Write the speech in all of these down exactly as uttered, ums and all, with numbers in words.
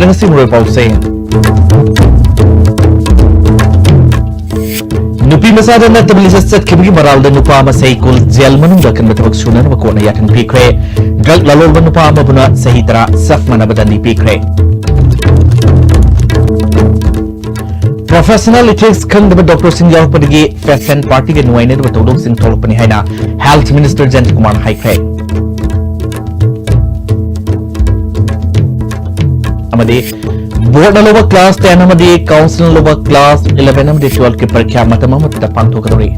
ꯉꯁꯤ ꯃꯔꯨꯑꯣꯏꯕ ꯄꯥꯎꯁꯤꯡ꯫ ꯅꯨꯄꯤ ꯃꯆꯥꯗ ꯅꯠꯇꯕ ꯂꯤꯆꯠ ꯆꯠꯈꯤꯕꯒꯤ ꯃꯔꯥꯜꯗ ꯅꯨꯄꯥ ꯑꯃ ꯆꯍꯤ ꯀꯨꯟ ꯖꯦꯜ ꯃꯅꯨꯡꯗ ꯑꯀꯟꯕ ꯊꯕꯛ ꯁꯨꯅꯅꯕ ꯀꯣꯔꯠꯅ ꯌꯥꯊꯪ ꯄꯤꯈ꯭ꯔꯦ꯫ ꯗ꯭ꯔꯒ ꯂꯂꯣꯟꯕ ꯅꯨꯄꯥ ꯑꯃꯕꯨꯅ ꯆꯍꯤ ꯇꯔꯥ ꯆꯞ ꯃꯥꯟꯅꯕ ꯗꯟꯗꯤ ꯄꯤꯈ꯭ꯔꯦ꯫ ꯄ꯭ꯔꯣꯐꯦꯁꯅꯦꯜ ꯏꯊꯤꯛꯁ ꯈꯪꯗꯕ ꯗꯣꯛꯇꯔꯁꯤꯡ ꯌꯥꯎꯔꯛꯄꯗꯒꯤ ꯄꯦꯁꯦꯟꯠ ꯄꯥꯔꯇꯤꯒ ꯅꯨꯡꯉꯥꯏꯅꯗꯕ ꯊꯧꯗꯣꯛꯁꯤꯡ ꯊꯣꯛꯂꯛꯄꯅꯤ ꯍꯥꯏꯅ ꯍꯦꯜꯊ ꯃꯤꯅꯤꯁꯇꯔ ꯖꯌꯟꯇ ꯀꯨꯃꯥꯔꯅ ꯍꯥꯏꯈ꯭ꯔꯦ꯫ ꯑꯃꯗꯤ ꯕꯣꯔꯗꯅ ꯂꯧꯕ ꯀ꯭ꯂꯥꯁ ꯇꯦꯟ ꯑꯃꯗꯤ ꯀꯥꯎꯟꯁꯤꯜꯅ ꯂꯧꯕ ꯀ꯭ꯂꯥꯁ ꯏꯂꯦꯚꯦꯟ ꯑꯃꯗꯤ ꯇꯨꯋꯦꯜꯐꯀꯤ ꯄꯔꯤꯈ꯭ꯌꯥ ꯃꯇꯝ ꯑꯃꯠꯇꯗ ꯄꯥꯡꯊꯣꯛꯀꯗꯧꯔꯤ꯫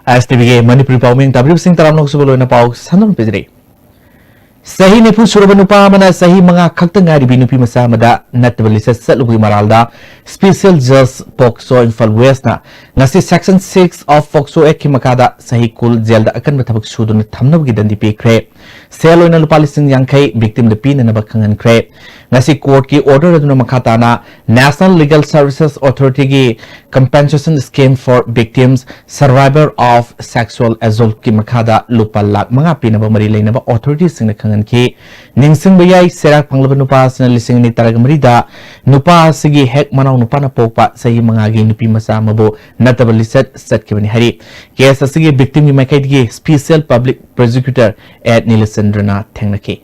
ꯑꯥꯏ ꯑꯦꯁ ꯇꯤ ꯚꯤꯒꯤ ꯃꯅꯤꯄꯨꯔꯤ ꯄꯥꯎꯃꯤ ꯇꯥꯕꯤꯔꯤꯕꯁꯤꯡ ꯇꯔꯥꯝꯅ ꯑꯣꯛꯆꯕ ꯂꯣꯏꯅ ꯄꯥꯎ ꯁꯟꯗꯣꯛꯅ ꯄꯤꯖꯔꯤ꯫ ꯆꯍꯤ ꯅꯤꯐꯨ ꯁꯨꯔꯕ ꯅꯨꯄꯥ ꯑꯃꯅ ꯆꯍꯤ ꯃꯉꯥ ꯈꯛꯇ ꯉꯥꯏꯔꯤꯕꯤ ꯅꯨꯄꯤ ꯃꯆꯥ ꯑꯃꯗ ꯅꯠꯇꯕ ꯂꯤꯆꯠ ꯆꯠꯂꯨꯕꯒꯤ ꯃꯔꯥꯜꯗ ꯁ꯭ꯄꯦꯁꯤꯌꯦꯜ ꯖꯖ ꯄꯣꯛꯁꯣ ꯏꯝꯐꯥꯜ ꯋꯦꯁꯅ ꯉꯁꯤ ꯁꯦꯛꯁꯟ ꯁꯤꯛꯁ ꯑꯣꯐ ꯄꯣꯛꯁꯣ ꯑꯦꯛꯀꯤ ꯃꯈꯥꯗ ꯆꯍꯤ ꯀꯨꯟ ꯖꯦꯜꯗ ꯑꯀꯟꯕ ꯊꯕꯛ ꯁꯨꯗꯨꯅ ꯊꯝꯅꯕꯒꯤ ꯗꯟꯗꯤ ꯄꯤꯈ꯭ꯔꯦ꯫ ꯁꯦꯜ ꯑꯣꯏꯅ ꯂꯨꯄꯥ ꯂꯤꯁꯤꯡ ꯌꯥꯡꯈꯩ ꯚꯤꯛꯇꯤꯝꯗ ꯄꯤꯅꯅꯕ ꯈꯪꯍꯟꯈ꯭ꯔꯦ꯫ ꯉꯁꯤ ꯀꯣꯔꯠꯀꯤ ꯑꯣꯔꯗꯔ ꯑꯗꯨꯅ ꯃꯈꯥ ꯇꯥꯅ National Legal Services Authorityꯒꯤ Compensation Scheme for Victims Survivor of Sexual Assaultꯀꯤ ꯃꯈꯥꯗ ꯂꯨꯄꯥ ꯂꯥꯈ ꯃꯉꯥ ꯄꯤꯅꯕ ꯃꯔꯤ ꯂꯩꯅꯕ ꯑꯣꯊꯣꯔꯤꯇꯤꯁꯤꯡꯅ ꯈꯪꯍꯟꯈꯤ꯫ ꯅꯤꯡꯁꯤꯡꯕ ꯌꯥꯏ, ꯆꯩꯔꯥꯛ ꯐꯪꯂꯕ ꯅꯨꯄꯥ ꯑꯁꯤꯅ ꯂꯤꯁꯤꯡ ꯑꯅꯤ ꯇꯔꯥꯃꯔꯤꯗ ꯅꯨꯄꯥ ꯑꯁꯤꯒꯤ ꯍꯦꯛ ꯃꯅꯥꯎ ꯅꯨꯄꯥꯅ ꯄꯣꯛꯄ ꯆꯍꯤ ꯃꯉꯥꯒꯤ ꯅꯨꯄꯤ ꯃꯆꯥ ꯑꯃꯕꯨ ꯅꯠꯇꯕ ꯂꯤꯆꯠ ꯆꯠꯈꯤꯕꯅꯤ ꯍꯥꯏꯔꯤ꯫ ꯀꯦꯁ ꯑꯁꯤꯒꯤ ꯚꯤꯛꯇꯤꯝꯒꯤ ꯃꯥꯏꯀꯩꯗꯒꯤ ꯁ꯭ꯄꯦꯁꯤꯌꯦꯜ ꯄꯕ꯭ꯂꯤꯛ ꯄ꯭ꯔꯣꯁꯤꯀ꯭ꯌꯨꯇꯔ ꯑꯦ ꯅꯤꯂꯆꯟꯗ꯭ꯔꯅ ꯊꯦꯡꯅꯈꯤ꯫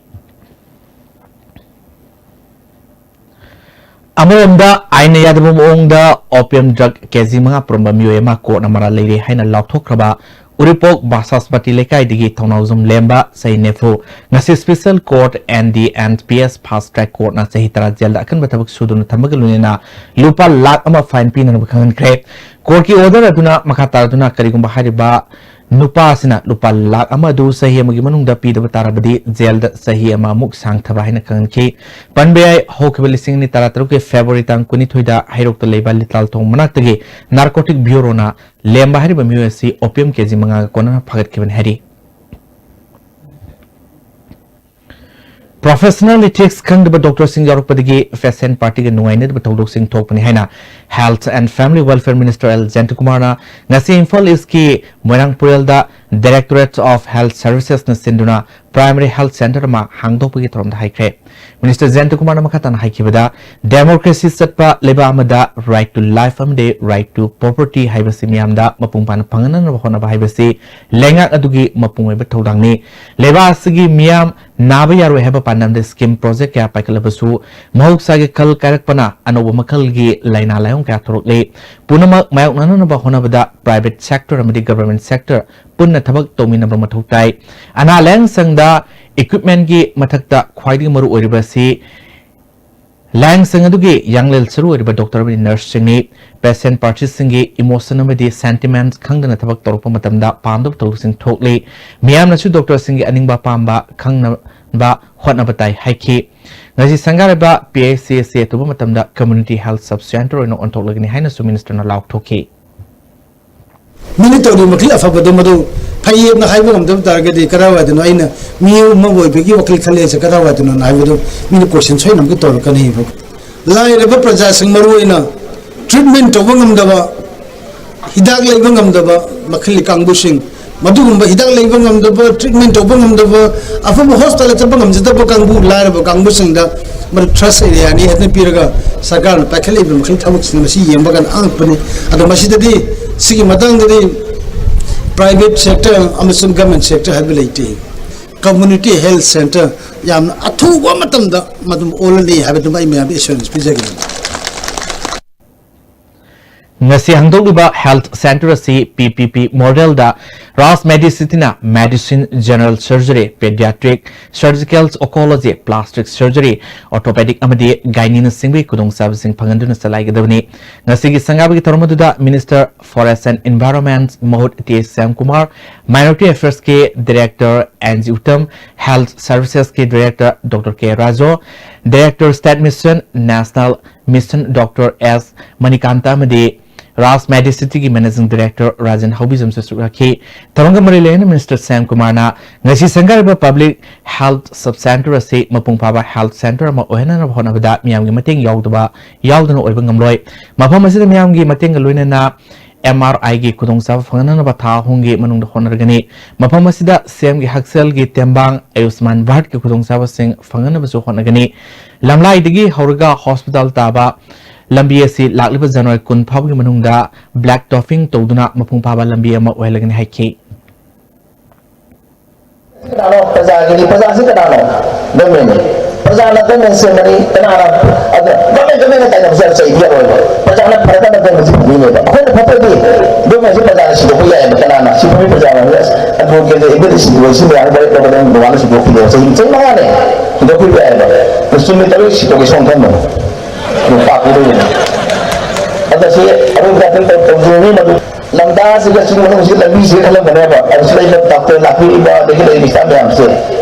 ꯑꯃꯔꯣꯝꯗ, ꯑꯥꯏꯟꯅ ꯌꯥꯗꯕ ꯃꯑꯣꯡꯗ opium drug ꯀꯦꯖꯤ ꯃꯉꯥ ꯄꯨꯔꯝꯕ ꯃꯤꯑꯣꯏ ꯑꯃ ꯀꯣꯔꯠꯅ ꯃꯔꯥꯜ ꯂꯩꯔꯦ ꯍꯥꯏꯅ ꯂꯥꯎꯊꯣꯛꯈ꯭ꯔꯕ ꯎꯔꯤꯄꯣꯛ ꯕꯥꯁꯥꯁꯄꯇꯤ ꯂꯩꯀꯥꯏꯗꯒꯤ ꯊꯧꯅꯥꯎꯖꯝ ꯂꯦꯝꯕ, ꯆꯍꯤ ꯅꯤꯐꯨ, ꯉꯁꯤ special court N D N P S fast track ꯀꯣꯔꯠꯅ ꯆꯍꯤ ꯇꯔꯥ ꯖꯦꯜꯗ ꯑꯀꯟꯕ ꯊꯕꯛ ꯁꯨꯗꯨꯅ ꯊꯝꯕꯒ ꯂꯣꯏꯅꯅ ꯂꯨꯄꯥ ꯂꯥꯈ ꯑꯃ ꯐꯥꯏꯟ ꯄꯤꯅꯅꯕ ꯈꯪꯍꯟꯈ꯭ꯔꯦ꯫ ꯀꯣꯔꯠꯀꯤ ꯑꯣꯔꯗꯔ ꯑꯗꯨꯅ ꯃꯈꯥ ꯇꯥꯔꯗꯨꯅ ꯀꯔꯤꯒꯨꯝꯕ ꯍꯥꯏꯔꯤꯕ ꯅꯨꯄꯥ ꯑꯁꯤꯅ ꯂꯨꯄꯥ ꯂꯥꯈ ꯑꯃ ꯑꯗꯨ ꯆꯍꯤ ꯑꯃꯒꯤ ꯃꯅꯨꯡꯗ ꯄꯤꯗꯕ ꯇꯥꯔꯕꯗꯤ ꯖꯦꯜꯗ ꯆꯍꯤ ꯑꯃꯃꯨꯛ ꯁꯥꯡꯊꯕ ꯍꯥꯏꯅ ꯈꯪꯍꯟꯈꯤ꯫ ꯄꯟꯕ ꯌꯥꯏ, ꯍꯧꯈꯤꯕ ꯂꯤꯁꯤꯡ ꯑꯅꯤ ꯇꯔꯥꯇꯔꯨꯛꯀꯤ ꯐꯦꯕ꯭ꯔꯨꯋꯥꯔꯤ ꯇꯥꯡ ꯀꯨꯟꯅꯤꯊꯣꯏꯗ ꯍꯩꯔꯣꯛꯇ ꯂꯩꯕ ꯂꯤꯇꯥꯜ ꯊꯣꯡ ꯃꯅꯥꯛꯇꯒꯤ ꯅꯥꯔꯀꯣꯇꯤꯛ ꯕ꯭ꯌꯨꯔꯣꯅ ꯂꯦꯝꯕ ꯍꯥꯏꯔꯤꯕ ꯃꯤꯑꯣꯏ ꯑꯁꯤ opium ꯀꯦꯖꯤ ꯃꯉꯥꯒ ꯀꯣꯟꯅꯅ ꯐꯥꯒꯠꯈꯤꯕꯅꯤ ꯍꯥꯏꯔꯤ꯫ Professional ethics ꯈꯪꯗꯕ doctorꯁꯤꯡ ꯌꯥꯎꯔꯛꯄꯗꯒꯤ patient partyꯒ ꯅꯨꯡꯉꯥꯏꯅꯗꯕ ꯊꯧꯗꯣꯛꯁꯤꯡ ꯊꯣꯛꯄꯅꯤ ꯍꯥꯏꯅ Health and Family Welfare Minister L ꯖꯌꯟꯇꯀꯨꯃꯥꯔꯅ ꯉꯁꯤ ꯏꯝꯐꯥꯜ ꯏꯁꯀꯤ ꯃꯣꯏꯔꯥꯡꯄꯨꯔꯦꯜꯗ Directorate of Health Servicesꯅ ꯁꯤꯟꯗꯨꯅ primary health centre ꯑꯃ ꯍꯥꯡꯗꯣꯛꯄꯒꯤ ꯊꯧꯔꯝꯗ ꯍꯥꯏꯈ꯭ꯔꯦ꯫ Minister ꯖꯌꯟꯇꯀꯨꯃꯥꯔꯅ ꯃꯈꯥ ꯇꯥꯅ ꯍꯥꯏꯈꯤꯕꯗ, democracy ꯆꯠꯄ ꯂꯩꯕꯥꯛ ꯑꯃꯗ right to life ꯑꯃꯗꯤ right to property ꯍꯥꯏꯕꯁꯤ ꯃꯤꯌꯥꯝꯗ ꯃꯄꯨꯡ ꯐꯥꯅ ꯐꯪꯍꯟꯅꯕ ꯍꯣꯠꯅꯕ ꯍꯥꯏꯕꯁꯤ ꯂꯩꯉꯥꯛ ꯑꯗꯨꯒꯤ ꯃꯄꯨꯡ ꯑꯣꯏꯕ ꯊꯧꯗꯥꯡꯅꯤ꯫ ꯂꯩꯕꯥꯛ ꯑꯁꯤꯒꯤ ꯃꯤꯌꯥꯝ ꯅꯥꯕ ꯌꯥꯔꯣꯏ ꯍꯥꯏꯕ ꯄꯥꯟꯗꯝꯗ scheme project ꯀꯌꯥ ꯄꯥꯏꯈꯠꯂꯕꯁꯨ, ꯃꯍꯧꯁꯥꯒꯤ ꯈꯜ ꯀꯥꯏꯔꯛꯄꯅ ꯑꯅꯧꯕ ꯃꯈꯜꯒꯤ ꯂꯥꯏꯅꯥ ꯂꯥꯏꯑꯣꯡ ꯀꯌꯥ ꯊꯣꯔꯛꯂꯤ꯫ ꯄꯨꯝꯅꯃꯛ ꯃꯥꯌꯣꯛꯅꯅꯕ ꯍꯣꯠꯅꯕꯗ private sector ꯑꯃꯗꯤ government sector ꯄꯨꯟꯅ ꯊꯕꯛ ꯇꯧꯃꯤꯟꯅꯕ ꯃꯊꯧ ꯇꯥꯏ꯫ ꯑꯅꯥ ꯂꯥꯌꯦꯡ ꯁꯪꯗ equipmentꯀꯤ ꯃꯊꯛꯇ ꯈ꯭ꯋꯥꯏꯗꯒꯤ ꯃꯔꯨ ꯑꯣꯏꯔꯤꯕ ꯑꯁꯤ ꯂꯥꯌꯦꯡ ꯁꯪ ꯑꯗꯨꯒꯤ ꯌꯥꯡꯂꯦꯜ ꯁꯔꯨ ꯑꯣꯏꯔꯤꯕ doctor ꯑꯃꯗꯤ nurseꯁꯤꯡꯅꯤ꯫ Patient partyꯁꯤꯡꯒꯤ emotion ꯑꯃꯗꯤ sentiments ꯈꯪꯗꯅ ꯊꯕꯛ ꯇꯧꯔꯛꯄ ꯃꯇꯝꯗ ꯄꯥꯝꯗꯕ ꯊꯧꯗꯣꯛꯁꯤꯡ ꯊꯣꯛꯂꯤ꯫ ꯃꯤꯌꯥꯝꯅꯁꯨ doctorꯁꯤꯡꯒꯤ ꯑꯅꯤꯡꯕ ꯑꯄꯥꯝꯕ ꯈꯪꯅꯕ ꯍꯣꯠꯅꯕ ꯇꯥꯏ ꯍꯥꯏꯈꯤ꯫ ꯉꯁꯤ ꯁꯪꯒꯥꯔꯤꯕ P H C C ꯇꯧꯕ ꯃꯇꯝꯗ community health sub centre ꯑꯣꯏꯅ ꯑꯣꯟꯊꯣꯛꯂꯒꯅꯤ ꯍꯥꯏꯅꯁꯨ ministerꯅ ꯂꯥꯎꯊꯣꯛꯈꯤ꯫ ꯃꯤꯅ ꯇꯧꯔꯤꯕ ꯃꯈꯩ ꯑꯐꯕꯗꯣ ꯃꯗꯨ ꯐꯩꯌꯦꯅ ꯍꯥꯏꯕ ꯉꯝꯗꯕ ꯇꯥꯔꯒꯗꯤ, ꯀꯗꯥꯏꯋꯥꯏꯗꯅꯣ ꯑꯩꯅ ꯃꯤꯑꯣꯏ ꯑꯃ ꯑꯣꯏꯕꯒꯤ ꯋꯥꯈꯜ ꯈꯜꯂꯦ ꯍꯥꯏꯁꯦ ꯀꯗꯥꯏꯋꯥꯏꯗꯅꯣ ꯍꯥꯏꯕꯗꯨ ꯃꯤꯅ question ꯁꯣꯏꯗꯅꯃꯛꯀꯤ ꯇꯧꯔꯛꯀꯅꯤ꯫ ꯂꯥꯏꯔꯕ ꯄ꯭ꯔꯖꯥꯁꯤꯡ, ꯃꯔꯨꯑꯣꯏꯅ treatment ꯇꯧꯕ ꯉꯝꯗꯕ, ꯍꯤꯗꯥꯛ ꯂꯩꯕ ꯉꯝꯗꯕ ꯃꯈꯜꯒꯤ ꯀꯥꯡꯕꯨꯁꯤꯡ, ꯃꯗꯨꯒꯨꯝꯕ ꯍꯤꯗꯥꯛ ꯂꯩꯕ ꯉꯝꯗꯕ, treatment ꯇꯧꯕ ꯉꯝꯗꯕ, ꯑꯐꯕ hospital ꯆꯠꯄ ꯉꯝꯖꯗꯕ ꯀꯥꯡꯕꯨ, ꯂꯥꯏꯔꯕ ꯀꯥꯡꯕꯨꯁꯤꯡꯗ ꯃꯗꯨ trust areaꯅꯤ ꯍꯥꯏꯗꯨꯅ ꯄꯤꯔꯒ ꯁꯔꯀꯥꯔꯅ ꯄꯥꯏꯈꯠꯂꯛꯏꯕ ꯃꯈꯜ ꯊꯕꯛꯁꯤꯡ ꯃꯁꯤ ꯌꯦꯡꯕ ꯀꯥꯟꯗ ꯑꯉꯛꯄꯅꯤ꯫ ꯑꯗꯣ ꯃꯁꯤꯗꯗꯤ, ꯁꯤꯒꯤ ꯃꯇꯥꯡꯗꯗꯤ private sector ꯑꯃꯁꯨꯡ government sector ꯍꯥꯏꯕ ꯂꯩꯇꯦ꯫ Community health centre ꯌꯥꯝꯅ ꯑꯊꯨꯕ ꯃꯇꯝꯗ ꯃꯗꯨꯝ ꯑꯣꯜꯂꯅꯤ ꯍꯥꯏꯕꯗꯨꯃ ꯑꯩ ꯃꯌꯥꯝꯗ assurance ꯄꯤꯖꯒꯦ꯫ ꯉꯁꯤ ꯍꯥꯡꯗꯣꯛꯂꯤꯕ health centre ꯑꯁꯤ P P P modelꯗ Raj Medicityꯅ medicine, general surgery, pediatric, surgical oncology, plastic surgery, orthopedic ꯑꯃꯗꯤ gynaeꯅꯆꯤꯡꯕꯒꯤ ꯈꯨꯗꯣꯡꯆꯥꯕꯁꯤꯡ ꯐꯪꯍꯟꯗꯨꯅ ꯆꯂꯥꯏꯒꯗꯕꯅꯤ꯫ ꯉꯁꯤꯒꯤ ꯁꯪꯒꯥꯕꯒꯤ ꯊꯧꯔꯝ ꯑꯗꯨꯗ Minister Forest and Environment ꯃꯍꯨꯠ T H Shyamkumar, Minority Affairsꯀꯤ Director N G Uttam, Health Servicesꯀꯤ Director Doctor K Rajo, Director State Mission, National Mission Doctor S Manikanta ꯑꯃꯗꯤ ꯔꯥꯖ ꯃꯦꯗꯤꯁꯤꯇꯤꯒꯤ managing director Rajen ꯍꯧꯕꯤꯖꯝꯁꯨ ꯁꯔꯨꯛ ꯌꯥꯈꯤ꯫ ꯊꯧꯔꯝꯒ ꯃꯔꯤ ꯂꯩꯅꯅ ꯃꯤꯅꯤꯁꯇꯔ ꯁ꯭ꯌꯥꯝ ꯀꯨꯃꯥꯔꯅ ꯉꯁꯤ ꯁꯪꯒꯥꯔꯤꯕ ꯄꯕ꯭ꯂꯤꯛ ꯍꯦꯜꯊ ꯁꯕ ꯁꯦꯟꯇꯔ ꯑꯁꯤ ꯃꯄꯨꯡ ꯐꯥꯕ ꯍꯦꯜꯊ ꯁꯦꯟꯇꯔ ꯑꯃ ꯑꯣꯏꯍꯟꯅꯕ ꯍꯣꯠꯅꯕꯗ ꯃꯤꯌꯥꯝꯒꯤ ꯃꯇꯦꯡ ꯌꯥꯎꯗꯕ ꯌꯥꯎꯗꯅ ꯑꯣꯏꯕ ꯉꯝꯂꯣꯏ꯫ ꯃꯐꯝ ꯑꯁꯤꯗ ꯃꯤꯌꯥꯝꯒꯤ ꯃꯇꯦꯡꯒ ꯂꯣꯏꯅꯅ ꯑꯦꯝ ꯑꯥꯔ ꯑꯥꯏꯒꯤ ꯈꯨꯗꯣꯡꯆꯥꯕ ꯐꯪꯍꯟꯅꯕ ꯊꯥ ꯑꯍꯨꯝꯒꯤ ꯃꯅꯨꯡꯗ ꯍꯣꯠꯅꯔꯒꯅꯤ꯫ ꯃꯐꯝ ꯑꯁꯤꯗ ꯁꯤ ꯑꯦꯝꯒꯤ ꯍꯛꯁꯦꯜꯒꯤ ꯇꯦꯡꯕꯥꯡ ꯑꯌꯨꯁꯃꯥꯟ ꯚꯥꯔꯠꯀꯤ ꯈꯨꯗꯣꯡꯆꯥꯕꯁꯤꯡ ꯐꯪꯍꯟꯅꯕꯁꯨ ꯍꯣꯠꯅꯒꯅꯤ꯫ ꯂꯝꯂꯥꯏꯗꯒꯤ ꯍꯧꯔꯒ ꯍꯣꯁꯄꯤꯇꯥꯜ ꯇꯥꯕ ꯂꯝꯕꯤ ꯑꯁꯤ ꯂꯥꯛꯂꯤꯕ ꯖꯅꯋꯥꯔꯤ ꯀꯨꯟ ꯐꯥꯎꯕꯒꯤ ꯃꯅꯨꯡꯗ ꯕ꯭ꯂꯦꯛ ꯇꯣꯄꯤꯡ ꯇꯧꯗꯨꯅ ꯃꯄꯨꯡ ꯐꯥꯕ ꯂꯝꯕꯤ ꯑꯃ ꯑꯣꯏꯍꯜꯂꯒꯅꯤ ꯍꯥꯏꯈꯤ꯫ ꯀꯅꯥꯅꯣ? ꯄ꯭ꯔꯖꯥꯒꯤꯅꯤ꯫ ꯄ꯭ꯔꯖꯥꯁꯤ ꯀꯅꯥꯅꯣ? ꯒꯃꯦꯟꯅꯤ꯫ ꯄ꯭ꯔꯖꯥꯅ ꯒꯃꯦꯟ ꯁꯦꯝꯕꯅꯤ꯫ ꯀꯅꯥꯅ? ꯑꯗ ꯒꯃꯦꯟ, ꯒꯃꯦꯟꯅ ꯇꯥꯏꯅꯕꯁꯦ ꯌꯥꯝ ꯆꯩꯕ ꯌꯥꯔꯣꯏꯕ꯫ ꯄ꯭ꯔꯖꯥꯅ ꯐꯔꯀꯥꯟꯗ ꯒꯃꯦꯟꯁꯤ ꯐꯪꯗꯣꯏꯅꯦꯕ꯫ ꯑꯩꯈꯣꯏꯅ ꯐꯠꯇ꯭ꯔꯗꯤ ꯒꯃꯦꯟꯁꯤ ꯄ꯭ꯔꯖꯥꯅ ꯁꯤꯗꯣꯛꯄ ꯌꯥꯏꯑꯕ꯫ ꯀꯅꯥꯅ? ꯁꯤ ꯐꯝꯃꯤ ꯄ꯭ꯔꯖꯥꯅ, ꯑꯁ, ꯑꯟꯗ꯭ꯔꯣꯒꯤ ꯑꯦꯝ ꯑꯦꯜ ꯑꯦ ꯁꯤꯗꯣꯛꯑꯣ, ꯁꯤ ꯃꯌꯥꯝ ꯃꯔꯛ ꯇꯧꯒꯗꯕꯅꯤ, ꯅꯣꯡꯉꯥꯜꯂ ꯁꯤꯗꯣꯛꯄꯤꯔꯣ꯫ ꯆꯍꯤ, ꯆꯍꯤ ꯃꯉꯥꯅꯦ ꯁꯤꯗꯣꯛꯄꯤꯕ ꯌꯥꯏꯑꯕ꯫ ꯅꯨꯃꯤꯠ ꯇꯔꯨꯛ ꯁꯤꯗꯣꯛꯀꯦ ꯁꯣꯝ ꯈꯟꯕ꯫ ꯑꯗꯨ ꯄꯥꯛꯄꯤꯗꯣꯏꯅꯦ꯫ ꯑꯗ ꯁꯤ ꯑꯔꯨꯝ ꯈꯇꯪ ꯇꯧ-, ꯇꯧꯖꯔꯅꯤ ꯃꯗꯨ꯫ ꯂꯝꯗꯥꯁꯤꯒ ꯆꯤꯡ ꯃꯅꯨꯡꯁꯤꯒ ꯂꯝꯕꯤꯁꯤꯒ ꯈꯜꯂꯝꯕꯅꯦꯕ꯫ ꯑꯗꯨ ꯁꯤꯗ ꯂꯩꯕ ꯗꯥꯛꯇꯔ ꯂꯥꯛꯄꯤꯔꯤꯕ, ꯑꯗꯒꯤ ꯂꯩꯔꯤꯕ staff ꯃꯌꯥꯝꯁꯦ,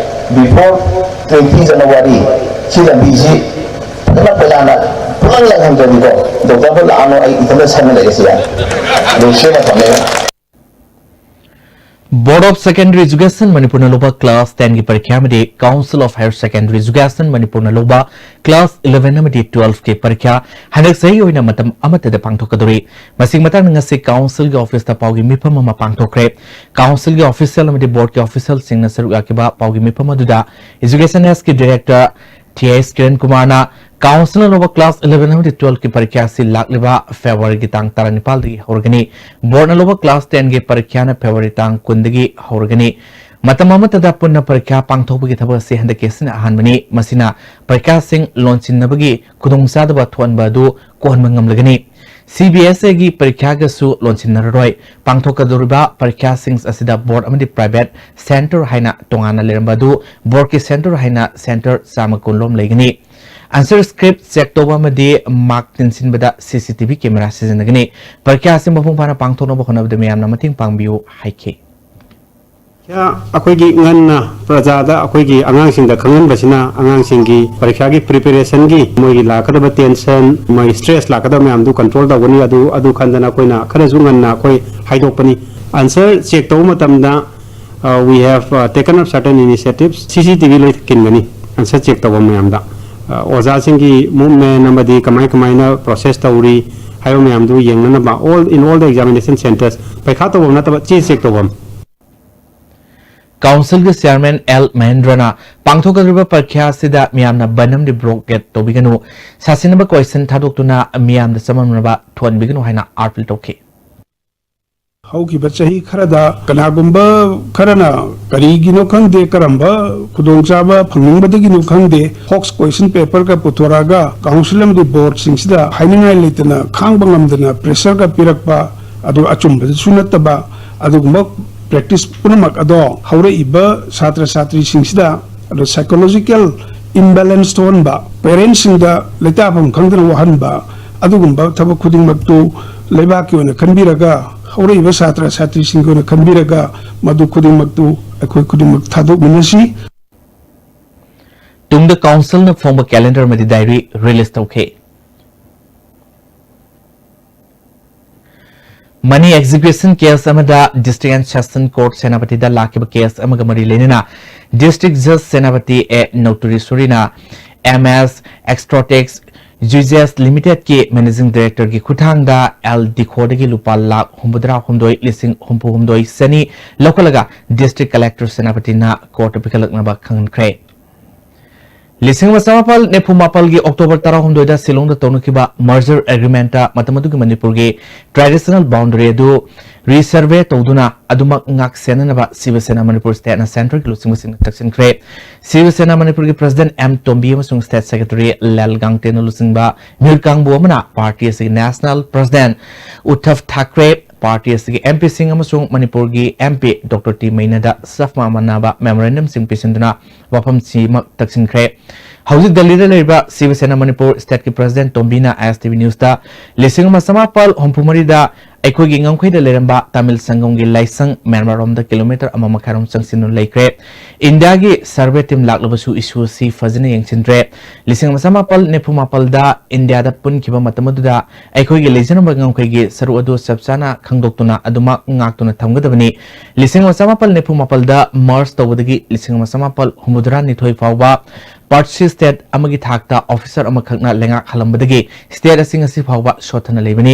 before twenty January ꯁꯤ ꯂꯝꯕꯤꯁꯤ ꯐꯖꯅ ꯀꯣꯏꯂꯥꯅ ꯄꯨꯡꯂꯪ ꯂꯪꯍꯟꯗ꯭ꯔꯗꯤꯀꯣ, ꯗꯣꯛꯇꯔ ꯑꯃ ꯂꯥꯛꯑꯅꯨ, ꯑꯩ ꯏꯊꯟꯇ ꯁꯪꯉ ꯂꯩꯔꯦ ꯁꯤꯗ꯫ ꯑꯗꯨ ꯁꯦꯝꯃ ꯊꯝꯃꯦ꯫ Board of Secondary Education ꯃꯅꯤꯄꯨꯔꯅ ꯂꯧꯕ class ten ꯒꯤ ꯄꯔꯤꯈ꯭ꯌꯥ ꯑꯃꯗꯤ Council of Higher Secondary Education ꯃꯅꯤꯄꯨꯔꯅ ꯂꯧꯕ class eleven ꯑꯃꯗꯤ twelve ꯀꯤ ꯄꯔꯤꯈ꯭ꯌꯥ ꯍꯟꯗꯛ ꯆꯍꯤ ꯑꯣꯏꯅ ꯃꯇꯝ ꯑꯃꯠꯇꯗ ꯄꯥꯡꯊꯣꯛꯀꯗꯧꯔꯤ꯫ ꯃꯁꯤꯒꯤ ꯃꯇꯥꯡꯗ ꯉꯁꯤ council ꯒꯤ office ꯇ ꯄꯥꯎꯒꯤ ꯃꯤꯐꯝ ꯑꯃ ꯄꯥꯡꯊꯣꯛꯈ꯭ꯔꯦ꯫ Council ꯒꯤ official ꯑꯃꯗꯤ board ꯀꯤ official ꯁꯤꯡꯅ ꯁꯔꯨꯛ ꯌꯥꯈꯤꯕ ꯄꯥꯎꯒꯤ ꯃꯤꯐꯝ ꯑꯗꯨꯗ Education S ꯀꯤ director ꯇꯤ ꯑꯦꯁ ꯀꯤꯔꯟ ꯀꯨꯃꯥꯔꯅ council ꯅ ꯂꯧꯕ class eleven ꯑꯃꯗꯤ twelve ꯀꯤ ꯄꯔꯤꯈ꯭ꯌꯥ ꯑꯁꯤ ꯂꯥꯛꯂꯤꯕ February ꯒꯤ ꯇꯥꯡ ꯇꯔꯥꯅꯤꯄꯥꯜꯗꯒꯤ ꯍꯧꯔꯒꯅꯤ꯫ Board ꯅ ꯂꯧꯕ class ten ꯒꯤ ꯄꯔꯤꯈ꯭ꯌꯥꯅ February ꯇꯥꯡ ꯀꯨꯟꯗꯒꯤ ꯍꯧꯔꯒꯅꯤ꯫ ꯃꯇꯝ ꯑꯃꯠꯇꯗ ꯄꯨꯟꯅ ꯄꯔꯤꯈ꯭ꯌꯥ ꯄꯥꯡꯊꯣꯛꯄꯒꯤ ꯊꯕꯛ ꯑꯁꯤ ꯍꯟꯗꯛꯀꯤ ꯑꯁꯤꯅ ꯑꯍꯥꯟꯕꯅꯤ꯫ ꯃꯁꯤꯅ ꯄꯔꯤꯈ꯭ꯌꯥꯁꯤꯡ ꯂꯣꯟꯁꯤꯟꯅꯕꯒꯤ ꯈꯨꯗꯣꯡꯆꯥꯗꯕ ꯊꯣꯛꯍꯟꯕ ꯑꯗꯨ ꯀꯣꯛꯍꯟꯕ ꯉꯝꯂꯒꯅꯤ꯫ ꯁꯤ ꯕꯤ ꯑꯦꯁ ꯏ ꯒꯤ ꯄꯔꯤꯈ꯭ꯌꯥꯒꯁꯨ ꯂꯣꯟꯁꯤꯟꯅꯔꯔꯣꯏ꯫ ꯄꯥꯡꯊꯣꯛꯀꯗꯧꯔꯤꯕ ꯄꯔꯤꯈ꯭ꯌꯥꯁꯤꯡ ꯑꯁꯤꯗ board ꯑꯃꯗꯤ private center ꯍꯥꯏꯅ ꯇꯣꯉꯥꯟꯅ ꯂꯩꯔꯝꯕ ꯑꯗꯨ board ꯀꯤ center ꯍꯥꯏꯅ center ꯆꯥꯝꯃ ꯀꯨꯟ ꯔꯣꯝ ꯂꯩꯒꯅꯤ꯫ Answer script check ꯇꯧꯕ ꯑꯃꯗꯤ mark ꯇꯤꯟꯁꯤꯟꯕꯗ C C T V camera ꯁꯤꯖꯤꯟꯅꯒꯅꯤ꯫ ꯄꯔꯤꯈ꯭ꯌꯥ ꯑꯁꯤ ꯃꯄꯨꯡ ꯐꯥꯅ ꯄꯥꯡꯊꯣꯛꯅꯕ ꯍꯣꯠꯅꯕꯗ ꯃꯤꯌꯥꯝꯅ ꯃꯇꯦꯡ ꯄꯥꯡꯕꯤꯌꯨ ꯍꯥꯏꯈꯤ꯫ ꯑꯩꯈꯣꯏꯒꯤ ꯉꯟꯅ ꯄ꯭ꯔꯖꯥꯗ, ꯑꯩꯈꯣꯏꯒꯤ ꯑꯉꯥꯡꯁꯤꯡꯗ ꯈꯪꯍꯟꯕꯁꯤꯅ ꯑꯉꯥꯡꯁꯤꯡꯒꯤ ꯄꯔꯤꯈ꯭ꯌꯥꯒꯤ ꯄ꯭ꯔꯤꯄꯦꯔꯦꯁꯟꯒꯤ ꯃꯣꯏꯒꯤ ꯂꯥꯛꯀꯗꯕ ꯇꯦꯟꯁꯟ, ꯃꯣꯏ ꯁ꯭ꯇ꯭ꯔꯦꯁ ꯂꯥꯛꯀꯗꯕ ꯃꯌꯥꯝꯗꯨ ꯀꯟꯇ꯭ꯔꯣꯜ ꯇꯧꯒꯅꯤ꯫ ꯑꯗꯨ ꯑꯗꯨ ꯈꯟꯗꯅ ꯑꯩꯈꯣꯏꯅ ꯈꯔꯁꯨ ꯉꯟꯅ ꯑꯩꯈꯣꯏ ꯍꯥꯏꯗꯣꯛꯄꯅꯤ꯫ ꯑꯟꯁꯔ ꯆꯦꯛ ꯇꯧꯕ ꯃꯇꯝꯗ, we have taken up certain initiatives, ꯁꯤ ꯁꯤ ꯇꯤ ꯚꯤ ꯂꯣꯏ ꯈꯤꯟꯒꯅꯤ ꯑꯟꯁꯔ ꯆꯦꯛ ꯇꯧꯕ ꯃꯌꯥꯝꯗ꯫ ꯑꯣꯖꯥꯁꯤꯡꯒꯤ ꯃꯨꯞꯃꯦꯟ ꯑꯃꯗꯤ ꯀꯃꯥꯏ ꯀꯃꯥꯏꯅ ꯄ꯭ꯔꯣꯁꯦꯁ ꯇꯧꯔꯤ ꯍꯥꯏꯕ ꯃꯌꯥꯝꯗꯨ ꯌꯦꯡꯅꯅꯕ, all in all the examination centres, ꯄꯩꯈꯥ ꯇꯧꯐꯝ ꯅꯠꯇꯕ ꯆꯦ ꯆꯦꯛ ꯇꯧꯐꯝ꯫ ꯀꯥꯎꯟꯁꯤꯜꯒꯤ ꯆꯤꯌꯥꯔꯃꯦꯟ ꯑꯦꯜ ꯃꯍꯦꯟꯗ꯭ꯔꯅ ꯄꯥꯡꯊꯣꯛꯀꯗꯧꯔꯤꯕ ꯄꯔꯤꯈ꯭ꯌꯥ ꯑꯁꯤꯗ ꯃꯤꯌꯥꯝꯅ ꯕꯟ ꯑꯃꯗꯤ ꯕ꯭ꯂꯣꯀꯦꯠ ꯇꯧꯕꯤꯒꯅꯨ, ꯁꯥꯁꯤꯟꯅꯕ ꯀꯣꯏꯁꯟ ꯊꯥꯗꯣꯛꯇꯨꯅ ꯃꯤꯌꯥꯝꯗ ꯆꯃꯝꯅꯕ ꯊꯣꯛꯍꯟꯕꯤꯒꯅꯨ ꯍꯥꯏꯅ ꯑꯥꯔꯄꯤꯜ ꯇꯧꯈꯤ꯫ ꯍꯧꯈꯤꯕ ꯆꯍꯤ ꯈꯔꯗ ꯀꯅꯥꯒꯨꯝꯕ ꯈꯔꯅ ꯀꯔꯤꯒꯤꯅꯣ ꯈꯪꯗꯦ, ꯀꯔꯝꯕ ꯈꯨꯗꯣꯡꯆꯥꯕ ꯐꯪꯅꯤꯡꯕꯗꯒꯤꯅꯣ ꯈꯪꯗꯦ, ꯍꯣꯛꯁ ꯀꯣꯏꯁꯟ ꯄꯦꯄꯔꯒ ꯄꯨꯊꯣꯔꯛꯑꯒ ꯀꯥꯎꯟꯁꯤꯜ ꯑꯃꯗꯤ ꯕꯣꯔꯗꯁꯤꯡꯁꯤꯗ ꯍꯥꯏꯅꯤꯡꯉꯥꯏ ꯂꯩꯇꯅ ꯈꯥꯡꯕ ꯉꯝꯗꯅ ꯄ꯭ꯔꯦꯁꯔꯒ ꯄꯤꯔꯛꯄ, ꯑꯗꯨ ꯑꯆꯨꯝꯕꯗꯁꯨ ꯅꯠꯇꯕ, ꯑꯗꯨꯒꯨꯝꯕ ꯄ꯭ꯔꯦꯛꯇꯤꯁ ꯄꯨꯝꯅꯃꯛ ꯑꯗꯣ ꯍꯧꯔꯛꯏꯕ ꯁꯥꯇ꯭ꯔ ꯁꯥꯇ꯭ꯔꯤꯁꯤꯡꯁꯤꯗ ꯑꯗꯣ ꯁꯥꯏꯀꯣꯂꯣꯖꯤꯀꯦꯜ ꯏꯝꯕꯦꯂꯦꯟꯁ ꯊꯣꯛꯍꯟꯕ, ꯄꯦꯔꯦꯟꯁꯁꯤꯡꯗ ꯂꯩꯇꯥꯐꯝ ꯈꯪꯗꯅ ꯋꯥꯍꯟꯕ, ꯑꯗꯨꯒꯨꯝꯕ ꯊꯕꯛ ꯈꯨꯗꯤꯡꯃꯛꯇꯨ ꯂꯩꯕꯥꯛꯀꯤ ꯑꯣꯏꯅ ꯈꯟꯕꯤꯔꯒ, ꯍꯧꯔꯛꯏꯕ ꯁꯥꯇ꯭ꯔ ꯁꯥꯇ꯭ꯔꯤꯁꯤꯡꯒꯤ ꯑꯣꯏꯅ ꯈꯟꯕꯤꯔꯒ, ꯃꯗꯨ ꯈꯨꯗꯤꯡꯃꯛꯇꯨ ꯑꯩꯈꯣꯏ ꯈꯨꯗꯤꯡꯃꯛ ꯊꯥꯗꯣꯛꯃꯤꯟꯅꯁꯤ꯫ ꯇꯨꯡꯗ ꯀꯥꯎꯟꯁꯤꯜꯅ ꯐꯣꯡꯕ ꯀꯦꯂꯦꯟꯗꯔ ꯑꯃꯗꯤ ꯗꯥꯏꯔꯤ ꯔꯤꯂꯤꯖ ꯇꯧꯈꯤ꯫ ꯃꯅꯤ ꯑꯦꯛꯖꯤꯀ꯭ꯌꯨꯁꯟ ꯀꯦꯁ ꯑꯃꯗ ꯗꯤꯁꯇ꯭ꯔꯤꯛ ꯑꯦꯟ ꯁꯦꯁꯟ ꯀꯣꯔꯠ ꯁꯦꯅꯥꯄꯇꯤꯗ ꯂꯥꯛꯈꯤꯕ ꯀꯦꯁ ꯑꯃꯒ ꯃꯔꯤ ꯂꯩꯅꯅ ꯗꯤꯁꯇ꯭ꯔꯤꯛ ꯖꯖ ꯁꯦꯅꯥꯄꯇꯤ ꯑꯦ ꯅꯧꯇꯨꯔꯤꯁꯣꯔꯤꯅ ꯑꯦꯝ ꯑꯦꯁ ꯑꯦꯛꯁꯇ꯭ꯔꯣꯇꯦꯛꯁ ꯖꯨꯏꯖꯦꯁ ꯂꯤꯃꯤꯇꯦꯗꯀꯤ ꯃꯦꯅꯦꯖꯤꯡ ꯗꯥꯏꯔꯦꯛꯇꯔꯒꯤ ꯈꯨꯠꯊꯥꯡꯗ ꯑꯦꯜ ꯗꯤꯈꯣꯗꯒꯤ ꯂꯨꯄꯥ ꯂꯥꯈ ꯍꯨꯝꯐꯨꯇꯔꯥ ꯍꯨꯝꯗꯣꯏ ꯂꯤꯁꯤꯡ ꯍꯨꯝꯐꯨ ꯍꯨꯝꯗꯣꯏ ꯆꯅꯤ ꯂꯧꯈꯠꯂꯒ ꯗꯤꯁꯇ꯭ꯔꯤꯛ ꯀꯂꯦꯛꯇꯔ ꯁꯦꯅꯥꯄꯇꯤꯅ ꯀꯣꯔꯠꯇ ꯄꯤꯈꯠꯂꯛꯅꯕ ꯈꯪꯍꯟꯈ꯭ꯔꯦ꯫ ꯂꯤꯁꯤꯡ ꯑꯃ ꯆꯃꯥꯄꯜ ꯅꯤꯐꯨ ꯃꯥꯄꯜꯒꯤ ꯑꯣꯛꯇꯣꯕꯔ ꯇꯔꯥꯍꯨꯝꯗꯣꯏꯗ ꯁꯤꯂꯣꯡꯗ ꯇꯧꯅꯈꯤꯕ ꯃꯔꯖꯔ ꯑꯦꯒ꯭ꯔꯤꯃꯦꯟꯇ ꯃꯇꯝ ꯑꯗꯨꯒꯤ ꯃꯅꯤꯄꯨꯔꯒꯤ ꯇ꯭ꯔꯦꯗꯤꯁꯅꯦꯜ ꯕꯥꯎꯟꯗꯔꯤ ꯑꯗꯨ ꯔꯤꯁꯔꯚꯦ ꯇꯧꯗꯨꯅ ꯑꯗꯨꯃꯛ ꯉꯥꯛ ꯁꯦꯟꯅꯅꯕ ꯁꯤꯕ ꯁꯦꯅꯥ ꯃꯅꯤꯄꯨꯔ ꯁ꯭ꯇꯦꯠꯅ ꯁꯦꯟꯇꯔꯒꯤ ꯂꯨꯆꯤꯡꯕꯁꯤꯡꯅ ꯇꯛꯁꯤꯟꯈ꯭ꯔꯦ꯫ ꯁꯤꯕ ꯁꯦꯅꯥ ꯃꯅꯤꯄꯨꯔꯒꯤ ꯄ꯭ꯔꯁꯤꯗꯦꯟꯠ ꯑꯦꯝ ꯇꯣꯝꯕꯤ ꯑꯃꯁꯨꯡ ꯁ꯭ꯇꯦꯠ ꯁꯦꯀ꯭ꯔꯦꯇꯔꯤ ꯂꯦꯜ ꯒꯥꯡꯇꯦꯟꯅ ꯂꯨꯆꯤꯡꯕ ꯃꯤꯍꯨꯠ ꯀꯥꯡꯕꯨ ꯑꯃꯅ ꯄꯥꯔꯇꯤ ꯑꯁꯤꯒꯤ national president Uddhav Thackeray, party ꯑꯁꯤꯒꯤ ꯑꯦꯝ ꯄꯤꯁꯤꯡ ꯑꯃꯁꯨꯡ ꯃꯅꯤꯄꯨꯔꯒꯤ ꯑꯦꯝ ꯄꯤ ꯗꯣꯛꯇꯔ ꯇꯤ ꯃꯩꯅꯗ ꯁꯐꯃꯥ ꯃꯥꯟꯅꯕ ꯃꯦꯃꯣꯔꯦꯟꯗꯝꯁꯤꯡ ꯄꯤꯁꯤꯟꯗꯨꯅ ꯋꯥꯐꯝꯁꯤꯃꯛ ꯇꯛꯁꯤꯟꯈ꯭ꯔꯦ꯫ ꯍꯧꯖꯤꯛ ꯗꯜꯂꯤꯗ ꯂꯩꯔꯤꯕ ꯁꯤꯕ ꯁꯦꯅꯥ ꯃꯅꯤꯄꯨꯔ ꯁ꯭ꯇꯦꯠꯀꯤ ꯄ꯭ꯔꯁꯤꯗꯦꯟꯠ ꯇꯣꯝꯕꯤꯅ ꯑꯥꯏ ꯑꯦꯁ ꯇꯤ ꯚꯤ ꯅ꯭ꯌꯨꯁꯇ ꯂꯤꯁꯤꯡ ꯑꯃ ꯆꯃꯥꯄꯜ ꯍꯨꯝꯐꯨ ꯃꯔꯤꯗ ꯑꯩꯈꯣꯏꯒꯤ ꯉꯝꯈꯩꯗ ꯂꯩꯔꯝꯕ ꯇꯥꯃꯤꯜ ꯁꯪꯒꯝꯒꯤ ꯂꯥꯏꯁꯪ ꯃ꯭ꯌꯥꯟꯃꯥꯔꯔꯣꯝꯗ ꯀꯤꯂꯣꯃꯤꯇꯔ ꯑꯃ ꯃꯈꯥꯏꯔꯣꯝ ꯆꯪꯁꯤꯟꯗꯨꯅ ꯂꯩꯈ꯭ꯔꯦ꯫ ꯏꯟꯗꯤꯌꯥꯒꯤ ꯁꯔꯚꯦ ꯇꯤꯝ ꯂꯥꯛꯂꯕꯁꯨ ꯏꯁꯨ ꯑꯁꯤ ꯐꯖꯅ ꯌꯦꯡꯁꯤꯟꯗ꯭ꯔꯦ꯫ ꯂꯤꯁꯤꯡ ꯑꯃ ꯆꯃꯥꯄꯜ ꯅꯤꯐꯨ ꯃꯥꯄꯜꯗ ꯏꯟꯗꯤꯌꯥꯗ ꯄꯨꯟꯈꯤꯕ ꯃꯇꯝ ꯑꯗꯨꯗ ꯑꯩꯈꯣꯏꯒꯤ ꯂꯩꯖꯔꯝꯕ ꯉꯝꯈꯩꯒꯤ ꯁꯔꯨꯛ ꯑꯗꯨ ꯆꯞ ꯆꯥꯅ ꯈꯪꯗꯣꯛꯇꯨꯅ ꯑꯗꯨꯃꯛ ꯉꯥꯛꯇꯨꯅ ꯊꯝꯒꯗꯕꯅꯤ꯫ ꯂꯤꯁꯤꯡ ꯑꯃ ꯆꯃꯥꯄꯜ ꯅꯤꯐꯨ ꯃꯥꯄꯜꯗ ꯃꯔꯖ ꯇꯧꯕꯗꯒꯤ ꯂꯤꯁꯤꯡ ꯑꯃ ꯆꯃꯥꯄꯜ ꯍꯨꯝꯐꯨꯇꯔꯥ ꯅꯤꯊꯣꯏ ꯐꯥꯎꯕ ꯄꯥꯔꯠꯁꯤ ꯁ꯭ꯇꯦꯠ ꯑꯃꯒꯤ ꯊꯥꯛꯇ ꯑꯣꯐꯤꯁꯔ ꯑꯃꯈꯛꯅ ꯂꯩꯉꯥꯛꯍꯜꯂꯝꯕꯗꯒꯤ ꯁ꯭ꯇꯦꯠ ꯑꯁꯤ ꯉꯁꯤ ꯐꯥꯎꯕ ꯁꯣꯠꯊꯅ ꯂꯩꯕꯅꯤ꯫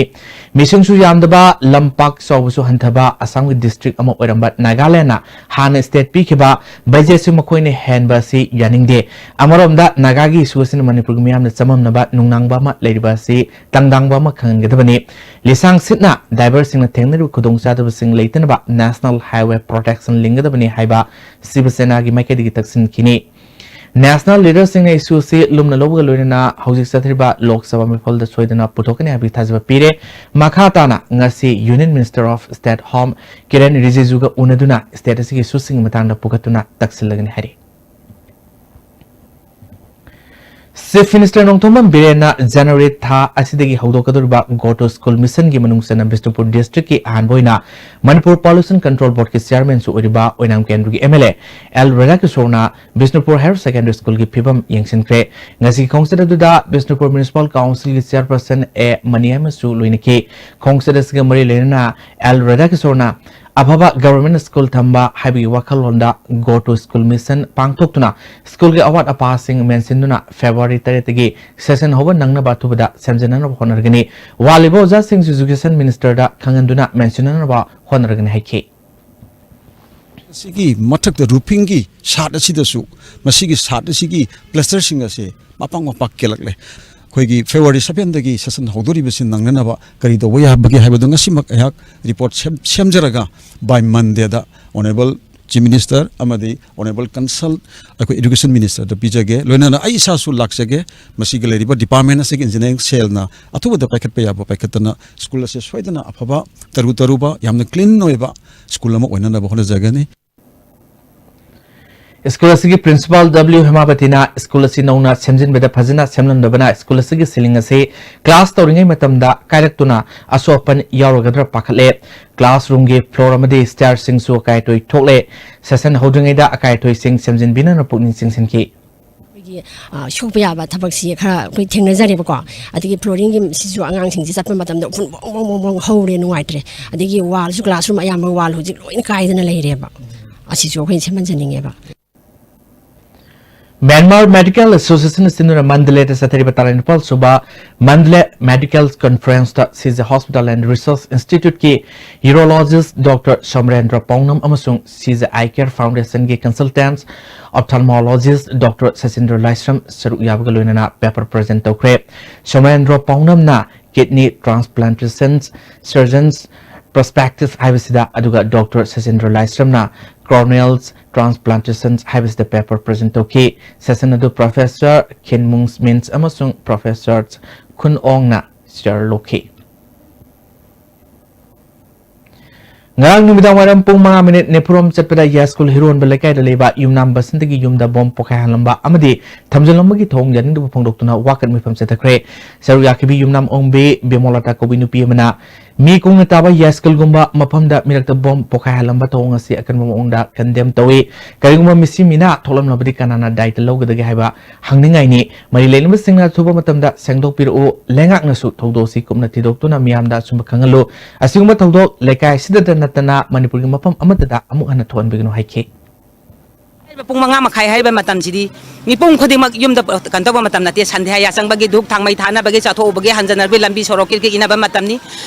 ꯃꯤꯁꯤꯡꯁꯨ ꯌꯥꯝꯗꯕ, ꯂꯝ ꯄꯥꯛ ꯆꯥꯎꯕꯁꯨ ꯍꯟꯊꯕ ꯑꯁꯥꯝꯒꯤ ꯗꯤꯁꯇ꯭ꯔꯤꯛ ꯑꯃ ꯑꯣꯏꯔꯝꯕ ꯅꯥꯒꯥꯂꯦꯟꯗꯅ ꯍꯥꯟꯅ ꯁ꯭ꯇꯦꯠ ꯄꯤꯈꯤꯕ ꯕꯖꯦꯠꯁꯨ ꯃꯈꯣꯏꯅ ꯍꯦꯟꯕ ꯑꯁꯤ ꯌꯥꯅꯤꯡꯗꯦ꯫ ꯑꯃꯔꯣꯝꯗ ꯅꯥꯒꯥꯒꯤ ꯏꯁꯨ ꯑꯁꯤꯅ ꯃꯅꯤꯄꯨꯔꯒꯤ ꯃꯤꯌꯥꯝꯅ ꯆꯃꯝꯅꯕ ꯅꯨꯡꯅꯥꯡꯕ ꯑꯃ ꯂꯩꯔꯤꯕ ꯑꯁꯤ ꯇꯪꯗꯥꯡꯕ ꯑꯃ ꯈꯪꯍꯟꯒꯗꯕꯅꯤ꯫ ꯂꯤꯁꯥꯡ ꯁꯤꯠꯅ ꯗ꯭ꯔꯥꯏꯚꯔꯁꯤꯡꯅ ꯊꯦꯡꯅꯔꯤꯕ ꯈꯨꯗꯣꯡꯆꯥꯗꯕꯁꯤꯡ ꯂꯩꯇꯅꯕ ꯅꯦꯁꯅꯦꯜ ꯍꯥꯏꯋꯦ ꯄ꯭ꯔꯣꯇꯦꯛꯁꯟ ꯂꯤꯡꯒꯗꯕꯅꯤ ꯍꯥꯏꯕ ꯁꯤꯕ ꯁꯦꯅꯥꯒꯤ ꯃꯥꯏꯀꯩꯗꯒꯤ ꯇꯛꯁꯤꯟꯈꯤꯅꯤ꯫ ꯅꯦꯁꯅꯦꯜ ꯂꯤꯗꯔꯁꯤꯡꯅ ꯏꯁꯨ ꯑꯁꯤ ꯂꯨꯝꯅ ꯂꯧꯕꯒ ꯂꯣꯏꯅꯅ ꯍꯧꯖꯤꯛ ꯆꯠꯊꯔꯤꯕ ꯂꯣꯛ ꯁꯚꯥ ꯃꯤꯐꯝꯗ ꯁꯣꯏꯗꯅ ꯄꯨꯊꯣꯛꯀꯅꯤ ꯍꯥꯏꯕꯒꯤ ꯊꯥꯖꯕ ꯄꯤꯔꯦ꯫ ꯃꯈꯥ ꯇꯥꯅ ꯉꯁꯤ Union Minister of State Home Kiren ꯔꯤꯖꯤꯖꯨꯒ ꯎꯅꯗꯨꯅ ꯁ꯭ꯇꯦꯠ ꯑꯁꯤꯒꯤ ꯏꯁꯨꯁꯤꯡꯒꯤ ꯃꯇꯥꯡꯗ ꯄꯨꯈꯠꯇꯨꯅ ꯇꯛꯁꯤꯜꯂꯒꯅꯤ ꯍꯥꯏꯔꯤ꯫ ꯆꯤꯐ ꯃꯤꯅꯤꯁꯇꯔ ꯅꯣꯡꯊꯣꯝꯕꯝ ꯕꯤꯔꯦꯟꯅ ꯖꯅꯋꯥꯔꯤ ꯊꯥ ꯑꯁꯤꯗꯒꯤ ꯍꯧꯗꯣꯛꯀꯗꯧꯔꯤꯕ Go to School Mission ꯒꯤ ꯃꯅꯨꯡ ꯆꯟꯅ ꯕꯤꯁꯅꯨꯄꯨꯔ ꯗꯤꯁꯇ꯭ꯔꯤꯛꯀꯤ ꯑꯍꯥꯟꯕ ꯑꯣꯏꯅ ꯃꯅꯤꯄꯨꯔ ꯄꯣꯂꯨꯁꯟ ꯀꯟꯇ꯭ꯔꯣꯜ ꯕꯣꯔꯗꯀꯤ ꯆꯤꯌꯥꯔꯃꯦꯟꯁꯨ ꯑꯣꯏꯔꯤꯕ ꯑꯣꯏꯅꯥꯝ ꯀꯦꯟꯗ꯭ꯔꯒꯤ ꯑꯦꯝ ꯑꯦꯜ ꯑꯦ ꯑꯦꯜ ꯔꯥꯙꯥꯀꯤꯁꯣꯔꯅ ꯕꯤꯁꯅꯨꯄꯨꯔ ꯍꯥꯏꯌꯔ ꯁꯦꯀꯦꯟꯗꯔꯤ ꯁ꯭ꯀꯨꯜꯒꯤ ꯐꯤꯕꯝ ꯌꯦꯡꯁꯤꯟꯈ꯭ꯔꯦ꯫ ꯉꯁꯤꯒꯤ ꯈꯣꯡꯆꯠ ꯑꯗꯨꯗ ꯕꯤꯁꯅꯨꯄꯨꯔ ꯃ꯭ꯌꯨꯅꯤꯁꯤꯄꯥꯜ ꯀꯥꯎꯟꯁꯤꯜꯒꯤ ꯆꯤꯌꯥꯔꯄꯔꯁꯟ ꯑꯦ ꯃꯅꯤꯌꯥꯃꯁꯨ ꯂꯣꯏꯅꯈꯤ꯫ ꯈꯣꯡꯆꯠ ꯑꯁꯤꯒ ꯃꯔꯤ ꯂꯩꯅꯅ ꯑꯦꯜ ꯔꯥꯙꯥꯀꯤꯁꯣꯔꯅ ꯑꯐꯕ ꯒꯚꯔꯟꯃꯦꯟꯠ ꯁ꯭ꯀꯨꯜ ꯊꯝꯕ ꯍꯥꯏꯕꯒꯤ ꯋꯥꯈꯜꯂꯣꯟꯗ Go to School Mission ꯄꯥꯡꯊꯣꯛꯇꯨꯅ ꯁ꯭ꯀꯨꯜꯒꯤ ꯑꯋꯥꯠ ꯑꯄꯥꯁꯤꯡ ꯃꯦꯟꯁꯤꯟꯗꯨꯅ ꯐꯦꯕ꯭ꯔꯨꯋꯥꯔꯤ ꯇꯔꯦꯠꯇꯒꯤ ꯁꯦꯁꯟ ꯍꯧꯕ ꯅꯪꯅꯕ ꯑꯊꯨꯕꯗ ꯁꯦꯝꯖꯤꯟꯅꯅꯕ ꯍꯣꯠꯅꯔꯒꯅꯤ꯫ ꯋꯥꯠꯂꯤꯕ ꯑꯣꯖꯥꯁꯤꯡꯁꯨ ꯏꯖꯨꯀꯦꯁꯟ ꯃꯤꯅꯤꯁꯇꯔꯗ ꯈꯪꯍꯟꯗꯨꯅ ꯃꯦꯟꯁꯤꯟꯅꯅꯕ ꯍꯣꯠꯅꯔꯒꯅꯤ ꯍꯥꯏꯈꯤ꯫ ꯑꯁꯤꯒꯤ ꯃꯊꯛꯇ ꯔꯨꯐꯤꯡꯒꯤ ꯁꯥꯠ ꯑꯁꯤꯗꯁꯨ ꯃꯁꯤꯒꯤ ꯁꯥꯠ ꯑꯁꯤꯒꯤ ꯄ꯭ꯂꯥꯁꯇꯔꯁꯤꯡ ꯑꯁꯦ ꯃꯄꯥꯛ ꯃꯄꯥꯛ ꯀꯦꯜꯂꯛꯂꯦ꯫ ꯑꯩꯈꯣꯏꯒꯤ ꯐꯦꯕ꯭ꯔꯨꯋꯥꯔꯤ ꯁꯚꯦꯟꯗꯒꯤ ꯁꯦꯁꯟ ꯍꯧꯗꯣꯔꯤꯕꯁꯤ ꯅꯪꯅꯅꯕ ꯀꯔꯤ ꯇꯧꯕ ꯌꯥꯕꯒꯦ ꯍꯥꯏꯕꯗꯣ ꯉꯁꯤꯃꯛ ꯑꯩꯍꯥꯛ ꯔꯤꯄꯣꯔꯠ ꯁꯦꯝ-, ꯁꯦꯝꯖꯔꯒ by Mondayꯗ ꯑꯣꯅꯔꯦꯕꯜ ꯆꯤꯐ ꯃꯤꯅꯤꯁꯇꯔ ꯑꯃꯗꯤ ꯑꯣꯅꯔꯦꯕꯜ ꯀꯟꯁꯜ ꯑꯩꯈꯣꯏ ꯏꯗꯨꯀꯦꯁꯟ ꯃꯤꯅꯤꯁꯇꯔꯗ ꯄꯤꯖꯒꯦ꯫ ꯂꯣꯏꯅꯅ ꯑꯩ ꯏꯁꯥꯁꯨ ꯂꯥꯛꯆꯒꯦ꯫ ꯃꯁꯤꯒꯤ ꯂꯩꯔꯤꯕ ꯗꯤꯄꯥꯔꯠꯃꯦꯟ ꯑꯁꯤꯒꯤ ꯏꯟꯖꯤꯅꯤꯌꯥꯔꯤꯡ ꯁꯦꯜꯅ ꯑꯊꯨꯕꯗ ꯄꯥꯏꯈꯠꯄ ꯌꯥꯕ ꯄꯥꯏꯈꯠꯇꯅ ꯁ꯭ꯀꯨꯜ ꯑꯁꯦ ꯁꯣꯏꯗꯅ ꯑꯐꯕ, ꯇꯔꯨ ꯇꯔꯨꯕ, ꯌꯥꯝꯅ ꯀ꯭ꯂꯤꯟ ꯑꯣꯏꯕ ꯁ꯭ꯀꯨꯜ ꯑꯃ ꯑꯣꯏꯅꯅꯕ ꯍꯣꯠꯅꯖꯒꯅꯤ꯫ ꯁ꯭ꯀꯨꯜ ꯑꯁꯤꯒꯤ ꯄ꯭ꯔꯤꯟꯁꯤꯄꯥꯜ ꯗꯕ꯭ꯂꯤꯎ ꯍꯦꯃꯥꯄꯇꯤꯅ ꯁ꯭ꯀꯨꯜ ꯑꯁꯤ ꯅꯧꯅ ꯁꯦꯝꯖꯤꯟꯕꯗ ꯐꯖꯅ ꯁꯦꯝꯂꯝꯗꯕꯅ ꯁ꯭ꯀꯨꯜ ꯑꯁꯤꯒꯤ ꯁꯤꯂꯤꯡ ꯑꯁꯤ ꯀ꯭ꯂꯥꯁ ꯇꯧꯔꯤꯉꯩ ꯃꯇꯝꯗ ꯀꯥꯏꯔꯛꯇꯨꯅ ꯑꯁꯣꯛ ꯑꯄꯟ ꯌꯥꯎꯔꯒꯗ꯭ꯔꯥ ꯄꯥꯈꯠꯂꯦ꯫ ꯀ꯭ꯂꯥꯁꯔꯨꯝꯒꯤ ꯐ꯭ꯂꯣꯔ ꯑꯃꯗꯤ ꯁ꯭ꯇꯦꯌꯔꯁꯤꯡꯁꯨ ꯑꯀꯥꯏ ꯑꯇꯣꯏ ꯊꯣꯛꯂꯦ꯫ ꯁꯦꯁꯟ ꯍꯧꯗ꯭ꯔꯤꯉꯩꯗ ꯑꯀꯥꯏ ꯑꯇꯣꯏꯁꯤꯡ ꯁꯦꯝꯖꯤꯟꯕꯤꯅꯅ ꯄꯨꯛꯅꯤꯡ ꯆꯤꯡꯁꯤꯟꯈꯤ꯫ ꯑꯩꯈꯣꯏꯒꯤ, ꯑ, ꯁꯣꯛꯄ ꯌꯥꯕ ꯊꯕꯛꯁꯤ ꯈꯔ ꯑꯩꯈꯣꯏ ꯊꯦꯡꯅꯖꯔꯦꯕꯀꯣ꯫ ꯑꯗꯒꯤ ꯐ꯭ꯂꯣꯔꯤꯡꯒꯤ ꯁꯤꯁꯨ ꯑꯉꯥꯡꯁꯤꯡꯁꯤ ꯆꯠꯄ ꯃꯇꯝꯗ ꯎꯐꯨꯟ ꯕꯣꯡ ꯕꯣꯡ ꯕꯣꯡ ꯕꯣꯡ ꯍꯧꯔꯦ, ꯅꯨꯡꯉꯥꯏꯇ꯭ꯔꯦ꯫ ꯑꯗꯒꯤ ꯋꯥꯜꯁꯨ, ꯀ꯭ꯂꯥꯁꯔꯨꯝ ꯑꯌꯥꯝꯕ ꯋꯥꯜ ꯍꯧꯖꯤꯛ ꯂꯣꯏꯅ ꯀꯥꯏꯗꯅ ꯂꯩꯔꯦꯕ꯫ ꯑꯁꯤꯁꯨ ꯑꯩꯈꯣꯏꯅ ꯁꯦꯝꯍꯟꯖꯅꯤꯡꯉꯦꯕ꯫ ꯃ꯭ꯌꯥꯟꯃꯥꯔ ꯃꯦꯗꯤꯀꯦꯜ ꯑꯦꯁꯣꯁꯤꯌꯦꯁꯟ ꯑꯁꯤꯅ ꯃꯟꯗꯂꯦꯗ ꯆꯠꯊꯔꯤꯕ ꯇꯔꯥꯅꯤꯄꯥꯜ ꯁꯨꯕ ꯃꯟꯗꯂꯦ ꯃꯦꯗꯤꯀꯦꯜ ꯀꯟꯐꯔꯦꯟꯁꯇ ꯁꯤꯖ ꯍꯣꯁꯄꯤꯇꯥꯜ ꯑꯦꯟ ꯔꯤꯁꯔꯁ ꯏꯟꯁꯇꯤꯇ꯭ꯌꯨꯠꯀꯤ ꯌꯨꯔꯣꯂꯣꯖꯤꯁ ꯗꯣꯛꯇꯔ ꯁꯣꯃꯔꯦꯟꯗ꯭ꯔ ꯄꯥꯎꯅꯝ ꯑꯃꯁꯨꯡ ꯁꯤꯖ ꯑꯥꯏ ꯀꯦꯌꯔ ꯐꯥꯎꯟꯗꯦꯁꯟꯒꯤ ꯀꯟꯁꯜꯇꯦꯟꯁ ꯑꯣꯞꯊꯥꯜꯃꯣꯂꯣꯖꯤꯁ ꯗꯣꯛꯇꯔ ꯁꯆꯤꯟꯗ꯭ꯔ ꯂꯥꯏꯁ꯭ꯔꯝ ꯁꯔꯨꯛ ꯌꯥꯕꯒ ꯂꯣꯏꯅꯅ ꯄꯦꯄꯔ ꯄ꯭ꯔꯖꯦꯟ ꯇꯧꯈ꯭ꯔꯦ꯫ ꯁꯣꯃꯔꯦꯟꯗ꯭ꯔ ꯄꯥꯎꯅꯝꯅ ꯀꯤꯗꯅꯤ ꯇ꯭ꯔꯥꯟꯁꯄ꯭ꯂꯥꯟꯇꯦꯁꯟ ꯁꯔꯖꯟꯁ ꯄ꯭ꯔꯣꯁꯄꯦꯛꯇꯤꯁ ꯍꯥꯏꯕꯁꯤꯗ, ꯑꯗꯨꯒ ꯗꯣꯛꯇꯔ ꯁꯆꯤꯟꯗ꯭ꯔ ꯂꯥꯏꯁ꯭ꯔꯝꯅ ꯀ꯭ꯔꯣꯅꯤꯌꯦꯜ ꯇ꯭ꯔꯥꯟꯁꯄ꯭ꯂꯥꯟꯇꯦꯁꯟ ꯍꯥꯏꯕꯁꯤꯗ ꯄꯦꯄꯔ ꯄ꯭ꯔꯖꯦꯟ ꯇꯧꯈꯤ꯫ ꯁꯦꯁꯟ ꯑꯗꯨ ꯄ꯭ꯔꯣꯐꯦꯁꯔ ꯈꯤꯟꯃꯨꯡ ꯃꯤꯟꯁ ꯑꯃꯁꯨꯡ ꯄ꯭ꯔꯣꯐꯦꯁꯔ ꯈꯨꯟ ꯑꯣꯡꯅ ꯆꯤꯌꯔ ꯂꯧꯈꯤ꯫ ꯉꯔꯥꯡ ꯅꯨꯃꯤꯗꯥꯡ ꯋꯥꯏꯔꯝ ꯄꯨꯡ ꯃꯉꯥ ꯃꯤꯅꯤꯠ ꯅꯤꯐꯨꯔꯣꯝ ꯆꯠꯄꯗ ꯌꯥꯏꯁ꯭ꯀꯨꯜ ꯍꯤꯔꯣꯟꯕ ꯂꯩꯀꯥꯏꯗ ꯂꯩꯕ ꯌꯨꯝꯅꯥꯝ ꯕꯁꯟꯇꯒꯤ ꯌꯨꯝꯗ ꯕꯣꯝ ꯄꯣꯈꯥꯏꯍꯜꯂꯝꯕ ꯑꯃꯗꯤ ꯊꯝꯖꯤꯜꯂꯝꯕꯒꯤ ꯊꯧꯑꯣꯡ ꯌꯥꯅꯤꯡꯗꯕ ꯐꯣꯡꯗꯣꯛꯇꯨꯅ ꯋꯥꯀꯠ ꯃꯤꯐꯝ ꯆꯠꯊꯈ꯭ꯔꯦ꯫ ꯁꯔꯨꯛ ꯌꯥꯈꯤꯕꯤ ꯌꯨꯝꯅꯥꯝ ꯑꯣꯡꯕꯤ ꯕꯤꯃꯣꯂꯥꯇꯥ ꯀꯧꯕꯤ ꯅꯨꯄꯤ ꯑꯃꯅ ꯃꯤ ꯀꯨꯡꯅ ꯇꯥꯕ ꯌꯥꯏꯁ꯭ꯀꯨꯜꯒꯨꯝꯕ ꯃꯐꯝꯗ ꯃꯤꯔꯛꯇ ꯕꯣꯝ ꯄꯣꯈꯥꯏꯍꯜꯂꯝꯕ ꯊꯧꯑꯣꯡ ꯑꯁꯤ ꯑꯀꯟꯕ ꯃꯑꯣꯡꯗ ꯀꯟꯗꯦꯝ ꯇꯧꯏ꯫ ꯀꯔꯤꯒꯨꯝꯕ ꯃꯤꯁꯤ ꯃꯤꯅꯥ ꯊꯣꯛꯂꯝꯂꯕꯗꯤ ꯀꯅꯥꯅ ꯗꯥꯏꯇ ꯂꯧꯒꯗꯒꯦ ꯍꯥꯏꯕ ꯍꯪꯅꯤꯡꯉꯥꯏꯅꯤ꯫ ꯃꯔꯤ ꯂꯩꯅꯕꯁꯤꯡꯅ ꯑꯊꯨꯕ ꯃꯇꯝꯗ ꯁꯦꯡꯗꯣꯛꯄꯤꯔꯛꯎ꯫ ꯂꯩꯉꯥꯛꯅꯁꯨ ꯊꯧꯗꯣꯛ ꯑꯁꯤ ꯀꯨꯞꯅ ꯊꯤꯗꯣꯛꯇꯨꯅ ꯃꯤꯌꯥꯝꯗ ꯑꯆꯨꯝꯕ ꯈꯪꯍꯜꯂꯨ꯫ ꯑꯁꯤꯒꯨꯝꯕ ꯊꯧꯗꯣꯛ ꯂꯩꯀꯥꯏ ꯑꯁꯤꯗꯇ ꯅꯠꯇꯅ ꯃꯅꯤꯄꯨꯔꯒꯤ ꯃꯐꯝ ꯑꯃꯠꯇꯗ ꯑꯃꯨꯛ ꯍꯟꯅ ꯊꯣꯛꯍꯟꯕꯤꯒꯅꯨ ꯍꯥꯏꯈꯤ꯫ ꯍꯥꯏꯔꯤꯕ ꯄꯨꯡ ꯃꯉꯥ ꯃꯈꯥꯏ ꯍꯥꯏꯔꯤꯕ ꯃꯇꯝꯁꯤꯗꯤ ꯃꯤꯄꯨꯝ ꯈꯨꯗꯤꯡꯃꯛ ꯌꯨꯝꯗ ꯀꯩꯅꯣ ꯇꯧꯕ ꯃꯇꯝ ꯅꯠꯇꯦ꯫ ꯁꯟꯗ꯭ꯌꯥ ꯌꯥꯆꯪꯕꯒꯤ ꯙꯨꯞ ꯊꯥꯡꯃꯩ ꯊꯥꯅꯕꯒꯤ, ꯆꯥꯊꯣꯛꯎꯕꯒꯤ, ꯍꯟꯖꯅꯕꯒꯤ ꯂꯝꯕꯤ ꯁꯣꯔꯣꯛꯀꯤ ꯏꯟꯅꯕ ꯃꯇꯝꯅꯤ꯫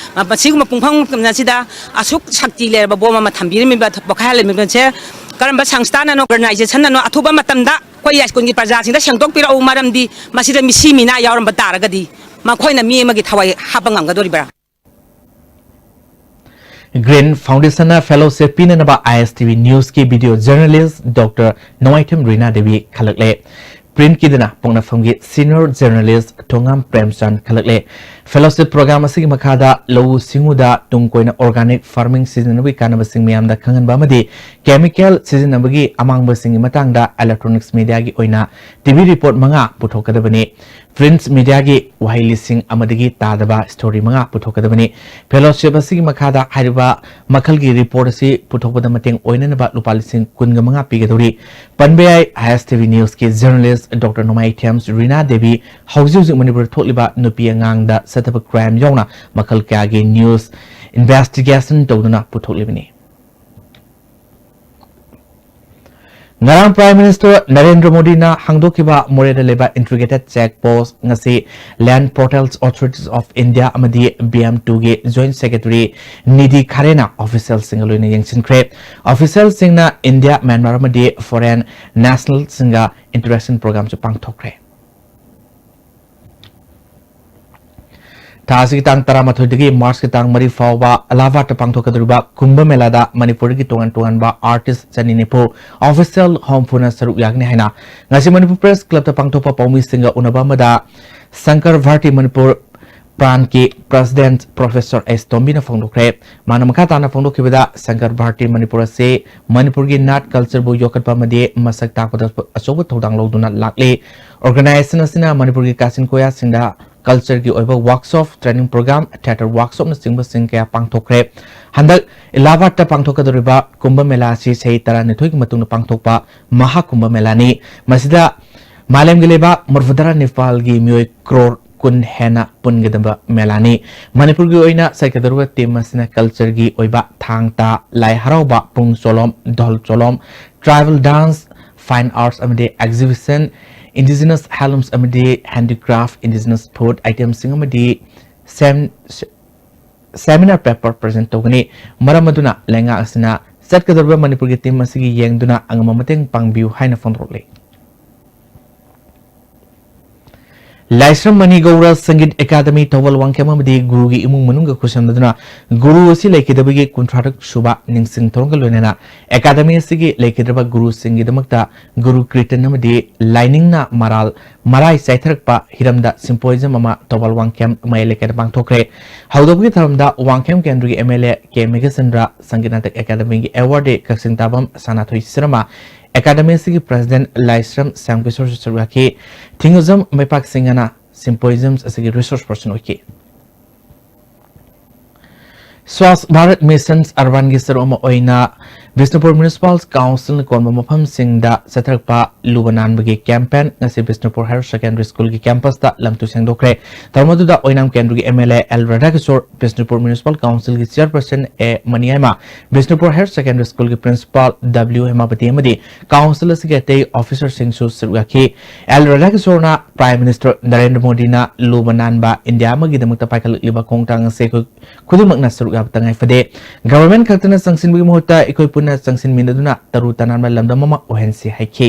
ꯃꯁꯤꯒꯨꯝꯕ ꯄꯨꯡꯐꯝ ꯑꯁꯤꯗ ꯑꯁꯨꯛ ꯁꯛꯇꯤ ꯂꯩꯔꯕ ꯕꯣꯝ ꯑꯃ ꯊꯝꯕꯤꯔꯝꯃꯤꯕ, ꯄꯣꯈꯥꯏꯍꯜꯂꯝꯃꯤꯕꯁꯦ ꯀꯔꯝꯕ ꯁꯪꯁꯊꯥꯟꯅꯅꯣ, ꯑꯣꯔꯒꯅꯥꯏꯖꯦꯁꯟꯅꯅꯣ? ꯑꯊꯨꯕ ꯃꯇꯝꯗ ꯑꯩꯈꯣꯏ ꯌꯥꯏꯁ꯭ꯀꯨꯜꯒꯤ ꯄ꯭ꯔꯖꯥꯁꯤꯡꯗ ꯁꯦꯡꯗꯣꯛꯄꯤꯔꯛꯎ꯫ ꯃꯔꯝꯗꯤ ꯃꯁꯤꯗ ꯃꯤꯁꯤ ꯃꯤꯅꯥ ꯌꯥꯎꯔꯝꯕ ꯇꯥꯔꯒꯗꯤ ꯃꯈꯣꯏꯅ ꯃꯤ ꯑꯃꯒꯤ ꯊꯋꯥꯏ ꯍꯥꯞꯄ ꯉꯝꯒꯗꯣꯔꯤꯕ꯭ꯔꯥ? ꯒ꯭ꯔꯤꯟ ꯐꯥꯎꯟꯗꯦꯁꯟꯅ ꯐꯦꯂꯣꯁꯤꯞ ꯄꯤꯅꯅꯕ ꯑꯥꯏ ꯑꯦꯁ ꯇꯤ ꯚꯤ ꯅ꯭ꯌꯨꯁꯀꯤ video journalist doctor Nongmaithem Rina Devi ꯈꯜꯂꯛꯂꯦ꯫ ꯄ꯭ꯔꯤꯟꯠꯀꯤꯗꯅ ꯄꯣꯛꯅꯐꯝꯒꯤ senior journalist ꯊꯣꯉꯥꯝ ꯄ꯭ꯔꯦꯝꯆꯥꯟ ꯈꯜꯂꯛꯂꯦ꯫ Fellowship program ꯑꯁꯤꯒꯤ ꯃꯈꯥꯗ ꯂꯧꯎ ꯁꯤꯡꯎꯗ ꯇꯨꯡ ꯀꯣꯏꯅ organic farming ꯁꯤꯖꯤꯟꯅꯕꯒꯤ ꯀꯥꯟꯅꯕꯁꯤꯡ ꯃꯤꯌꯥꯝꯗ ꯈꯪꯍꯟꯕ ꯑꯃꯗꯤ chemical ꯁꯤꯖꯤꯟꯅꯕꯒꯤ ꯑꯃꯥꯡꯕꯁꯤꯡꯒꯤ ꯃꯇꯥꯡꯗ electronics mediaꯒꯤ ꯑꯣꯏꯅ TV report ꯃꯉꯥ ꯄꯨꯊꯣꯛꯀꯗꯕꯅꯤ꯫ Print mediaꯒꯤ ꯋꯥꯍꯩ ꯂꯤꯁꯤꯡ ꯑꯃꯗꯒꯤ ꯇꯥꯗꯕ story ꯃꯉꯥ ꯄꯨꯊꯣꯛꯀꯗꯕꯅꯤ꯫ Fellowship ꯑꯁꯤꯒꯤ ꯃꯈꯥꯗ ꯍꯥꯏꯔꯤꯕ ꯃꯈꯜꯒꯤ report ꯑꯁꯤ ꯄꯨꯊꯣꯛꯄꯗ ꯃꯇꯦꯡ ꯑꯣꯏꯅꯅꯕ ꯂꯨꯄꯥ ꯂꯤꯁꯤꯡ ꯀꯨꯟꯒ ꯃꯉꯥ ꯄꯤꯒꯗꯧꯔꯤ꯫ ꯄꯟꯕ ꯌꯥꯏ, ISTV Newsꯀꯤ journalist Doctor ꯅꯣꯡꯃꯥꯏꯊꯦꯝ ꯔꯤꯅꯥ ꯗꯦꯕꯤ ꯍꯧꯖꯤꯛ ꯍꯧꯖꯤꯛ ꯃꯅꯤꯄꯨꯔꯗ ꯊꯣꯛꯂꯤꯕ ꯅꯨꯄꯤ ꯑꯉꯥꯡꯗ ꯆꯠꯊꯕ crime ꯌꯥꯎꯅ ꯃꯈꯜ ꯀꯌꯥꯒꯤ news investigation ꯇꯧꯗꯨꯅ ꯄꯨꯊꯣꯛꯂꯤꯕꯅꯤ꯫ ꯉꯔꯥꯡ Prime Minister ꯅꯔꯦꯟꯗ꯭ꯔ ꯃꯣꯗꯤꯅ ꯍꯥꯡꯗꯣꯛꯈꯤꯕ ꯃꯣꯔꯦꯗ ꯂꯩꯕ Integrated Check Post ꯉꯁꯤ Land Portals Authorities of India ꯑꯃꯗꯤ BMTOꯒꯤ Joint Secretary ꯅꯤꯙꯤ ꯈꯔꯦꯅ officialꯁꯤꯡꯒ ꯂꯣꯏꯅ ꯌꯦꯡꯁꯤꯟꯈ꯭ꯔꯦ꯫ Officialꯁꯤꯡꯅ ꯏꯟꯗꯤꯌꯥ, ꯃ꯭ꯌꯥꯟꯃꯥꯔ ꯑꯃꯗꯤ foreign nationalꯁꯤꯡꯒ interaction programꯁꯨ ꯄꯥꯡꯊꯣꯛꯈ꯭ꯔꯦ꯫ ꯊꯥ ꯑꯁꯤꯒꯤ ꯇꯥꯡ ꯇꯔꯥꯃꯥꯊꯣꯏꯗꯒꯤ ꯃꯥꯔꯆꯀꯤ ꯇꯥꯡ ꯃꯔꯤ ꯐꯥꯎꯕ ꯑꯂꯥꯍꯥꯕꯥꯗꯇ ꯄꯥꯡꯊꯣꯛꯀꯗꯧꯔꯤꯕ ꯀꯨꯝꯚ ꯃꯦꯂꯥꯗ ꯃꯅꯤꯄꯨꯔꯗꯒꯤ ꯇꯣꯉꯥꯟ ꯇꯣꯉꯥꯟꯕ artist ꯆꯅꯤ ꯅꯤꯐꯨ official ꯍꯣꯝꯐꯨꯅ ꯁꯔꯨꯛ ꯌꯥꯒꯅꯤ ꯍꯥꯏꯅ ꯉꯁꯤ ꯃꯅꯤꯄꯨꯔ Press Clubꯇ ꯄꯥꯡꯊꯣꯛꯄ ꯄꯥꯎꯃꯤꯁꯤꯡꯒ ꯎꯅꯕ ꯑꯃꯗ ꯁꯪꯀꯔ ꯚꯥꯔꯇꯤ ꯃꯅꯤꯄꯨꯔ ꯄ꯭ꯔꯥꯟꯠꯀꯤ President Professor ꯑꯦꯁ ꯇꯣꯝꯕꯤꯅ ꯐꯣꯡꯗꯣꯛꯈ꯭ꯔꯦ꯫ ꯃꯥꯅ ꯃꯈꯥ ꯇꯥꯅ ꯐꯣꯡꯗꯣꯛꯈꯤꯕꯗ, ꯁꯪꯀꯔ ꯚꯥꯔꯇꯤ ꯃꯅꯤꯄꯨꯔ ꯑꯁꯤ ꯃꯅꯤꯄꯨꯔꯒꯤ ꯅꯥꯠ cultureꯕꯨ ꯌꯣꯛꯈꯠꯄ ꯑꯃꯗꯤ ꯃꯁꯛ ꯇꯥꯛꯄꯗ ꯑꯆꯧꯕ ꯊꯧꯗꯥꯡ ꯂꯧꯗꯨꯅ ꯂꯥꯛꯂꯤ꯫ Organization ꯑꯁꯤꯅ ꯃꯅꯤꯄꯨꯔꯒꯤ ꯀꯥꯆꯤꯟ ꯀꯣꯌꯥꯁꯤꯡꯗ cultureꯒꯤ ꯑꯣꯏꯕ workshop, training program, theatre workshopꯅꯆꯤꯡꯕꯁꯤꯡ ꯀꯌꯥ ꯄꯥꯡꯊꯣꯛꯈ꯭ꯔꯦ꯫ ꯍꯟꯗꯛ ꯑꯂꯥꯍꯥꯕꯥꯗꯇ ꯄꯥꯡꯊꯣꯛꯀꯗꯧꯔꯤꯕ ꯀꯨꯝꯚ ꯃꯦꯂꯥ ꯑꯁꯤ ꯆꯍꯤ ꯇꯔꯥꯅꯤꯊꯣꯏꯒꯤ ꯃꯇꯨꯡꯗ ꯄꯥꯡꯊꯣꯛꯄ ꯃꯍꯥꯀꯨꯝꯚ ꯃꯦꯂꯥꯅꯤ꯫ ꯃꯁꯤꯗ ꯃꯥꯂꯦꯝꯒꯤ ꯂꯩꯕꯥꯛ ꯃꯔꯐꯨꯇꯔꯥ ꯅꯤꯄꯥꯜꯒꯤ ꯃꯤꯑꯣꯏ ꯀ꯭ꯔꯣꯔ ꯀꯨꯟ ꯍꯦꯟꯅ ꯄꯨꯟꯒꯗꯕ ꯃꯦꯂꯥꯅꯤ꯫ ꯃꯅꯤꯄꯨꯔꯒꯤ ꯑꯣꯏꯅ ꯆꯠꯀꯗꯧꯔꯤꯕ team ꯑꯁꯤꯅ cultureꯒꯤ ꯑꯣꯏꯕ ꯊꯥꯡ ꯇꯥ, ꯂꯥꯏ ꯍꯔꯥꯎꯕ, ꯄꯨꯡ ꯆꯣꯂꯣꯝ, ꯙꯣꯜ ꯆꯣꯂꯣꯝ, tribal dance, fine arts ꯑꯃꯗꯤ exhibition, indigenous handlooms ꯑꯃꯗꯤ handicraft, indigenous food itemsꯁꯤꯡ ꯑꯃꯗꯤ sem-, seminar paper present ꯇꯧꯒꯅꯤ꯫ ꯃꯔꯝ ꯑꯗꯨꯅ ꯂꯩꯉꯥꯛ ꯑꯁꯤꯅ ꯆꯠꯀꯗꯧꯔꯤꯕ ꯃꯅꯤꯄꯨꯔꯒꯤ team ꯑꯁꯤꯒꯤ ꯌꯦꯡꯗꯨꯅ ꯑꯉꯝꯕ ꯃꯇꯦꯡ ꯄꯥꯡꯕꯤꯌꯨ ꯍꯥꯏꯅ ꯐꯣꯡꯗꯣꯔꯛꯂꯤ꯫ ꯂꯥꯏꯁ꯭ꯔꯝ ꯃꯅꯤ ꯒꯧꯔ ꯁꯪꯒꯤꯠ ꯑꯦꯀꯥꯗꯃꯤ ꯊꯧꯕꯥꯜ ꯋꯥꯡꯈꯦꯝ ꯑꯃꯗꯤ ꯒꯨꯔꯨꯒꯤ ꯏꯃꯨꯡ ꯃꯅꯨꯡꯒ ꯈꯨꯠꯁꯝꯅꯗꯨꯅ ꯒꯨꯔꯨ ꯑꯁꯤ ꯂꯩꯈꯤꯗꯕꯒꯤ ꯀꯨꯟꯊ꯭ꯔꯥ ꯇꯔꯨꯛ ꯁꯨꯕ ꯅꯤꯡꯁꯤꯡ ꯊꯧꯔꯝꯒ ꯂꯣꯏꯅꯅ ꯑꯦꯀꯥꯗꯃꯤ ꯑꯁꯤꯒꯤ ꯂꯩꯈꯤꯗ꯭ꯔꯕ ꯒꯨꯔꯨꯁꯤꯡꯒꯤꯗꯃꯛꯇ ꯒꯨꯔꯨ ꯀ꯭ꯔꯤꯇꯟ ꯑꯃꯗꯤ ꯂꯥꯏꯅꯤꯡꯅ ꯃꯔꯥꯜ ꯃꯔꯥꯏ ꯆꯥꯏꯊꯔꯛꯄ ꯍꯤꯔꯝꯗ symposium ꯑꯃ ꯊꯧꯕꯥꯜ ꯋꯥꯡꯈꯦꯝ ꯃꯌꯥꯏ ꯂꯩꯀꯥꯏꯗ ꯄꯥꯡꯊꯣꯛꯈ꯭ꯔꯦ꯫ ꯍꯧꯗꯣꯛꯄꯒꯤ ꯊꯧꯔꯝꯗ ꯋꯥꯡꯈꯦꯝ ꯀꯦꯟꯗ꯭ꯔꯒꯤ M L A K Meghachandra, Sangeet Natak ꯑꯦꯀꯥꯗꯃꯤꯒꯤ awardee ꯀꯛꯆꯤꯡ ꯇꯥꯕꯝ ꯁꯅꯥꯊꯣꯏ ꯁꯔꯃ, ꯑꯦꯀꯥꯗꯃꯤ ꯑꯁꯤꯒꯤ president ꯂꯥꯏꯁ꯭ꯔꯝ ꯁ꯭ꯌꯥꯝꯀꯤꯁꯣꯔꯁꯨ ꯁꯔꯨꯛ ꯌꯥꯈꯤ꯫ ꯊꯤꯡꯉꯨꯖꯝ ꯃꯩꯄꯥꯛ ꯁꯤꯡꯍꯅ symposium ꯑꯁꯤꯒꯤ resource person ꯑꯣꯏꯈꯤ꯫ ꯁ꯭ꯋꯥꯁ ꯚꯥꯔꯠ ꯃꯤꯁꯟ ꯑꯔꯕꯥꯟꯒꯤ ꯁꯔꯨꯛ ꯑꯃ ꯑꯣꯏꯅ ꯕꯤꯁꯅꯨꯄꯨꯔ ꯃ꯭ꯌꯨꯅꯤꯁꯤꯄꯥꯜ ꯀꯥꯎꯟꯁꯤꯜꯅ ꯀꯣꯟꯕ ꯃꯐꯝꯁꯤꯡꯗ ꯆꯠꯊꯔꯛꯄ ꯂꯨꯕ ꯅꯥꯟꯕꯒꯤ campaign ꯉꯁꯤ ꯕꯤꯁꯅꯨꯄꯨꯔ ꯍꯥꯌꯔ ꯁꯦꯀꯦꯟꯗꯔꯤ ꯁ꯭ꯀꯨꯜꯒꯤ ꯀꯦꯝꯄꯁꯇ ꯂꯝꯇꯨ ꯁꯦꯡꯗꯣꯛꯈ꯭ꯔꯦ꯫ ꯊꯧꯔꯝ ꯑꯗꯨꯗ ꯑꯣꯏꯅꯥꯝ ꯀꯦꯟꯗ꯭ꯔꯒꯤ M L A L Radhakishore, Bishnupur municipal ꯀꯥꯎꯟꯁꯤꯜꯒꯤ chairperson A Maniyaima, Bishnupur higher secondary ꯁ꯭ꯀꯨꯜꯒꯤ ꯄ꯭ꯔꯤꯟꯁꯤꯄꯥꯜ ꯗꯕ꯭ꯂꯤꯎ ꯍꯦꯃꯥꯄꯇꯤ ꯑꯃꯗꯤ ꯀꯥꯎꯟꯁꯤꯜ ꯑꯁꯤꯒꯤ ꯑꯇꯩ ꯑꯣꯐꯤꯁꯔꯁꯤꯡꯁꯨ ꯁꯔꯨꯛ ꯌꯥꯈꯤ꯫ ꯑꯦꯜ ꯔꯥꯙꯥꯀꯤꯁꯣꯔꯅ ꯄ꯭ꯔꯥꯏꯝ ꯃꯤꯅꯤꯁꯇꯔ ꯅꯔꯦꯟꯗ꯭ꯔ ꯃꯣꯗꯤꯅ ꯂꯨꯕ ꯅꯥꯟꯕ ꯏꯟꯗꯤꯌꯥ ꯑꯃꯒꯤꯗꯃꯛꯇ ꯄꯥꯏꯈꯠꯂꯛꯂꯤꯕ ꯈꯣꯡꯊꯥꯡ ꯑꯁꯤ ꯑꯩꯈꯣꯏ ꯈꯨꯗꯤꯡꯃꯛꯅ ꯁꯔꯨꯛ ꯌꯥꯕ ꯇꯉꯥꯏ ꯐꯗꯦ꯫ ꯒꯚꯔꯟꯃꯦꯟꯠ ꯈꯛꯇꯅ ꯆꯪꯁꯤꯟꯕꯒꯤ ꯃꯍꯨꯠꯇ ꯑꯩꯈꯣꯏ ꯄꯨꯟꯅ ꯆꯪꯁꯤꯟꯃꯤꯟꯅꯗꯨꯅ ꯇꯔꯨ ꯇꯅꯥꯟꯕ ꯂꯝꯗꯝ ꯑꯃ ꯑꯣꯏꯍꯟꯁꯤ ꯍꯥꯏꯈꯤ꯫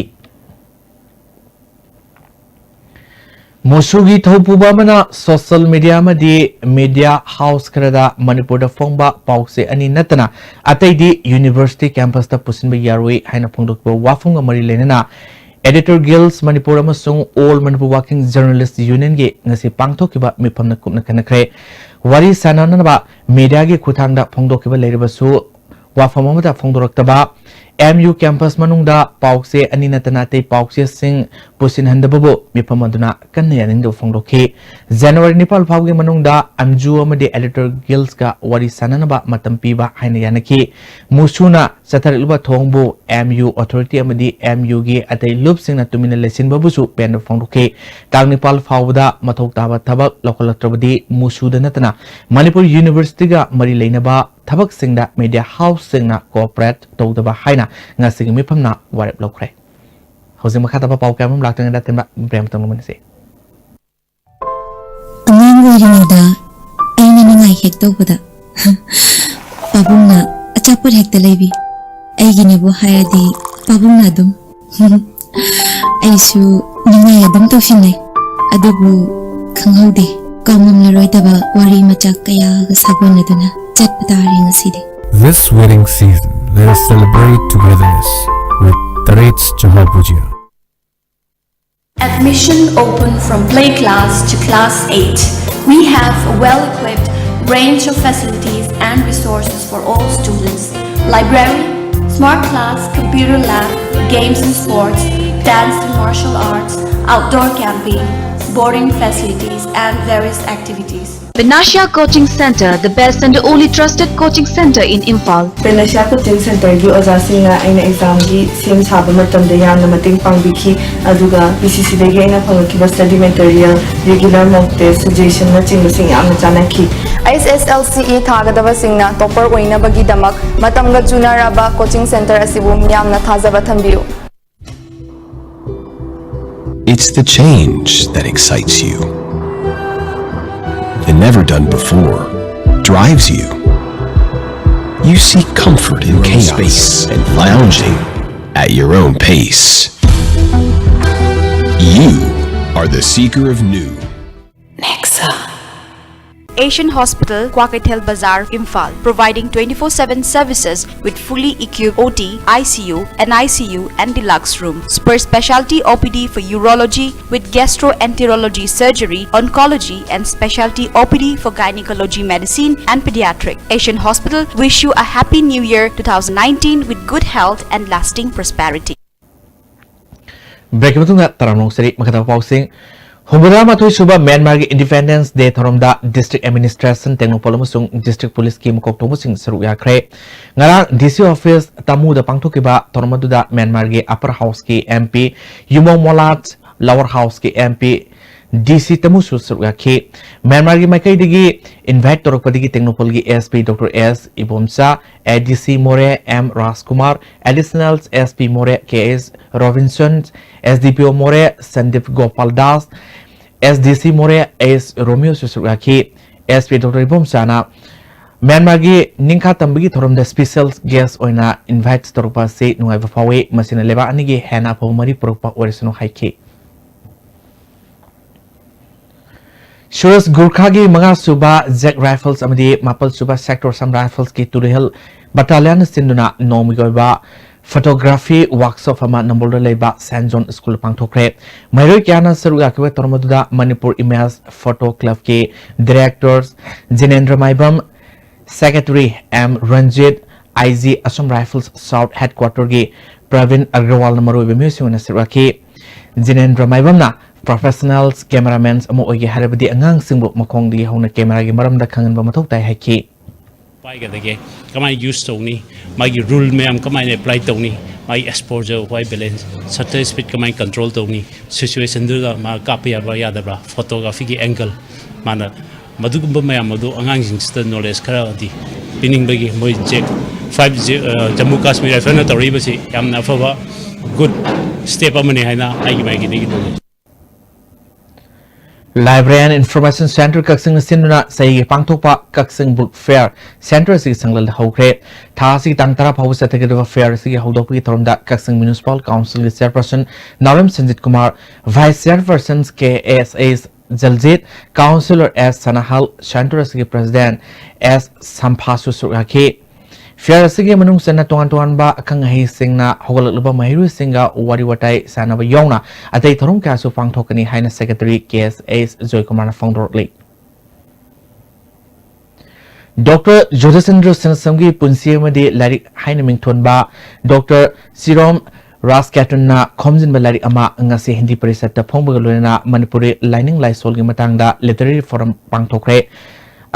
ꯃꯨꯁꯨꯒꯤ ꯊꯧꯄꯨꯕ ꯑꯃꯅ social media ꯑꯃꯗꯤ media house ꯈꯔꯗ ꯃꯅꯤꯄꯨꯔꯗ ꯐꯣꯡꯕ ꯄꯥꯎꯆꯦ ꯑꯅꯤ ꯅꯠꯇꯅ ꯑꯇꯩꯗꯤ university campusꯇ ꯄꯨꯁꯤꯟꯕ ꯌꯥꯔꯣꯏ ꯍꯥꯏꯅ ꯐꯣꯡꯗꯣꯛꯄ ꯋꯥꯐꯝꯒ ꯃꯔꯤ ꯂꯩꯅꯅ Editor Guilds ꯃꯅꯤꯄꯨꯔ ꯑꯃꯁꯨꯡ All Manipur Working Journalist Unionꯒꯤ ꯉꯁꯤ ꯄꯥꯡꯊꯣꯛꯈꯤꯕ ꯃꯤꯐꯝꯅ ꯀꯨꯞꯅ ꯈꯟꯅꯈ꯭ꯔꯦ꯫ ꯋꯥꯔꯤ ꯁꯥꯅꯅꯕ mediaꯒꯤ ꯈꯨꯠꯊꯥꯡꯗ ꯐꯣꯡꯗꯣꯛꯈꯤꯕ ꯂꯩꯔꯕꯁꯨ, ꯋꯥꯐꯝ ꯑꯃꯠꯇ ꯐꯣꯡꯗꯣꯔꯛꯇꯕ, M U campus ꯃꯅꯨꯡꯗ ꯄꯥꯎꯆꯦ ꯑꯅꯤ ꯅꯠꯇꯅ ꯑꯇꯩ ꯄꯥꯎꯆꯦꯁꯤꯡ ꯄꯨꯁꯤꯟꯍꯟꯗꯕꯕꯨ ꯃꯤꯐꯝ ꯑꯗꯨꯅ ꯀꯟꯅ ꯌꯥꯅꯤꯡꯗꯕ ꯐꯣꯡꯗꯣꯛꯈꯤ꯫ ꯖꯅꯋꯥꯔꯤ ꯅꯤꯄꯥꯟ ꯐꯥꯎꯕꯒꯤ ꯃꯅꯨꯡꯗ ꯑꯦꯝ ꯖꯤ ꯑꯣ ꯑꯃꯗꯤ Editor Guildsꯀ ꯋꯥꯔꯤ ꯁꯥꯅꯅꯕ ꯃꯇꯝ ꯄꯤꯕ ꯍꯥꯏꯅ ꯌꯥꯅꯈꯤ꯫ ꯃꯨꯁꯨꯅ ꯆꯠꯊꯔꯛꯂꯤꯕ ꯊꯧꯑꯣꯡꯕꯨ M U authority ꯑꯃꯗꯤ M Uꯒꯤ ꯑꯇꯩ ꯂꯨꯞꯁꯤꯡꯅ ꯇꯨꯃꯤꯟꯅ ꯂꯩꯁꯤꯟꯕꯕꯨꯁꯨ ꯄꯦꯟꯗꯕ ꯐꯣꯡꯗꯣꯛꯈꯤ꯫ ꯇꯥꯡ ꯅꯤꯄꯥꯟ ꯐꯥꯎꯕꯗ ꯃꯊꯧ ꯇꯥꯕ ꯊꯕꯛ ꯂꯧꯈꯠꯂꯛꯇ꯭ꯔꯕꯗꯤ ꯃꯨꯁꯨꯗ ꯅꯠꯇꯅ ꯃꯅꯤꯄꯨꯔ Universityꯒ ꯃꯔꯤ ꯂꯩꯅꯕ ꯊꯕꯛꯁꯤꯡꯗ media houseꯁꯤꯡꯅ cooperate ꯇꯧꯗꯕ ꯍꯥꯏꯅ ꯉꯁꯤꯒꯤ ꯃꯤꯐꯝꯅ ꯋꯥꯔꯦꯞ ꯂꯧꯈ꯭ꯔꯦ꯫ ꯍꯧꯖꯤꯛ ꯃꯈꯥ ꯇꯥꯕ ꯄꯥꯎ ꯀꯌꯥ ꯑꯃꯔꯣꯝ ꯂꯥꯛꯇ꯭ꯔꯤꯉꯩꯗ ꯑꯊꯤꯟꯕ break ꯑꯃꯇꯪ ꯂꯧꯃꯤꯟꯅꯁꯤ꯫ ꯑꯉꯥꯡ ꯑꯣꯏꯔꯤꯉꯩꯗ ꯑꯩꯅ ꯅꯤꯡꯉꯥꯏ ꯍꯦꯛ ꯇꯧꯕꯗ ꯄꯥꯕꯨꯡꯅ ꯑꯆꯥꯄꯣꯠ ꯍꯦꯛꯇ ꯂꯩꯕꯤ꯫ ꯑꯩꯒꯤꯅꯦꯕꯨ ꯍꯥꯏꯔꯗꯤ ꯄꯥꯕꯨꯡꯅ ꯑꯗꯨꯝ꯫ ꯑꯩꯁꯨ ꯅꯤꯡꯉꯥꯏ ꯑꯗꯨꯝ ꯇꯧꯁꯤꯟꯅꯩ꯫ ꯑꯗꯨꯕꯨ ꯈꯪꯍꯧꯗꯦ꯫ ꯀꯥꯎꯉꯝꯂꯔꯣꯏꯗꯕ ꯋꯥꯔꯤ ꯃꯆꯥꯛ ꯀꯌꯥꯒ ꯁꯥꯒꯣꯟꯅꯗꯨꯅ ꯆꯠꯄ ꯇꯥꯔꯦ ꯉꯁꯤꯗꯤ꯫ This wedding season, let us celebrate togetherness with Taret's Chahar Bhujia. Admission open from play class to class eight. We have a well-equipped range of facilities and resources for all students. Library, smart class, computer lab, games and sports, dance and martial arts, outdoor camping, boarding facilities, and various activities. Panacea Coaching Center, the best and the only trusted coaching center in Imphal. Panacea Coaching Centerꯒꯤ ꯑꯣꯖꯥꯁꯤꯡꯅ ꯑꯩꯅ examꯒꯤ ꯁꯦꯝ ꯁꯥꯕ ꯃꯇꯝꯗ ꯌꯥꯝꯅ ꯃꯇꯦꯡ ꯄꯥꯡꯕꯤꯈꯤ, ꯑꯗꯨꯒ P C Cꯗꯒꯤ ꯑꯩꯅ ꯐꯪꯂꯛꯈꯤꯕ study material, regular mock test, suggestionꯅꯆꯤꯡꯕꯁꯤꯡ ꯌꯥꯝꯅ ꯆꯥꯟꯅꯈꯤ꯫ HSLCE ꯊꯥꯒꯗꯕꯁꯤꯡꯅ topper ꯑꯣꯏꯅꯕꯒꯤꯗꯃꯛ ꯃꯇꯝꯒ ꯆꯨꯅꯔꯕ coaching center ꯑꯁꯤꯕꯨ ꯃꯤꯌꯥꯝꯅ ꯊꯥꯖꯕ ꯊꯝꯕꯤꯌꯨ꯫ It's the change that excites you. The never done before drives you. You seek comfort in chaos and lounging at your own pace. You are the seeker of new. Nexa. Asian Hospital, Kwakeithel Bazar, Imphal, providing twenty-four seven services with fully equipped O T, I C U, N I C U, and deluxe room. Super specialty O P D for urology with gastroenterology surgery, oncology, and specialty O P D for gynecology medicine and pediatric. Asian Hospital wish you a happy new year two thousand nineteen with good health and lasting prosperity. Break ꯃꯇꯨꯡꯗ ꯇꯔꯥꯃꯔꯣꯡ ꯁꯔꯤ ꯃꯈꯥ ꯄꯥꯎꯁꯤꯡ꯫ ꯍꯨꯝꯐꯨꯇꯔꯥ ꯃꯥꯊꯣꯏ ꯁꯨꯕ ꯃ꯭ꯌꯥꯟꯃꯥꯔꯒꯤ Independence Day ꯊꯧꯔꯝꯗ District Administration Tengnoupal ꯑꯃꯁꯨꯡ District Policeꯀꯤ ꯃꯀꯣꯛ ꯊꯣꯡꯕꯁꯤꯡ ꯁꯔꯨꯛ ꯌꯥꯈ꯭ꯔꯦ꯫ ꯉꯔꯥꯡ D C office ꯇꯥꯃꯨꯗ ꯄꯥꯡꯊꯣꯛꯈꯤꯕ ꯊꯧꯔꯝ ꯑꯗꯨꯗ ꯃ꯭ꯌꯥꯟꯃꯥꯔꯒꯤ Upper Houseꯀꯤ M P ꯌꯨꯃꯣ ꯃꯣꯂꯥꯠ, Lower Houseꯀꯤ M P D C ꯇꯥꯃꯨꯁꯨ ꯁꯔꯨꯛ ꯌꯥꯈꯤ꯫ ꯃ꯭ꯌꯥꯟꯃꯥꯔꯒꯤ ꯃꯥꯏꯀꯩꯗꯒꯤ invite ꯇꯧꯔꯛꯄꯗꯒꯤ ꯇꯦꯡꯅꯧꯄꯜꯒꯤ S P Doctor S Ibomcha, A D C ꯃꯣꯔꯦ M ꯔꯥꯖꯀꯨꯃꯥꯔ, Additional S P ꯃꯣꯔꯦ K S Robinson, S D P O ꯃꯣꯔꯦ Sandeep Gopal Das, S D C ꯃꯣꯔꯦ S ꯔꯣꯃꯤꯌꯣꯁꯨ ꯁꯔꯨꯛ ꯌꯥꯈꯤ꯫ S P Doctor ꯏꯕꯣꯝꯆꯥꯅ ꯃ꯭ꯌꯥꯟꯃꯥꯔꯒꯤ ꯅꯤꯡꯈꯥ ꯇꯝꯕꯒꯤ ꯊꯧꯔꯝꯗ special guest ꯑꯣꯏꯅ invite ꯇꯧꯔꯛꯄ ꯑꯁꯤ ꯅꯨꯡꯉꯥꯏꯕ ꯐꯥꯎꯏ, ꯃꯁꯤꯅ ꯂꯩꯕꯥꯛ ꯑꯅꯤꯒꯤ ꯍꯦꯟꯅ ꯑꯐꯕ ꯃꯔꯤ ꯄꯨꯔꯛꯄ ꯑꯣꯏꯔꯁꯅꯨ ꯍꯥꯏꯈꯤ꯫ ꯁꯨꯔꯖ ꯒꯨꯔꯈꯥꯒꯤ ꯃꯉꯥꯁꯨꯕ Jack Rifles ꯑꯃꯗꯤ ꯃꯥꯄꯜꯁꯨꯕ Sector Assam Riflesꯀꯤ ꯇꯨꯔꯦꯜ battalion ꯁꯤꯟꯗꯨꯅ ꯅꯣꯡꯃꯒꯤ ꯑꯣꯏꯕ photography workshop ꯑꯃ ꯅꯝꯕꯣꯜꯗ ꯂꯩꯕ Saint John School ꯄꯥꯡꯊꯣꯛꯈ꯭ꯔꯦ꯫ ꯃꯍꯩꯔꯣꯏ ꯀꯌꯥꯅ ꯁꯔꯨꯛ ꯌꯥꯈꯤꯕ ꯊꯧꯔꯝ ꯑꯗꯨꯗ Manipur Image Photo Clubꯀꯤ Director Jinendra Maibam, Secretary M Ranjit, IG Assam Rifles South Headquarterꯒꯤ ꯄ꯭ꯔꯕꯤꯟ ꯑꯒ꯭ꯔꯋꯥꯜꯅ ꯃꯔꯨꯑꯣꯏꯕ ꯃꯤꯑꯣꯏꯁꯤꯡ ꯑꯣꯏꯅ ꯁꯔꯨꯛ ꯌꯥꯈꯤ꯫ ꯖꯤꯅꯦꯟꯗ꯭ꯔ ꯃꯥꯏꯕꯝꯅ professionals cameraman ꯑꯃ ꯑꯣꯏꯒꯦ ꯍꯥꯏꯔꯕꯗꯤ ꯑꯉꯥꯡꯁꯤꯡꯕꯨ ꯃꯈꯣꯡꯗꯒꯤ ꯍꯧꯅ cameraꯒꯤ ꯃꯔꯝꯗ ꯈꯪꯍꯟꯕ ꯃꯊꯧ ꯇꯥꯏ ꯍꯥꯏꯈꯤ꯫ ꯄꯥꯏꯒꯗꯒꯦ, ꯀꯃꯥꯏꯅ use ꯇꯧꯅꯤ, ꯃꯥꯒꯤ rule ꯃꯌꯥꯝ ꯀꯃꯥꯏꯅ apply ꯇꯧꯅꯤ, ꯃꯥꯒꯤ exposure, white balance, shutter speed ꯀꯃꯥꯏꯅ control ꯇꯧꯅꯤ, situationꯗꯨꯗ ꯃꯥ ꯀꯥꯞꯄ ꯌꯥꯕ꯭ꯔꯥ ꯌꯥꯗꯕ꯭ꯔꯥ, photographyꯒꯤ angle, ꯃꯥꯅ ꯃꯗꯨꯒꯨꯝꯕ ꯃꯌꯥꯝ ꯑꯗꯨ ꯑꯉꯥꯡꯁꯤꯡꯁꯤꯗ knowledge ꯈꯔꯗꯤ ꯄꯤꯅꯤꯡꯕꯒꯤ ꯃꯣꯏ Jack Five Jammu Kashmir Riflesꯅ ꯇꯧꯔꯛꯏꯕꯁꯤ ꯌꯥꯝꯅ ꯑꯐꯕ good step ꯑꯃꯅꯤ ꯍꯥꯏꯅ ꯑꯩꯒꯤ ꯃꯥꯏꯀꯩꯗꯒꯤ ꯂꯧꯖꯩ꯫ Library and Information Centre ꯀꯛꯆꯤꯡꯅ ꯁꯤꯟꯗꯨꯅ ꯆꯍꯤꯒꯤ ꯄꯥꯡꯊꯣꯛꯄ ꯀꯛꯆꯤꯡ Book Fair Centre ꯑꯁꯤꯒꯤ ꯁꯪꯂꯦꯜꯗ ꯍꯧꯈ꯭ꯔꯦ꯫ ꯊꯥ ꯑꯁꯤꯒꯤ ꯇꯥꯡ ꯇꯔꯥ ꯐꯥꯎꯕ ꯆꯠꯊꯒꯗꯕ fair ꯑꯁꯤꯒꯤ ꯍꯧꯗꯣꯛꯄꯒꯤ ꯊꯧꯔꯝꯗ ꯀꯛꯆꯤꯡ Municipal Councilꯒꯤ Chairperson ꯅꯥꯎꯔꯦꯝ ꯁꯟꯖꯤꯠ ꯀꯨꯃꯥꯔ, Vice Chairpersons ꯀꯦ ꯑꯦꯁ ꯑꯦꯁ ꯖꯜꯖꯤꯠ, Councillor ꯑꯦꯁ ꯁꯅꯥꯍꯜ, Centre ꯑꯁꯤꯒꯤ President ꯑꯦꯁ ꯁꯝꯐꯥꯁꯨ ꯁꯔꯨꯛ ꯌꯥꯈꯤ꯫ Fair ꯑꯁꯤꯒꯤ ꯃꯅꯨꯡ ꯆꯟꯅ ꯇꯣꯉꯥꯟ ꯇꯣꯉꯥꯟꯕ ꯑꯈꯪ ꯑꯍꯩꯁꯤꯡꯅ ꯍꯧꯒꯠꯂꯛꯂꯕ ꯃꯍꯩꯔꯣꯏꯁꯤꯡꯒ ꯋꯥꯔꯤ ꯋꯥꯇꯥꯏ ꯁꯥꯟꯅꯕ ꯌꯥꯎꯅ ꯑꯇꯩ ꯊꯧꯔꯝ ꯀꯌꯥꯁꯨ ꯄꯥꯡꯊꯣꯛꯀꯅꯤ ꯍꯥꯏꯅ Secretary ꯀꯦ ꯑꯦꯁ ꯑꯦꯁ ꯖꯣꯏꯀꯨꯃꯥꯔꯅ ꯐꯣꯡꯗꯣꯔꯛꯂꯤ꯫ ꯗꯣꯛꯇꯔ ꯖꯣꯙꯆꯟꯗ꯭ꯔ ꯁꯅꯥꯁꯝꯒꯤ ꯄꯨꯟꯁꯤ ꯑꯃꯗꯤ ꯂꯥꯏꯔꯤꯛ ꯍꯥꯏꯅ ꯃꯤꯡꯊꯣꯟꯕ ꯗꯣꯛꯇꯔ ꯁꯤꯔꯣꯝ ꯔꯥꯖꯀ꯭ꯌꯥꯇꯟꯅ ꯈꯣꯝꯖꯤꯟꯕ ꯂꯥꯏꯔꯤꯛ ꯑꯃ ꯉꯁꯤ ꯍꯤꯟꯗꯤ ꯄꯔꯤꯁꯠꯇ ꯐꯣꯡꯕꯒ ꯂꯣꯏꯅꯅ ꯃꯅꯤꯄꯨꯔꯤ ꯂꯥꯏꯅꯤꯡ ꯂꯥꯏꯁꯣꯜꯒꯤ ꯃꯇꯥꯡꯗ literary forum ꯄꯥꯡꯊꯣꯛꯈ꯭ꯔꯦ꯫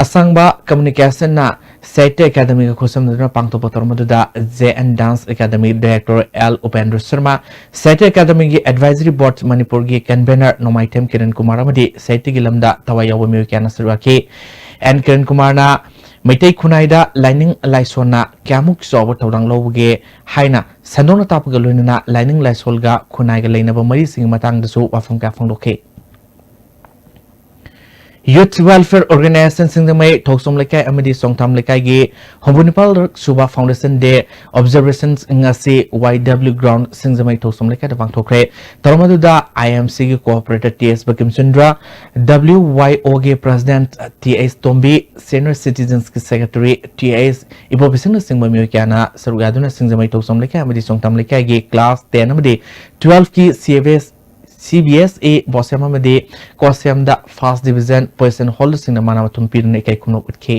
ꯑꯁꯥꯡꯕ Communicationꯅ ꯁꯥꯍꯤꯇ꯭ꯌ ꯑꯦꯀꯥꯗꯃꯤꯒ ꯈꯨꯠꯁꯝꯅꯗꯨꯅ ꯄꯥꯡꯊꯣꯛꯄ ꯊꯧꯔꯝ ꯑꯗꯨꯗ J N Dance Academy Director L Upendra Sharma, ꯁꯥꯍꯤꯇ꯭ꯌ ꯑꯦꯀꯥꯗꯃꯤꯒꯤ Advisory Board ꯃꯅꯤꯄꯨꯔꯒꯤ Convener ꯅꯣꯡꯃꯥꯏꯊꯦꯝ ꯀꯤꯔꯟ ꯀꯨꯃꯥꯔ ꯑꯃꯗꯤ ꯁꯥꯍꯤꯇ꯭ꯌꯒꯤ ꯂꯝꯗ ꯊꯋꯥꯏ ꯌꯥꯎꯕ ꯃꯤꯑꯣꯏ ꯀꯌꯥꯅ ꯁꯔꯨꯛ ꯌꯥꯈꯤ꯫ ꯑꯦꯟ ꯀꯤꯔꯟ ꯀꯨꯃꯥꯔꯅ ꯃꯩꯇꯩ ꯈꯨꯟꯅꯥꯏꯗ ꯂꯥꯏꯅꯤꯡ ꯂꯥꯏꯁꯣꯟꯅ ꯀꯌꯥꯃꯨꯛ ꯆꯥꯎꯕ ꯊꯧꯗꯥꯡ ꯂꯧꯕꯒꯦ ꯍꯥꯏꯅ ꯁꯟꯗꯣꯛꯅ ꯇꯥꯛꯄꯒ ꯂꯣꯏꯅꯅ ꯂꯥꯏꯅꯤꯡ ꯂꯥꯏꯁꯣꯜꯒ ꯈꯨꯟꯅꯥꯏꯒ ꯂꯩꯅꯕ ꯃꯔꯤꯁꯤꯡꯒꯤ ꯃꯇꯥꯡꯗꯁꯨ ꯋꯥꯐꯝ ꯀꯌꯥ ꯐꯣꯡꯗꯣꯛꯈꯤ꯫ Youth Welfare Organization ꯁꯤꯡꯖꯃꯩ ꯊꯣꯛꯆꯣꯝ ꯂꯩꯀꯥꯏ ꯑꯃꯗꯤ ꯆꯣꯡꯊꯥꯝ ꯂꯩꯀꯥꯏꯒꯤ ꯍꯨꯝꯐꯨ ꯅꯤꯄꯥꯜ ꯁꯨꯕ Foundation Day Observations ꯉꯁꯤ Y W Ground ꯁꯤꯡꯖꯃꯩ ꯊꯣꯛꯆꯣꯝ ꯂꯩꯀꯥꯏꯗ ꯄꯥꯡꯊꯣꯛꯈ꯭ꯔꯦ꯫ ꯊꯧꯔꯝ ꯑꯗꯨꯗ I M C ꯒꯤ Cooperator T S ꯕꯀꯤꯝꯆꯟꯗ꯭ꯔ, W Y O ꯒꯤ President T H ꯇꯣꯝꯕꯤ, Senior Citizens ꯀꯤ Secretary T H ꯏꯕꯣꯕꯤꯁꯤꯡꯅꯆꯤꯡꯕ ꯃꯤꯑꯣꯏ ꯀꯌꯥꯅ ꯁꯔꯨꯛ ꯌꯥꯗꯨꯅ ꯁꯤꯡꯖꯃꯩ ꯊꯣꯛꯆꯣꯝ ꯂꯩꯀꯥꯏ ꯑꯃꯗꯤ ꯆꯣꯡꯊꯥꯝ ꯂꯩꯀꯥꯏꯒꯤ Class ten ꯑꯃꯗꯤ twelve ꯀꯤ C B S C B S A ꯕꯣꯁꯦꯝ ꯑꯃꯗꯤ ꯀꯣꯁꯦꯝꯗ First Division Position Holderꯁꯤꯡꯅ ꯃꯅꯥ ꯃꯊꯨꯝ ꯄꯤꯗꯨꯅ ꯏꯀꯥꯏ ꯈꯨꯝꯅꯧ ꯎꯠꯈꯤ꯫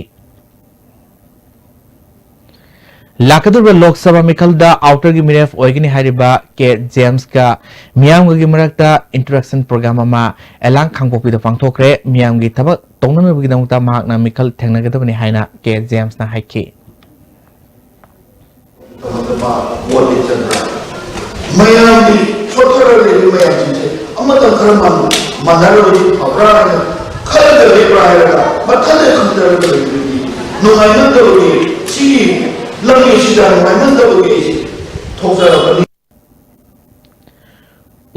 ꯂꯥꯛꯀꯗꯧꯔꯤꯕ ꯂꯣꯛ ꯁꯚꯥ ꯃꯤꯈꯜꯗ Outerꯒꯤ ꯃꯤꯔꯦꯞ ꯑꯣꯏꯒꯅꯤ ꯍꯥꯏꯔꯤꯕ ꯀꯦ ꯖꯦꯝꯁꯀ ꯃꯤꯌꯥꯝꯒꯒꯤ ꯃꯔꯛꯇ interaction program ꯑꯃ ꯑꯦꯂꯥꯡ ꯈꯥꯡꯄꯣꯛꯄꯤꯗ ꯄꯥꯡꯊꯣꯛꯈ꯭ꯔꯦ꯫ ꯃꯤꯌꯥꯝꯒꯤ ꯊꯕꯛ ꯇꯧꯅꯅꯕꯒꯤꯗꯃꯛꯇ ꯃꯍꯥꯛꯅ ꯃꯤꯈꯜ ꯊꯦꯡꯅꯒꯗꯕꯅꯤ ꯍꯥꯏꯅ ꯀꯦ ꯖꯦꯝꯁꯅ ꯍꯥꯏꯈꯤ꯫ ꯃꯌꯥꯝꯒꯤ ꯁꯣꯠꯊꯔ ꯂꯩꯔꯤꯕ ꯃꯌꯥꯝꯁꯤꯡꯁꯦ ꯑꯃꯇꯪ ꯈꯔ ꯃꯥꯟ-, ꯃꯥꯟꯅꯔꯕꯗꯤ ꯐꯕ꯭ꯔꯥ ꯍꯥꯏꯅ ꯈꯜꯂꯒ ꯂꯦꯞꯄ꯭ꯔꯥ ꯍꯥꯏꯔꯒ ꯃꯊꯟꯇ ꯈꯟꯊꯔꯒ ꯂꯩꯕꯗꯤ ꯅꯨꯡꯉꯥꯏꯃꯟꯗꯕꯒꯤ, ꯁꯤꯒꯤ ꯂꯝꯕꯤꯁꯤꯗ ꯅꯨꯡꯉꯥꯏꯃꯟꯗꯕꯒꯤ ꯑꯩꯁꯦ ꯊꯣꯛꯆꯔꯛꯄꯅꯤ꯫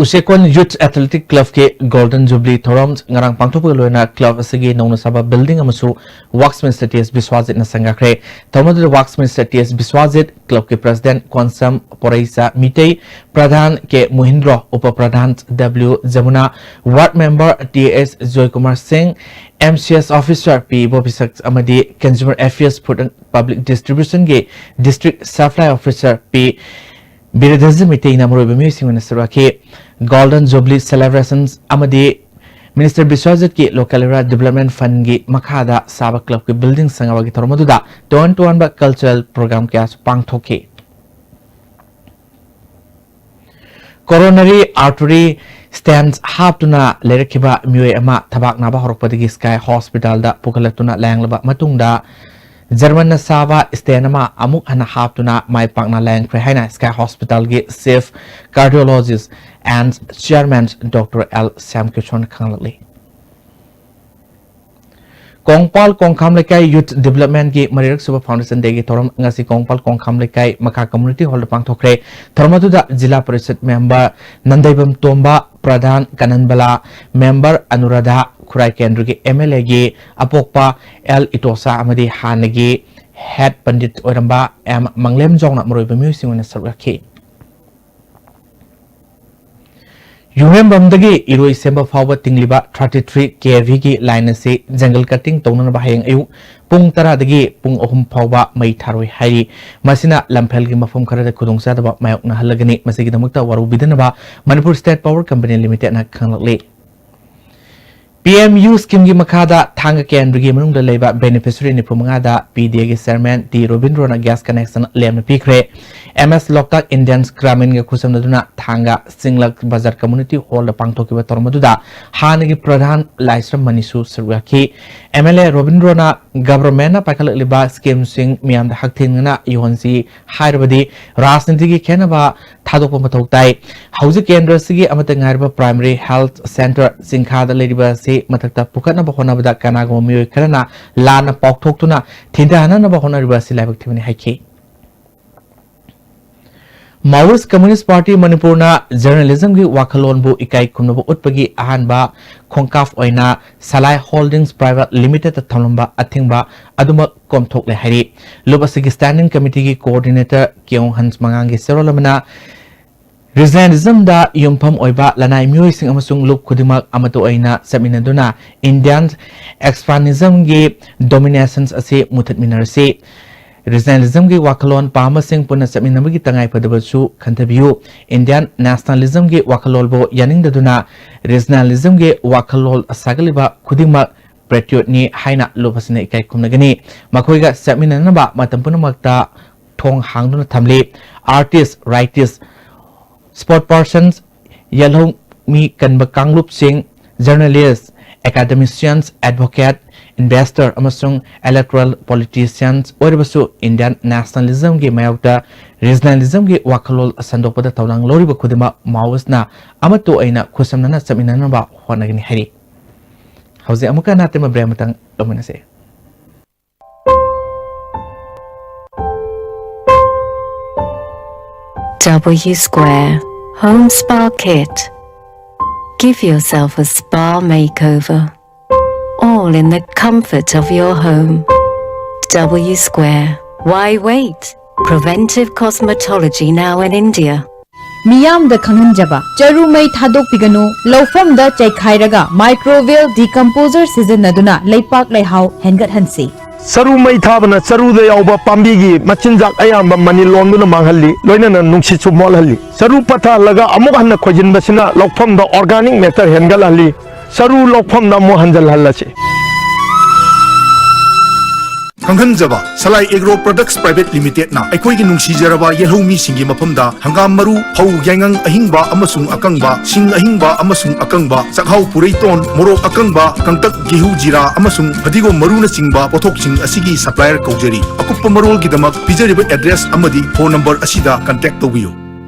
ꯎꯆꯦꯛꯀꯣꯟ Youth Athletic Clubꯀꯤ Golden Jubilee ꯊꯧꯔꯝ ꯉꯔꯥꯡ ꯄꯥꯡꯊꯣꯛꯄꯒ ꯂꯣꯏꯅꯅ club ꯑꯁꯤꯒꯤ ꯅꯧꯅ ꯁꯥꯕ building ꯑꯃꯁꯨ Works Minister T S ꯕꯤꯁ꯭ꯋꯥꯖꯤꯠꯅ ꯁꯪꯒꯥꯈ꯭ꯔꯦ꯫ ꯊꯧꯔꯝ ꯑꯗꯨꯗ Works Minister T S ꯕꯤꯁ꯭ꯋꯥꯖꯤꯠ, clubꯀꯤ President Konsam ꯄꯣꯔꯩꯆꯥ Meitei, Pradhan K ꯃꯣꯍꯤꯟꯗ꯭ꯔꯣ, Upa Pradhan W Yamuna, Ward Member T S Joykumar ꯁꯤꯡ, M C S Officer P ꯏꯕꯣꯕꯤꯁꯛ ꯑꯃꯗꯤ Consumer Affairs, Food and Public Distributionꯒꯤ District Supply Officer P ꯕꯤꯔꯗꯖ ꯃꯩꯇꯩꯅ ꯃꯔꯨꯑꯣꯏꯕ ꯃꯤꯑꯣꯏꯁꯤꯡ ꯑꯣꯏꯅ ꯁꯔꯨꯛ ꯌꯥꯈꯤ꯫ Golden Jubilee Celebrations ꯑꯃꯗꯤ Minister ꯕꯤꯁ꯭ꯋꯖꯤꯠꯀꯤ Local Area Development Fundꯒꯤ ꯃꯈꯥꯗ ꯁꯥꯕ clubꯀꯤ building ꯁꯪꯒꯥꯕꯒꯤ ꯊꯧꯔꯝ ꯑꯗꯨꯗ ꯇꯣꯉꯥꯟ ꯇꯣꯉꯥꯟꯕ cultural program ꯀꯌꯥꯁꯨ ꯄꯥꯡꯊꯣꯛꯈꯤ꯫ Coronary artery stent ꯍꯥꯞꯇꯨꯅ ꯂꯩꯔꯛꯈꯤꯕ ꯃꯤꯑꯣꯏ ꯑꯃ ꯊꯕꯥꯛ ꯅꯥꯕ ꯍꯧꯔꯛꯄꯗꯒꯤ Sky Hospitalꯗ ꯄꯨꯈꯠꯂꯛꯇꯨꯅ ꯂꯥꯌꯦꯡꯂꯕ ꯃꯇꯨꯡꯗ, Germanꯅ ꯁꯥꯕ stent ꯑꯃ ꯑꯃꯨꯛ ꯍꯟꯅ ꯍꯥꯞꯇꯨꯅ ꯃꯥꯏ ꯄꯥꯛꯅ ꯂꯥꯌꯦꯡꯈ꯭ꯔꯦ ꯍꯥꯏꯅ Sky Hospitalꯒꯤ Chief Cardiologist and Chairman Doctor L Shyam ꯀꯤꯁꯣꯔꯅ ꯈꯪꯂꯛꯂꯤ꯫ Kongpal ꯀꯣꯡꯈꯥꯝ ꯂꯩꯀꯥꯏ Youth Developmentꯀꯤ ꯃꯔꯤꯔꯛ ꯁꯨꯕ Foundation Dayꯒꯤ ꯊꯧꯔꯝ ꯉꯁꯤ ꯀꯣꯡꯄꯥꯜ ꯀꯣꯡꯈꯥꯝ ꯂꯩꯀꯥꯏ ꯃꯈꯥ Community Hallꯗ ꯄꯥꯡꯊꯣꯛꯈ꯭ꯔꯦ꯫ ꯊꯧꯔꯝ ꯑꯗꯨꯗ ꯖꯤꯂꯥ ꯄꯔꯤꯁꯠ member ꯅꯟꯗꯩꯕꯝ ꯇꯣꯝꯕ, ꯄ꯭ꯔꯙꯥꯟ ꯀꯅꯟꯕꯂꯥ, ꯃꯦꯝꯕꯔ ꯑꯅꯨꯔꯥꯙꯥ, ꯈꯨꯔꯥꯏ ꯀꯦꯟꯗ꯭ꯔꯒꯤ ꯑꯦꯝ ꯑꯦꯜ ꯑꯦꯒꯤ ꯑꯄꯣꯛꯄ ꯑꯦꯜ ꯏꯇꯣꯁꯥ ꯑꯃꯗꯤ ꯍꯥꯟꯅꯒꯤ ꯍꯦꯗ ꯄꯟꯗꯤꯠ ꯑꯣꯏꯔꯝꯕ ꯑꯦꯝ ꯃꯪꯂꯦꯝꯖꯥꯎꯅ ꯃꯔꯨꯑꯣꯏꯕ ꯃꯤꯑꯣꯏꯁꯤꯡ ꯑꯣꯏꯅ ꯁꯔꯨꯛ ꯌꯥꯈꯤ꯫ ꯌꯨꯝꯔꯦꯝꯕꯝꯗꯒꯤ ꯏꯔꯣꯏꯁꯦꯝꯕ ꯐꯥꯎꯕ ꯇꯤꯡꯂꯤꯕ thirty three K Vꯒꯤ line ꯑꯁꯤ jungle cutting ꯇꯧꯅꯅꯕ ꯍꯌꯦꯡ ꯑꯌꯨꯛ ꯄꯨꯡ ꯇꯔꯥꯗꯒꯤ ꯄꯨꯡ ꯑꯍꯨꯝ ꯐꯥꯎꯕ ꯃꯩ ꯊꯥꯔꯣꯏ ꯍꯥꯏꯔꯤ꯫ ꯃꯁꯤꯅ ꯂꯝꯐꯦꯜꯒꯤ ꯃꯐꯝ ꯈꯔꯗ ꯈꯨꯗꯣꯡꯆꯥꯗꯕ ꯃꯥꯌꯣꯛꯅꯍꯜꯂꯒꯅꯤ꯫ ꯃꯁꯤꯒꯤꯗꯃꯛꯇ ꯋꯥꯔꯧꯕꯤꯗꯅꯕ Manipur State Power Company Limitedꯅ ꯈꯪꯂꯛꯂꯤ꯫ P M U schemeꯒꯤ ꯃꯈꯥꯗ ꯊꯥꯡꯒ ꯀꯦꯟꯗ꯭ꯔꯒꯤ ꯃꯅꯨꯡꯗ ꯂꯩꯕ beneficiary ꯅꯤꯐꯨ ꯃꯉꯥꯗ P D Aꯒꯤ chairman ꯇꯤ ꯔꯣꯕꯤꯟꯗ꯭ꯔꯣꯅ gas connection ꯂꯦꯝꯅ ꯄꯤꯈ꯭ꯔꯦ꯫ M S ꯂꯣꯛꯇꯥꯛ Indians ꯒ꯭ꯔꯥꯃꯤꯟꯒ ꯈꯨꯠꯁꯝꯅꯗꯨꯅ ꯊꯥꯡꯒ ꯆꯤꯡꯂꯛ ꯕꯖꯥꯔ community hallꯗ ꯄꯥꯡꯊꯣꯛꯈꯤꯕ ꯊꯧꯔꯝ ꯑꯗꯨꯗ ꯍꯥꯟꯅꯒꯤ ꯄ꯭ꯔꯙꯥꯟ ꯂꯥꯏꯁ꯭ꯔꯝ ꯃꯅꯤꯁꯨ ꯁꯔꯨꯛ ꯌꯥꯈꯤ꯫ M L A ꯔꯣꯕꯤꯟꯗ꯭ꯔꯣꯅ governmentꯅ ꯄꯥꯏꯈꯠꯂꯛꯂꯤꯕ schemeꯁꯤꯡ ꯃꯤꯌꯥꯝꯗ ꯍꯛꯊꯦꯡꯅꯅ ꯌꯧꯍꯟꯁꯤ ꯍꯥꯏꯔꯕꯗꯤ ꯔꯥꯖꯅꯤꯇꯤꯒꯤ ꯈꯦꯠꯅꯕ ꯊꯥꯗꯣꯛꯄ ꯃꯊꯧ ꯇꯥꯏ꯫ ꯍꯧꯖꯤꯛ ꯀꯦꯟꯗ꯭ꯔ ꯑꯁꯤꯒꯤ ꯑꯃꯠꯇ ꯉꯥꯏꯔꯕ primary health centre ꯆꯤꯡꯈꯥꯗ ꯂꯩꯔꯤꯕ ꯑꯁꯤ ꯃꯊꯛꯇ ꯄꯨꯈꯠꯅꯕ ꯍꯣꯠꯅꯕꯗ ꯀꯅꯥꯒꯨꯝꯕ ꯃꯤꯑꯣꯏ ꯈꯔꯅ ꯂꯥꯟꯅ ꯄꯥꯎꯊꯣꯛꯇꯨꯅ ꯊꯤꯟꯊꯍꯟꯅꯅꯕ ꯍꯣꯠꯅꯔꯤꯕ ꯑꯁꯤ ꯂꯥꯏꯕꯛ ꯊꯤꯕꯅꯤ ꯍꯥꯏꯈꯤ꯫ Maoist Communist Party ꯃꯅꯤꯄꯨꯔꯅ journalismꯒꯤ ꯋꯥꯈꯜꯂꯣꯟꯕꯨ ꯏꯀꯥꯏ ꯈꯨꯝꯅꯕ ꯎꯠꯄꯒꯤ ꯑꯍꯥꯟꯕ ꯈꯣꯡꯀꯥꯞ ꯑꯣꯏꯅ ꯁꯂꯥꯏ Holdings Private Limitedꯇ ꯊꯝꯂꯝꯕ ꯑꯊꯤꯡꯕ ꯑꯗꯨꯃꯛ ꯀꯣꯝꯊꯣꯛꯂꯦ ꯍꯥꯏꯔꯤ꯫ ꯂꯨꯞ ꯑꯁꯤꯒꯤ standing committeeꯒꯤ coordinator ꯀꯤꯌꯣꯡ ꯍꯟꯁ ꯃꯉꯥꯡꯒꯤ ꯁꯦꯔꯣꯜ ꯑꯃꯅ regionalismꯗ ꯌꯨꯝꯐꯝ ꯑꯣꯏꯕ ꯂꯅꯥꯏ ꯃꯤꯑꯣꯏꯁꯤꯡ ꯑꯃꯁꯨꯡ ꯂꯨꯞ ꯈꯨꯗꯤꯡꯃꯛ ꯑꯃꯠꯇ ꯑꯣꯏꯅ ꯆꯠꯃꯤꯟꯅꯗꯨꯅ Indian expansionismꯒꯤ dominations ꯑꯁꯤ ꯃꯨꯊꯠꯃꯤꯟꯅꯔꯁꯤ꯫ Regionalismꯒꯤ ꯋꯥꯈꯜꯂꯣꯟ ꯄꯥꯝꯕꯁꯤꯡ ꯄꯨꯟꯅ ꯆꯠꯃꯤꯟꯅꯕꯒꯤ ꯇꯉꯥꯏꯐꯗꯕꯁꯨ ꯈꯟꯊꯕꯤꯌꯨ꯫ Indian nationalismꯒꯤ ꯋꯥꯈꯜꯂꯣꯟꯕꯨ ꯌꯥꯅꯤꯡꯗꯗꯨꯅ regionalismꯒꯤ ꯋꯥꯈꯜꯂꯣꯟ ꯁꯥꯒꯠꯂꯤꯕ ꯈꯨꯗꯤꯡꯃꯛ patriotꯅꯤ ꯍꯥꯏꯅ ꯂꯨꯞ ꯑꯁꯤꯅ ꯏꯀꯥꯏ ꯈꯨꯝꯅꯒꯅꯤ꯫ ꯃꯈꯣꯏꯒ ꯆꯠꯃꯤꯟꯅꯅꯕ ꯃꯇꯝ ꯄꯨꯝꯅꯃꯛꯇ ꯊꯣꯡ ꯍꯥꯡꯗꯨꯅ ꯊꯝꯂꯤ꯫ Artist, writers, spokespersons, ꯌꯦꯜꯍꯧꯃꯤ ꯀꯟꯕ ꯀꯥꯡꯂꯨꯞꯁꯤꯡ, journalist, academicians, advocate, investor ꯑꯃꯁꯨꯡ electoral politicians ꯑꯣꯏꯔꯕꯁꯨ Indian nationalismꯒꯤ ꯃꯥꯌꯣꯛꯇ regionalismꯒꯤ ꯋꯥꯈꯜꯂꯣꯟ ꯁꯟꯗꯣꯛꯄꯗ ꯊꯧꯗꯥꯡ ꯂꯧꯔꯤꯕ ꯈꯨꯗꯤꯡꯃꯛ Maoistꯅ ꯑꯃꯠꯇ ꯑꯣꯏꯅ ꯈꯨꯠꯁꯝꯅꯅ ꯆꯠꯃꯤꯟꯅꯅꯕ ꯍꯣꯠꯅꯒꯅꯤ ꯍꯥꯏꯔꯤ꯫ ꯍꯧꯖꯤꯛ ꯑꯃꯨꯛꯀ ꯍꯟꯅ ꯑꯇꯦꯟꯕ break ꯑꯃꯇꯪ ꯂꯧꯃꯤꯟꯅꯁꯤ꯫ W Square Home Spa Kit. Give yourself a spa makeover, all in the comfort of your home. W Square. Why wait? Preventive cosmetology now in India. ꯃꯤꯌꯥꯝꯗ ꯈꯪꯍꯟꯖꯕ, ꯆꯔꯨ ꯃꯩ ꯊꯥꯗꯣꯛꯄꯤꯒꯅꯨ, ꯂꯧꯐꯝꯗ ꯆꯩꯈꯥꯏꯔꯒ microbial decomposer ꯁꯤꯖꯤꯟꯅꯗꯨꯅ ꯂꯩꯄꯥꯛ ꯂꯩꯍꯥꯎ ꯍꯦꯟꯒꯠꯍꯟꯁꯤ꯫ ꯆꯔꯨ ꯃꯩ ꯊꯥꯕꯅ ꯆꯔꯨꯗ ꯌꯥꯎꯕ ꯄꯥꯝꯕꯤꯒꯤ ꯃꯆꯤꯟꯖꯥꯛ ꯑꯌꯥꯝꯕ ꯃꯅꯤꯜ ꯑꯣꯟꯗꯨꯅ ꯃꯥꯡꯍꯜꯂꯤ, ꯂꯣꯏꯅꯅ ꯅꯨꯡꯁꯤꯠꯁꯨ ꯃꯣꯠꯍꯜꯂꯤ꯫ ꯆꯔꯨ ꯄꯠꯊꯍꯜꯂꯒ ꯑꯃꯨꯛ ꯍꯟꯅ ꯈꯣꯏꯖꯤꯟꯕꯁꯤꯅ ꯂꯧꯐꯝꯗ organic matter ꯍꯦꯟꯒꯠꯍꯜꯂꯤ꯫ ꯆꯔꯨ ꯂꯧꯐꯝꯗ ꯑꯃꯨꯛ ꯍꯟꯖꯤꯜꯍꯜꯂꯁꯤ꯫ ꯈꯪꯍꯟꯖꯕ, ꯁꯂꯥꯏ ꯑꯦꯒ꯭ꯔꯣ ꯄ꯭ꯔꯗꯛꯁ ꯄ꯭ꯔꯥꯏꯚꯦꯠ ꯂꯤꯃꯤꯇꯦꯗꯅ ꯑꯩꯈꯣꯏꯒꯤ ꯅꯨꯡꯁꯤꯖꯔꯕ ꯌꯦꯜꯍꯧꯃꯤꯁꯤꯡꯒꯤ ꯃꯐꯝꯗ ꯍꯪꯒꯥꯝ ꯃꯔꯨ, ꯐꯧ, ꯌꯥꯏꯉꯪ ꯑꯍꯤꯡꯕ ꯑꯃꯁꯨꯡ ꯑꯀꯪꯕ, ꯁꯤꯡ ꯑꯍꯤꯡꯕ ꯑꯃꯁꯨꯡ ꯑꯀꯪꯕ, ꯆꯥꯛꯍꯥꯎ, ꯄꯨꯔꯩꯇꯣꯟ, ꯃꯣꯔꯣꯛ ꯑꯀꯪꯕ, ꯀꯪꯇꯛ, ꯒꯦꯍꯨ, ꯖꯤꯔꯥ ꯑꯃꯁꯨꯡ ꯐꯗꯤꯒꯣꯝ ꯃꯔꯨꯅꯆꯤꯡꯕ ꯄꯣꯠꯊꯣꯛꯁꯤꯡ ꯑꯁꯤꯒꯤ ꯁꯄ꯭ꯂꯥꯏꯌꯔ ꯀꯧꯖꯔꯤ꯫ ꯑꯀꯨꯞꯄ ꯃꯔꯣꯜꯒꯤꯗꯃꯛ ꯄꯤꯖꯔꯤꯕ ꯑꯦꯗ꯭ꯔꯦꯁ ꯑꯃꯗꯤ ꯐꯣꯟ ꯅꯝꯕꯔ ꯑꯁꯤꯗ ꯀꯟꯇꯦꯛ ꯇꯧꯕꯤꯌꯨ꯫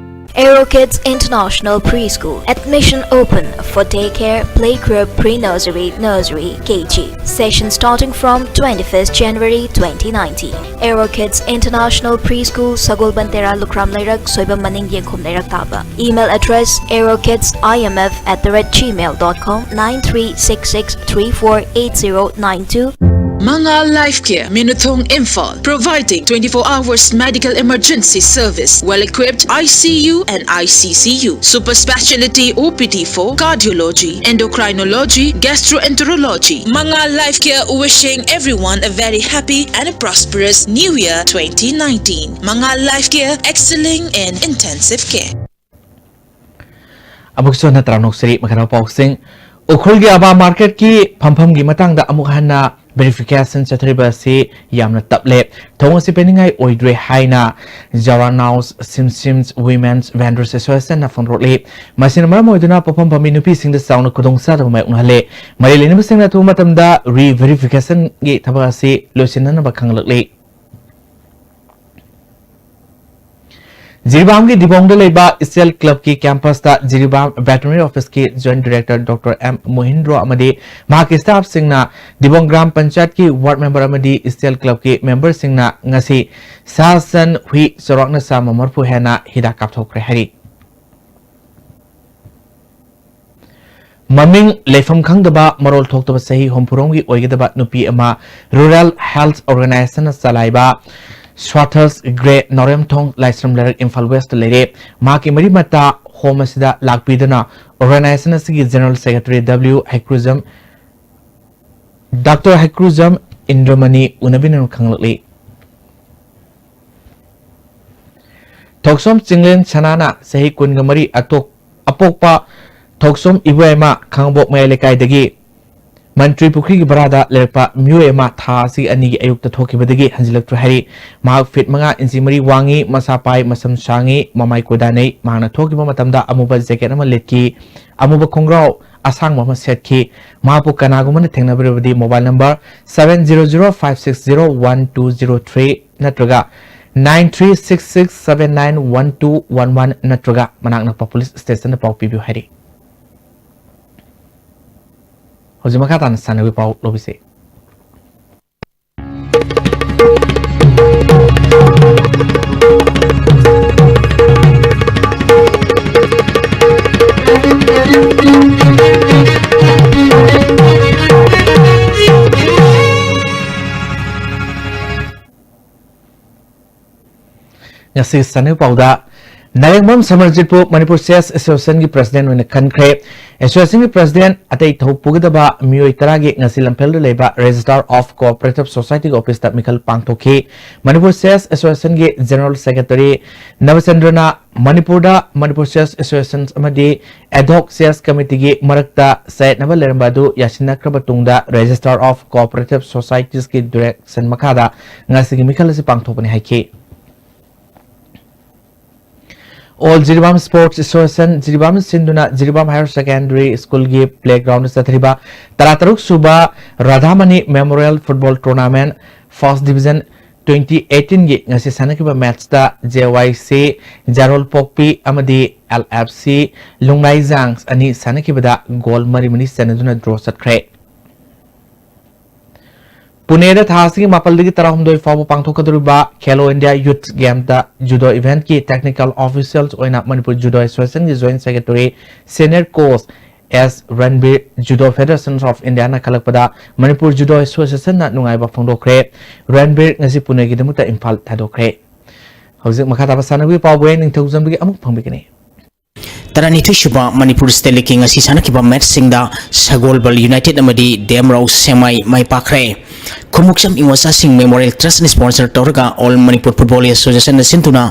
Aero Kids International Preschool. Admission open for daycare, playgroup, pre-nursery, nursery, K G. Session starting from twenty-first January twenty nineteen. Aero Kids International Preschool, Sagolband Tera, Lukram Leirak, Soibam Maning, Yengkhum Leirak Taba. Email address: aerokidsimf at the rate gmail dot com, nine three six six three four eight zero nine two. Mangal Life Care, Minuthong, Imphal, providing twenty-four hours medical emergency service, well-equipped I C U and I C C U, super speciality O P D for cardiology, endocrinology, gastroenterology. Mangal Life Care wishing everyone a very happy and a prosperous New Year twenty nineteen. Mangal Life Care, excelling in intensive care. ꯑꯃꯨꯛꯁꯨ ꯍꯟꯅ ꯇꯔꯥꯝꯅ ꯑꯣꯛꯆꯔꯤ꯫ ꯃꯈꯥ ꯄꯥꯎꯁꯤꯡ꯫ ꯎꯈ꯭ꯔꯨꯜꯒꯤ ꯑꯕꯥ ꯃꯥꯔꯀꯦꯠꯀꯤ ꯐꯝꯐꯝꯒꯤ ꯃꯇꯥꯡꯗ ꯑꯃꯨꯛ ꯍꯟꯅ verification ꯆꯠꯊꯔꯤꯕ ꯑꯁꯤ ꯌꯥꯝꯅ ꯇꯞꯂꯦ꯫ ꯊꯧꯑꯣꯡ ꯑꯁꯤ ꯄꯦꯟꯅꯤꯡꯉꯥꯏ ꯑꯣꯏꯗ꯭ꯔꯦ ꯍꯥꯏꯅ ꯖꯋꯥꯅꯥꯎꯁ ꯁꯤꯝꯁꯤꯝꯁ ꯋꯤꯃꯦꯟꯁ ꯚꯦꯟꯗꯔꯁ ꯑꯦꯁꯣꯁꯤꯌꯦꯁꯟꯅ ꯐꯣꯡꯗꯣꯔꯛꯂꯤ꯫ ꯃꯁꯤꯅ ꯃꯔꯝ ꯑꯣꯏꯗꯨꯅ ꯄꯣꯠꯐꯝ ꯐꯝꯕꯤ ꯅꯨꯄꯤꯁꯤꯡꯗ ꯆꯥꯎꯅ ꯈꯨꯗꯣꯡꯆꯥꯗꯕ ꯃꯥꯌꯣꯛꯅꯍꯜꯂꯦ꯫ ꯃꯔꯤ ꯂꯩꯅꯕꯁꯤꯡꯅ ꯑꯊꯨꯕ ꯃꯇꯝꯗ ꯔꯤ ꯚꯦꯔꯤꯐꯤꯀꯦꯁꯟꯒꯤ ꯊꯕꯛ ꯑꯁꯤ ꯂꯣꯏꯁꯤꯟꯅꯅꯕ ꯈꯪꯂꯛꯂꯤ꯫ ꯖꯤꯔꯤꯕꯥꯝꯒꯤ ꯗꯤꯕꯣꯡꯗ ꯂꯩꯕ ꯏꯁꯇꯦꯜ ꯀ꯭ꯂꯕꯀꯤ ꯀꯦꯝꯄꯁꯇ ꯖꯤꯔꯤꯕꯥꯝ ꯚꯦꯇꯔꯅꯔꯤ ꯑꯣꯐꯤꯁꯀꯤ ꯖꯣꯏꯟꯠ ꯗꯤꯔꯦꯛꯇꯔ ꯗꯣꯛꯇꯔ ꯑꯦꯝ ꯃꯣꯍꯤꯟꯗ꯭ꯔꯣ ꯑꯃꯗꯤ ꯃꯍꯥꯛꯀꯤ ꯁ꯭ꯇꯥꯐꯁꯤꯡꯅ ꯗꯤꯕꯣꯡ ꯒ꯭ꯔꯥꯝ ꯄꯟꯆꯥꯌꯠꯀꯤ ꯋꯥꯔꯗ ꯃꯦꯝꯕꯔ ꯑꯃꯗꯤ ꯏꯁꯇꯦꯜ ꯀ꯭ꯂꯕꯀꯤ ꯃꯦꯝꯕꯔꯁꯤꯡꯅ ꯉꯁꯤ ꯁꯥ ꯁꯟ ꯍꯨꯏ ꯆꯥꯎꯔꯥꯛꯅ ꯆꯥꯝꯃ ꯃꯔꯤꯐꯨ ꯍꯦꯟꯅ ꯍꯤꯗꯥꯛ ꯀꯥꯞꯊꯣꯛꯈ꯭ꯔꯦ ꯍꯥꯏꯔꯤ꯫ ꯃꯃꯤꯡ ꯂꯩꯐꯝ ꯈꯪꯗꯕ ꯃꯔꯣꯜ ꯊꯣꯛꯇꯕ ꯆꯍꯤ ꯍꯨꯝꯐꯨꯔꯣꯝꯒꯤ ꯑꯣꯏꯒꯗꯕ ꯅꯨꯄꯤ ꯑꯃ Rural Health Organizationꯅ ꯆꯂꯥꯏꯕ Swathers Grey ꯅꯥꯎꯔꯦꯝꯊꯣꯡ ꯂꯥꯏꯁ꯭ꯔꯝ ꯂꯩꯔꯛ ꯏꯝꯐꯥꯜ Westꯇ ꯂꯩꯔꯦ꯫ ꯃꯍꯥꯛꯀꯤ ꯃꯔꯤ ꯃꯇꯥ home ꯑꯁꯤꯗ ꯂꯥꯛꯄꯤꯗꯨꯅ organization ꯑꯁꯤꯒꯤ General Secretary W ꯍꯩꯀ꯭ꯔꯨꯖꯝ, Doctor ꯍꯩꯀ꯭ꯔꯨꯖꯝ ꯏꯟꯗ꯭ꯔꯃꯅꯤ ꯎꯅꯕꯤꯅ ꯈꯪꯂꯛꯂꯤ꯫ ꯊꯣꯛꯁꯣꯝ ꯆꯤꯡꯂꯦꯟ ꯁꯅꯥꯅ ꯆꯍꯤ ꯀꯨꯟꯒ ꯃꯔꯤ ꯑꯇꯣꯛ-, ꯑꯄꯣꯛꯄ ꯊꯣꯛꯁꯣꯝ ꯏꯕꯣꯌꯥꯏꯃ ꯈꯥꯉꯕꯣꯛ ꯃꯌꯥꯏ ꯂꯩꯀꯥꯏꯗꯒꯤ ꯃꯟꯇ꯭ꯔꯤ ꯄꯨꯈ꯭ꯔꯤꯒꯤ ꯚꯔꯥꯗ ꯂꯩꯔꯛꯄ ꯃꯤꯑꯣꯏ ꯑꯃ ꯊꯥ ꯑꯁꯤꯒꯤ ꯑꯅꯤꯒꯤ ꯑꯌꯨꯛꯇ ꯊꯣꯛꯈꯤꯕꯗꯒꯤ ꯍꯟꯖꯤꯜꯂꯛꯇ꯭ꯔꯦ ꯍꯥꯏꯔꯤ꯫ ꯃꯍꯥꯛ ꯐꯤꯠ ꯃꯉꯥ ꯏꯟꯆꯤ ꯃꯔꯤ ꯋꯥꯡꯉꯤ, ꯃꯁꯥ ꯄꯥꯏ, ꯃꯁꯝ ꯁꯥꯡꯉꯤ, ꯃꯃꯥꯏ ꯀꯣꯏꯗꯥꯅꯩ꯫ ꯃꯍꯥꯛꯅ ꯊꯣꯛꯈꯤꯕ ꯃꯇꯝꯗ ꯑꯃꯨꯕ ꯖꯦꯀꯦꯠ ꯑꯃ ꯂꯤꯠꯈꯤ, ꯑꯃꯨꯕ ꯈꯣꯡꯒ꯭ꯔꯥꯎ ꯑꯁꯥꯡꯕ ꯑꯃ ꯁꯦꯠꯈꯤ꯫ ꯃꯍꯥꯛꯄꯨ ꯀꯅꯥꯒꯨꯝꯕꯅ ꯊꯦꯡꯅꯕꯤꯔꯕꯗꯤ mobile number seven zero zero five six zero one two zero three ꯅꯠꯇ꯭ꯔꯒ nine three six six seven nine one two one one ꯅꯠꯇ꯭ꯔꯒ ꯃꯅꯥꯛ ꯅꯛꯄ police stationꯗ ꯄꯥꯎ ꯄꯤꯕꯤꯌꯨ ꯍꯥꯏꯔꯤ꯫ ꯍꯧꯖꯤꯛ ꯃꯈꯥ ꯇꯥꯅ ꯁꯥꯟꯅꯕꯒꯤ ꯄꯥꯎ ꯂꯧꯕꯤꯁꯤ꯫ ꯉꯁꯤ ꯁꯥꯟꯅꯕ ꯄꯥꯎꯗ, ꯅꯥꯔꯦꯡꯕꯝ ꯁꯃꯔꯖꯤꯠꯄꯨ ꯃꯅꯤꯄꯨꯔ Chess Associationꯒꯤ president ꯑꯣꯏꯅ ꯈꯟꯈ꯭ꯔꯦ꯫ Associationꯒꯤ president ꯑꯇꯩ ꯊꯧ ꯄꯨꯒꯗꯕ ꯃꯤꯑꯣꯏ ꯇꯔꯥꯒꯤ ꯉꯁꯤ ꯂꯝꯐꯦꯜꯗ ꯂꯩꯕ Registrar of Cooperative Societyꯒꯤ officeꯇ ꯃꯤꯈꯜ ꯄꯥꯡꯊꯣꯛꯈꯤ꯫ ꯃꯅꯤꯄꯨꯔ Chess Associationꯒꯤ General Secretary ꯅꯕꯆꯟꯗ꯭ꯔꯅ ꯃꯅꯤꯄꯨꯔꯗ ꯃꯅꯤꯄꯨꯔ Chess Association ꯑꯃꯗꯤ Ad hoc Chess Committeeꯒꯤ ꯃꯔꯛꯇ ꯆꯌꯦꯠꯅꯕ ꯂꯩꯔꯝꯕ ꯑꯗꯨ ꯌꯥꯁꯤꯟꯅꯈ꯭ꯔꯕ ꯇꯨꯡꯗ Registrar of Cooperative Societiesꯀꯤ direction ꯃꯈꯥꯗ ꯉꯁꯤꯒꯤ ꯃꯤꯈꯜ ꯑꯁꯤ ꯄꯥꯡꯊꯣꯛꯄꯅꯤ ꯍꯥꯏꯈꯤ꯫ All Jiribam Sports Association, ꯖꯤꯔꯤꯕꯥꯝꯅ ꯁꯤꯟꯗꯨꯅ ꯖꯤꯔꯤꯕꯥꯝ Higher Secondary Schoolꯒꯤ playgroundꯗ ꯆꯠꯊꯔꯤꯕ ꯇꯔꯥꯇꯔꯨꯛ ꯁꯨꯕ ꯔꯥꯙꯥꯃꯅꯤ Memorial Football Tournament First Division twenty eighteenꯒꯤ ꯉꯁꯤ ꯁꯥꯟꯅꯈꯤꯕ matchꯇ JYC ꯖꯥꯔꯣꯜ ꯄꯣꯛꯄꯤ ꯑꯃꯗꯤ LFC ꯂꯨꯡꯂꯥꯏꯖꯥꯡ ꯑꯅꯤ ꯁꯥꯟꯅꯈꯤꯕꯗ goal ꯃꯔꯤ ꯃꯔꯤ ꯆꯟꯅꯗꯨꯅ draw ꯆꯠꯈ꯭ꯔꯦ꯫ ꯄꯨꯅꯦꯗ ꯊꯥ ꯑꯁꯤꯒꯤ ꯃꯥꯄꯜꯗꯒꯤ ꯇꯔꯥꯍꯨꯝꯗꯣꯏ ꯐꯥꯎꯕ ꯄꯥꯡꯊꯣꯛꯀꯗꯧꯔꯤꯕ Khelo India Youth Gameꯇ judo eventꯀꯤ technical officials ꯑꯣꯏꯅ Manipur Judo Associationꯒꯤ joint secretary, senior coach S Ranbir Judo Federation of Indiaꯅ ꯈꯜꯂꯛꯄꯗ Manipur Judo Associationꯅ ꯅꯨꯡꯉꯥꯏꯕ ꯐꯣꯡꯗꯣꯛꯈ꯭ꯔꯦ꯫ ꯔꯟꯕꯤꯔ ꯉꯁꯤ ꯄꯨꯅꯦꯒꯤꯗꯃꯛꯇ ꯏꯝꯐꯥꯜ ꯊꯥꯗꯣꯛꯈ꯭ꯔꯦ꯫ ꯍꯧꯖꯤꯛ ꯃꯈꯥ ꯇꯥꯕ ꯁꯥꯟꯅꯕꯒꯤ ꯄꯥꯎ ꯕꯣꯌꯦꯟ ꯅꯤꯡꯊꯧꯖꯝꯗꯒꯤ ꯑꯃꯨꯛ ꯐꯪꯕꯤꯒꯅꯤ꯫ ꯇꯔꯥꯅꯤꯊꯣꯏ ꯁꯨꯕ ꯃꯅꯤꯄꯨꯔ State Leagueꯀꯤ ꯉꯁꯤ ꯁꯥꯟꯅꯈꯤꯕ matchꯁꯤꯡꯗ ꯁꯒꯣꯜꯕꯜ Unitedꯅ ꯑꯃꯗꯤ ꯗꯦꯝꯔꯥꯎ ꯁꯦꯡꯃꯥꯏ ꯃꯥꯏ ꯄꯥꯛꯈ꯭ꯔꯦ꯫ ꯈꯨꯃꯨꯛꯆꯝ ꯏꯉꯣꯆꯥꯁꯤꯡ Memorial Trustꯅ sponsor ꯇꯧꯔꯒ All Manipur Football Associationꯅ ꯁꯤꯟꯗꯨꯅ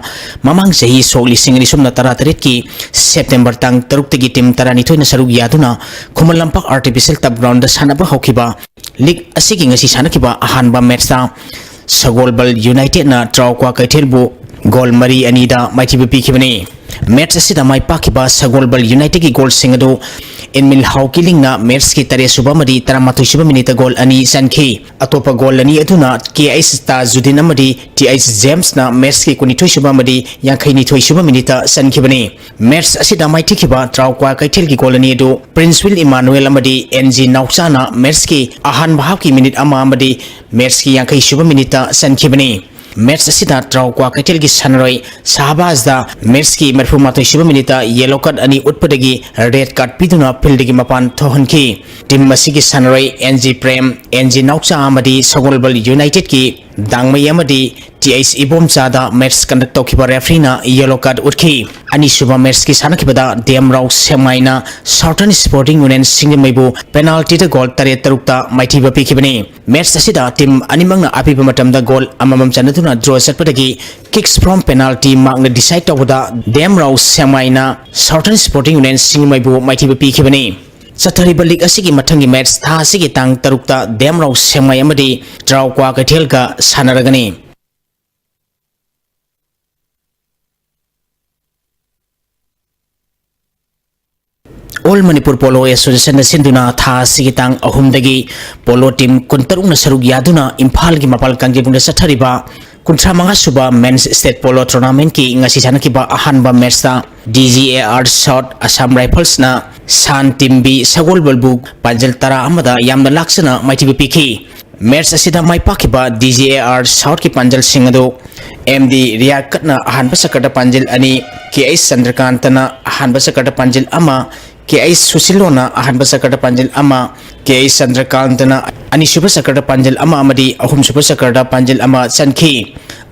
ꯃꯃꯥꯡ ꯆꯍꯤ ꯁꯣꯛ ꯂꯤꯁꯤꯡ ꯑꯅꯤ ꯁꯨꯞꯅ ꯇꯔꯥꯇꯔꯦꯠꯀꯤ September ꯇꯥꯡ ꯇꯔꯨꯛꯇꯒꯤ team ꯇꯔꯥꯅꯤꯊꯣꯏꯅ ꯁꯔꯨꯛ ꯌꯥꯗꯨꯅ ꯈꯨꯃꯟ ꯂꯝꯄꯥꯛ Artificial Turf Groundꯗ ꯁꯥꯟꯅꯕ ꯍꯧꯈꯤꯕ league ꯑꯁꯤꯒꯤ ꯉꯁꯤ ꯁꯥꯟꯅꯈꯤꯕ ꯑꯍꯥꯟꯕ matchꯇ ꯁꯒꯣꯜꯕꯜ Unitedꯅ ꯇ꯭ꯔꯥꯎꯀ꯭ꯋꯥ ꯀꯩꯊꯦꯜꯕꯨ goal ꯃꯔꯤ ꯑꯅꯤꯗ ꯃꯥꯏꯊꯤꯕ ꯄꯤꯈꯤꯕꯅꯤ꯫ Match ꯑꯁꯤꯗ ꯃꯥꯏ ꯄꯥꯛꯈꯤꯕ ꯁꯒꯣꯜꯕꯜ Unitedꯀꯤ goalꯁꯤꯡ ꯑꯗꯨ ꯏꯟꯃꯤꯜ ꯍꯥꯎꯀꯤꯂꯤꯡꯅ matchꯀꯤ ꯇꯔꯦꯠ ꯁꯨꯕ ꯑꯃꯗꯤ ꯇꯔꯥꯃꯥꯊꯣꯏ ꯁꯨꯕ minuteꯇ goal ꯑꯅꯤ ꯆꯟꯈꯤ꯫ ꯑꯇꯣꯞꯄ goal ꯑꯅꯤ ꯑꯗꯨꯅ ꯀꯦ ꯑꯩꯆ ꯇꯥꯖꯨꯗꯤꯟ ꯑꯃꯗꯤ ꯇꯤ ꯑꯩꯆ ꯖꯦꯝꯁꯅ matchꯀꯤ ꯀꯨꯟꯅꯤꯊꯣꯏ ꯁꯨꯕ ꯑꯃꯗꯤ ꯌꯥꯡꯈꯩꯅꯤꯊꯣꯏ ꯁꯨꯕ minuteꯇ ꯆꯟꯈꯤꯕꯅꯤ꯫ Match ꯑꯁꯤꯗ ꯃꯥꯏꯊꯤꯈꯤꯕ ꯇ꯭ꯔꯥꯎꯀ꯭ꯋꯥ ꯀꯩꯊꯦꯜꯒꯤ goal ꯑꯅꯤ ꯑꯗꯨ ꯄ꯭ꯔꯤꯟꯁꯋꯤꯜ ꯏꯃꯥꯅꯨꯑꯦꯜ ꯑꯃꯗꯤ ꯑꯦꯟ ꯖꯤ ꯅꯥꯎꯆꯥꯅ matchꯀꯤ ꯑꯍꯥꯟꯕ halfꯀꯤ minute ꯑꯃ ꯑꯃꯗꯤ matchꯀꯤ ꯌꯥꯡꯈꯩ ꯁꯨꯕ minuteꯇ ꯆꯟꯈꯤꯕꯅꯤ꯫ Match ꯑꯁꯤꯗ ꯇ꯭ꯔꯥꯎꯀ꯭ꯋꯥ ꯀꯩꯊꯦꯜꯒꯤ ꯁꯥꯟꯅꯔꯣꯏ ꯁꯍꯕꯥꯖꯗ matchꯀꯤ ꯃꯔꯤꯐꯨ ꯃꯥꯊꯣꯏ ꯁꯨꯕ minuteꯇ yellow card ꯑꯅꯤ ꯎꯠꯄꯗꯒꯤ red card ꯄꯤꯗꯨꯅ fieldꯒꯤ ꯃꯄꯥꯟ ꯊꯣꯛꯍꯟꯈꯤ꯫ Team ꯑꯁꯤꯒꯤ ꯁꯥꯟꯅꯔꯣꯏ N G Prem, N G Naocha ꯑꯃꯗꯤ ꯁꯒꯣꯜꯕꯜ Unitedꯀꯤ ꯗꯥꯡꯃꯩ ꯑꯃꯗꯤ ꯇꯤ ꯑꯩꯆ ꯏꯕꯣꯝꯆꯥꯗ match conduct ꯇꯧꯈꯤꯕ refereeꯅ yellow card ꯎꯠꯈꯤ꯫ ꯑꯅꯤꯁꯨꯕ matchꯀꯤ ꯁꯥꯟꯅꯈꯤꯕꯗ ꯗꯦꯝꯔꯥꯎ ꯁꯦꯡꯃꯥꯏꯅ Southern Sporting Union ꯁꯤꯡꯖꯃꯩꯕꯨ penaltyꯗ goal ꯇꯔꯦꯠ ꯇꯔꯨꯛꯇ ꯃꯥꯏꯊꯤꯕ ꯄꯤꯈꯤꯕꯅꯤ꯫ Match ꯑꯁꯤꯗ team ꯑꯅꯤꯃꯛꯅ ꯑꯄꯤꯕ ꯃꯇꯝꯗ goal ꯑꯃꯃꯝ ꯆꯟꯅꯗꯨꯅ draw ꯆꯠꯄꯗꯒꯤ kicks from penalty markꯅ decide ꯇꯧꯕꯗ ꯗꯦꯝꯔꯥꯎ ꯁꯦꯡꯃꯥꯏꯅ Southern Sporting Union ꯁꯤꯡꯖꯃꯩꯕꯨ ꯃꯥꯏꯊꯤꯕ ꯄꯤꯈꯤꯕꯅꯤ꯫ ꯆꯠꯊꯔꯤꯕ league ꯑꯁꯤꯒꯤ ꯃꯊꯪꯒꯤ match ꯊꯥ ꯑꯁꯤꯒꯤ ꯇꯥꯡ ꯇꯔꯨꯛꯇ ꯗꯦꯝꯔꯥꯎ ꯁꯦꯡꯃꯥꯏ ꯑꯃꯗꯤ ꯇ꯭ꯔꯥꯎꯀ꯭ꯋꯥ ꯀꯩꯊꯦꯜꯒ ꯁꯥꯟꯅꯔꯒꯅꯤ꯫ All Manipur Polo Associationꯅ ꯁꯤꯟꯗꯨꯅ ꯊꯥ ꯑꯁꯤꯒꯤ ꯇꯥꯡ ꯑꯍꯨꯝꯗꯒꯤ polo team ꯀꯨꯟꯇꯔꯨꯛꯅ ꯁꯔꯨꯛ ꯌꯥꯗꯨꯅ ꯏꯝꯐꯥꯜꯒꯤ ꯃꯄꯥꯜ ꯀꯥꯡꯖꯩꯕꯨꯡꯗ ꯆꯠꯊꯔꯤꯕ ꯀꯨꯟꯊ꯭ꯔꯥ ꯃꯉꯥ ꯁꯨꯕ Men's State Polo Tournamentꯀꯤ ꯉꯁꯤ ꯁꯥꯟꯅꯈꯤꯕ ꯑꯍꯥꯟꯕ matchꯇ D G A R South Assam Riflesꯅ ꯁꯥꯟ ꯇꯤꯝꯕꯤ ꯁꯒꯣꯜꯕꯜꯕꯨ ꯄꯥꯟꯖꯜ ꯇꯔꯥ ꯑꯃꯗ ꯌꯥꯝꯅ ꯂꯥꯛꯆꯅ ꯃꯥꯏꯊꯤꯕ ꯄꯤꯈꯤ꯫ Match ꯑꯁꯤꯗ ꯃꯥꯏ ꯄꯥꯛꯈꯤꯕ D G A R Southꯀꯤ ꯄꯥꯟꯖꯜꯁꯤꯡ ꯑꯗꯨ M D ꯔꯤꯌꯥꯀꯠꯅ ꯑꯍꯥꯟꯕ ꯆꯀꯔꯗ ꯄꯥꯟꯖꯜ ꯑꯅꯤ, K H ꯆꯟꯗ꯭ꯔꯀꯥꯟꯇꯅ ꯑꯍꯥꯟꯕ ꯆꯀꯔꯗ ꯄꯥꯟꯖꯜ ꯑꯃ, ꯀꯦ ꯑꯩꯆ ꯁꯨꯁꯤꯜꯂꯣꯅ ꯑꯍꯥꯟꯕ ꯆꯀꯔꯗ ꯄꯥꯟꯖꯤꯜ ꯑꯃ, ꯀꯦ ꯑꯩꯆ ꯆꯟꯗ꯭ꯔꯀꯥꯟꯇꯅ ꯑꯅꯤꯁꯨꯕ ꯆꯀꯔꯗ ꯄꯥꯟꯖꯤꯜ ꯑꯃ ꯑꯃꯗꯤ ꯑꯍꯨꯝꯁꯨꯕ ꯆꯀꯔꯗ ꯄꯥꯟꯖꯤꯜ ꯑꯃ ꯆꯟꯈꯤ꯫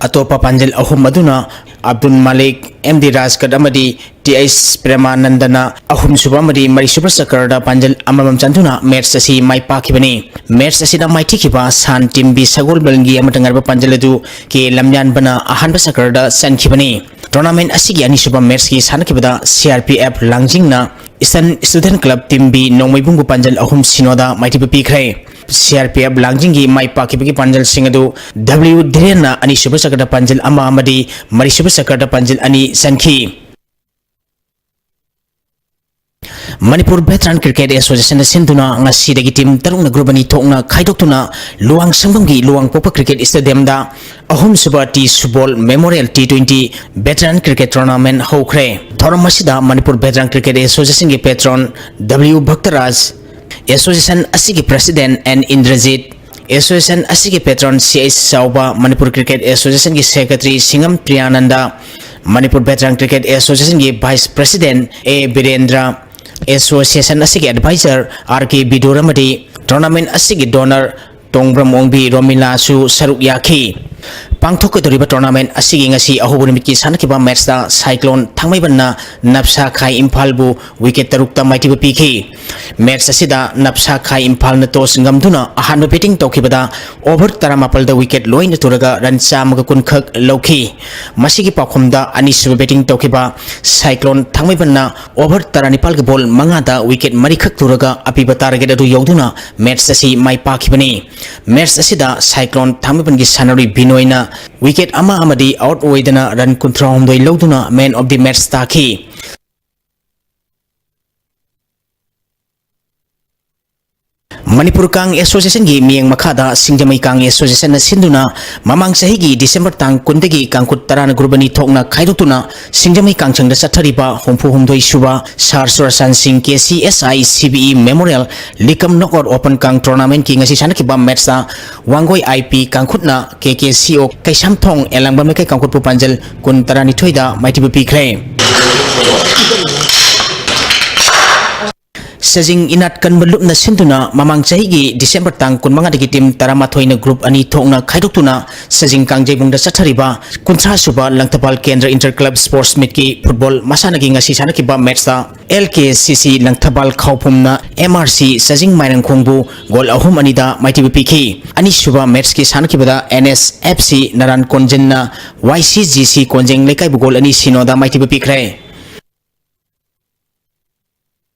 ꯑꯇꯣꯞꯄ ꯄꯥꯟꯖꯤꯜ ꯑꯍꯨꯝ ꯑꯗꯨꯅ ꯑꯕꯗꯨꯜ ꯃꯥꯂꯤꯛ, ꯑꯦꯝ ꯗꯤ ꯔꯥꯖꯒꯠ ꯑꯃꯗꯤ ꯇꯤ ꯑꯩꯆ ꯄ꯭ꯔꯦꯃꯥꯅꯟꯗꯅ ꯑꯍꯨꯝꯁꯨꯕ ꯑꯃꯗꯤ ꯃꯔꯤꯁꯨꯕ ꯆꯀꯔꯗ ꯄꯥꯟꯖꯤꯜ ꯑꯃꯃꯝ ꯆꯟꯗꯨꯅ ꯃꯦꯠꯆ ꯑꯁꯤ ꯃꯥꯏ ꯄꯥꯛꯈꯤꯕꯅꯤ꯫ ꯃꯦꯠꯆ ꯑꯁꯤꯗ ꯃꯥꯏꯊꯤꯈꯤꯕ ꯁꯥꯟ ꯇꯤꯝ ꯕꯤ ꯁꯒꯣꯜꯕꯟꯒꯤ ꯑꯃꯠꯇ ꯉꯥꯏꯔꯕ ꯄꯥꯟꯖꯤꯜ ꯑꯗꯨ ꯀꯦ ꯂꯝꯌꯥꯟꯕꯅ ꯑꯍꯥꯟꯕ ꯆꯀꯔꯗ ꯆꯟꯈꯤꯕꯅꯤ꯫ ꯇꯣꯔꯅꯥꯃꯦꯟ ꯑꯁꯤꯒꯤ ꯑꯅꯤꯁꯨꯕ ꯃꯦꯠꯆꯀꯤ ꯁꯥꯟꯅꯈꯤꯕꯗ C R P F Langjing Eastern Student Club team B ꯅꯣꯡꯃꯩꯕꯨꯡꯕꯨ ꯄꯥꯟꯖꯤꯜ ꯑꯍꯨꯝ ꯁꯤꯅꯣꯗ ꯃꯥꯏꯊꯤꯕ ꯄꯤꯈ꯭ꯔꯦ꯫ ꯁꯤ ꯑꯥꯔ ꯄꯤ ꯑꯦꯐ ꯂꯥꯡꯖꯤꯡꯒꯤ ꯃꯥꯏ ꯄꯥꯛꯈꯤꯕꯒꯤ ꯄꯥꯟꯖꯤꯜꯁꯤꯡ ꯑꯗꯨ ꯗꯕ꯭ꯂꯤꯎ ꯙꯤꯔꯦꯟꯅ ꯑꯅꯤꯁꯨꯕ ꯆꯀꯔꯗ ꯄꯥꯟꯖꯤꯜ ꯑꯃ ꯑꯃꯗꯤ ꯃꯔꯤꯁꯨꯕ ꯆꯀꯔꯗ ꯄꯥꯟꯖꯤꯜ ꯑꯅꯤ ꯆꯟꯈꯤ꯫ ꯃꯅꯤꯄꯨꯔ ꯚꯦꯇꯔꯥꯟ ꯀ꯭ꯔꯤꯀꯦꯠ ꯑꯦꯁꯣꯁꯤꯌꯦꯁꯟꯅ ꯁꯤꯟꯗꯨꯅ ꯉꯁꯤꯗꯒꯤ ꯇꯤꯝ ꯇꯔꯨꯛꯅ ꯒ꯭ꯔꯨꯞ ꯑꯅꯤ ꯊꯣꯛꯅ ꯈꯥꯏꯗꯣꯛꯇꯨꯅ ꯂꯨꯋꯥꯡ ꯁꯪꯕꯝꯒꯤ ꯂꯨꯋꯥꯡꯄꯣꯛꯄ ꯀ꯭ꯔꯤꯀꯦꯠ ꯁ꯭ꯇꯦꯗꯤꯌꯝꯗ ꯑꯍꯨꯝꯁꯨꯕ T Subol memorial T twenty veteran cricket tournament ꯍꯧꯈ꯭ꯔꯦ꯫ ꯊꯧꯔꯝ ꯑꯁꯤꯗ ꯃꯅꯤꯄꯨꯔ ꯚꯦꯇꯔꯥꯟ ꯀ꯭ꯔꯤꯀꯦꯠ ꯑꯦꯁꯣꯁꯤꯌꯦꯁꯟꯒꯤ ꯄꯦꯇ꯭ꯔꯣꯟ ꯗꯕ꯭ꯂꯤꯎ ꯚꯛꯇꯔꯥꯖ, ꯑꯦꯁꯣꯁꯤꯌꯦꯁꯟ ꯑꯁꯤꯒꯤ ꯄ꯭ꯔꯦꯁꯤꯗꯦꯟꯠ ꯑꯦꯟ ꯏꯟꯗ꯭ꯔꯖꯤꯠ, ꯑꯦꯁꯣꯁꯤꯌꯦꯁꯟ ꯑꯁꯤꯒꯤ patron C H Chaoba, Manipur cricket ꯑꯦꯁꯣꯁꯤꯌꯦꯁꯟꯒꯤ ꯁꯦꯀ꯭ꯔꯦꯇꯔꯤ ꯁꯤꯡꯉꯝ ꯄ꯭ꯔꯤꯌꯥꯅꯟꯗ, ꯃꯅꯤꯄꯨꯔ ꯚꯦꯇꯔꯥꯟ ꯀ꯭ꯔꯤꯀꯦꯠ ꯑꯦꯁꯣꯁꯤꯌꯦꯁꯟꯒꯤ vice president A Birendra, association ꯑꯁꯤꯒꯤ ꯑꯦꯗꯚꯥꯏꯖꯔ ꯑꯥꯔ ꯀꯦ ꯕꯤꯗꯨꯔ ꯑꯃꯗꯤ ꯇꯣꯔꯅꯥꯃꯦꯟ ꯑꯁꯤꯒꯤ ꯗꯣꯅꯔ ꯇꯣꯡꯕ꯭ꯔꯝ ꯑꯣꯡꯕꯤ ꯔꯣꯃꯤꯂꯥꯁꯨ ꯁꯔꯨꯛ ꯌꯥꯈꯤ꯫ ꯄꯥꯡꯊꯣꯛꯀꯗꯧꯔꯤꯕ ꯇꯣꯔꯅꯥꯃꯦꯟ ꯑꯁꯤꯒꯤ ꯉꯁꯤ ꯑꯍꯧꯕ ꯅꯨꯃꯤꯠꯀꯤ ꯁꯥꯟꯅꯈꯤꯕ ꯃꯦꯠꯆꯇ ꯁꯥꯏꯀ꯭ꯂꯣꯟ ꯊꯥꯡꯃꯩꯕꯟꯅ ꯅꯞꯁꯥ ꯈꯥꯏ ꯏꯝꯐꯥꯜꯕꯨ ꯋꯤꯀꯦꯠ ꯇꯔꯨꯛꯇ ꯃꯥꯏꯊꯤꯕ ꯄꯤꯈꯤ꯫ ꯃꯦꯠꯆ ꯑꯁꯤꯗ ꯅꯞꯁꯥ ꯈꯥꯏ ꯏꯝꯐꯥꯜꯅ ꯇꯣꯁ ꯉꯝꯗꯨꯅ ꯑꯍꯥꯟꯕ ꯕꯦꯇꯤꯡ ꯇꯧꯈꯤꯕꯗ ꯑꯣꯚꯔ ꯇꯔꯥꯃꯥꯄꯜꯗ ꯋꯤꯀꯦꯠ ꯂꯣꯏꯅ ꯇꯨꯔꯒ ꯔꯟ ꯆꯥꯝꯃꯒ ꯀꯨꯟꯈꯛ ꯂꯧꯈꯤ꯫ ꯃꯁꯤꯒꯤ ꯄꯥꯎꯈꯨꯝꯗ ꯑꯅꯤꯁꯨꯕ ꯕꯦꯇꯤꯡ ꯇꯧꯈꯤꯕ ꯁꯥꯏꯀ꯭ꯂꯣꯟ ꯊꯥꯡꯃꯩꯕꯟꯅ ꯑꯣꯚꯔ ꯇꯔꯥꯅꯤꯄꯥꯜꯒꯤ ꯕꯣꯜ ꯃꯉꯥꯗ ꯋꯤꯀꯦꯠ ꯃꯔꯤꯈꯛ ꯇꯨꯔꯒ ꯑꯄꯤꯕ ꯇꯥꯔꯒꯦꯠ ꯑꯗꯨ ꯌꯧꯗꯨꯅ ꯃꯦꯠꯆ ꯑꯁꯤ ꯃꯥꯏ ꯄꯥꯛꯈꯤꯕꯅꯤ꯫ ꯃꯦꯠꯆ ꯑꯁꯤꯗ ꯁꯥꯏꯀ꯭ꯂꯣꯟ ꯊꯥꯡꯃꯩꯕꯟꯒꯤ ꯁꯥꯟꯅꯔꯣꯏ ꯕꯤꯅꯣꯏꯅ ꯋꯤꯀꯦꯠ ꯑꯃ ꯑꯃꯗꯤ ꯑꯥꯎꯠ ꯑꯣꯏꯗꯅ ꯔꯟ ꯀꯨꯟꯊ꯭ꯔꯥꯍꯨꯝꯗꯣꯏ ꯂꯧꯗꯨꯅ ꯃꯦꯟ ꯑꯣꯐ ꯗꯤ ꯃꯦꯠꯆ ꯇꯥꯈꯤ꯫ ꯃꯅꯤꯄꯨꯔ ꯀꯥꯡ ꯑꯦꯁꯣꯁꯤꯌꯦꯁꯟꯒꯤ ꯃꯤꯠꯌꯦꯡ ꯃꯈꯥꯗ ꯁꯤꯡꯖꯃꯩ ꯀꯥꯡ ꯑꯦꯁꯣꯁꯤꯌꯦꯁꯟꯅ ꯁꯤꯟꯗꯨꯅ ꯃꯃꯥꯡ ꯆꯍꯤꯒꯤ ꯗꯤꯁꯦꯝꯕꯔ ꯇꯥꯡ ꯀꯨꯟꯗꯒꯤ ꯀꯥꯡꯈꯨꯠ ꯇꯔꯥꯅ ꯒ꯭ꯔꯨꯞ ꯑꯅꯤ ꯊꯣꯛꯅ ꯈꯥꯏꯗꯣꯛꯇꯨꯅ ꯁꯤꯡꯖꯃꯩ ꯀꯥꯡꯁꯪꯗ ꯆꯠꯊꯔꯤꯕ ꯍꯨꯝꯐꯨ ꯍꯨꯝꯗꯣꯏ ꯁꯨꯕ ꯁꯥꯔ ꯆꯨꯔꯆꯥꯟ ꯁꯤꯡ K C S I C B E memorial ꯂꯤꯀꯝ ꯅꯣꯛ ꯑꯥꯎꯠ ꯑꯣꯄꯟ ꯀꯥꯡ ꯇꯣꯔꯅꯥꯃꯦꯟꯠꯀꯤ ꯉꯁꯤ ꯁꯥꯟꯅꯈꯤꯕ ꯃꯦꯠꯆꯇ Wangoi I P ꯀꯥꯡꯈꯨꯠꯅ K K C ꯑꯣ ꯀꯩꯁꯥꯝꯊꯣꯡ ꯑꯦꯂꯥꯡꯕꯝ ꯂꯩꯀꯥꯏ ꯀꯥꯡꯈꯨꯠꯄꯨ ꯄꯥꯟꯖꯜ ꯀꯨꯟ ꯇꯔꯥꯅꯤꯊꯣꯏꯗ ꯃꯥꯏꯊꯤꯕ ꯄꯤꯈ꯭ꯔꯦ꯫ ꯁꯖꯤꯡ ꯏꯅꯥꯠ ꯀꯟꯕ ꯂꯨꯞꯅ ꯁꯤꯟꯗꯨꯅ ꯃꯃꯥꯡ ꯆꯍꯤꯒꯤ December ꯇꯥꯡ ꯀꯨꯟꯃꯉꯥꯗꯒꯤ team ꯇꯔꯥꯃꯥꯊꯣꯏꯅ group ꯑꯅꯤ ꯊꯣꯛꯅ ꯈꯥꯏꯗꯣꯛꯇꯨꯅ ꯁꯖꯤꯡ ꯀꯥꯡꯖꯩꯕꯨꯡꯗ ꯆꯠꯊꯔꯤꯕ ꯀꯨꯟꯊ꯭ꯔꯥ ꯁꯨꯕ ꯂꯪꯊꯕꯥꯜ ꯀꯦꯟꯗ꯭ꯔ Inter Club Sports Meetꯀꯤ football ꯃꯁꯥꯟꯅꯒꯤ ꯉꯁꯤ ꯁꯥꯟꯅꯈꯤꯕ matchꯇ L K C C Langthabal ꯈꯥꯎꯄꯨꯝꯅ M R C ꯁꯖꯤꯡ ꯃꯥꯏꯔꯪꯈꯣꯡꯕꯨ goal ꯑꯍꯨꯝ ꯑꯅꯤꯗ ꯃꯥꯏꯊꯤꯕ ꯄꯤꯈꯤ꯫ ꯑꯅꯤꯁꯨꯕ matchꯀꯤ ꯁꯥꯟꯅꯈꯤꯕꯗ N S F C ꯅꯔꯥꯟ ꯀꯣꯟꯖꯤꯟꯅ Y C G C ꯀꯣꯟꯖꯦꯡ ꯂꯩꯀꯥꯏꯕꯨ goal ꯑꯅꯤ ꯁꯤꯅꯣꯗ ꯃꯥꯏꯊꯤꯕ ꯄꯤꯈ꯭ꯔꯦ꯫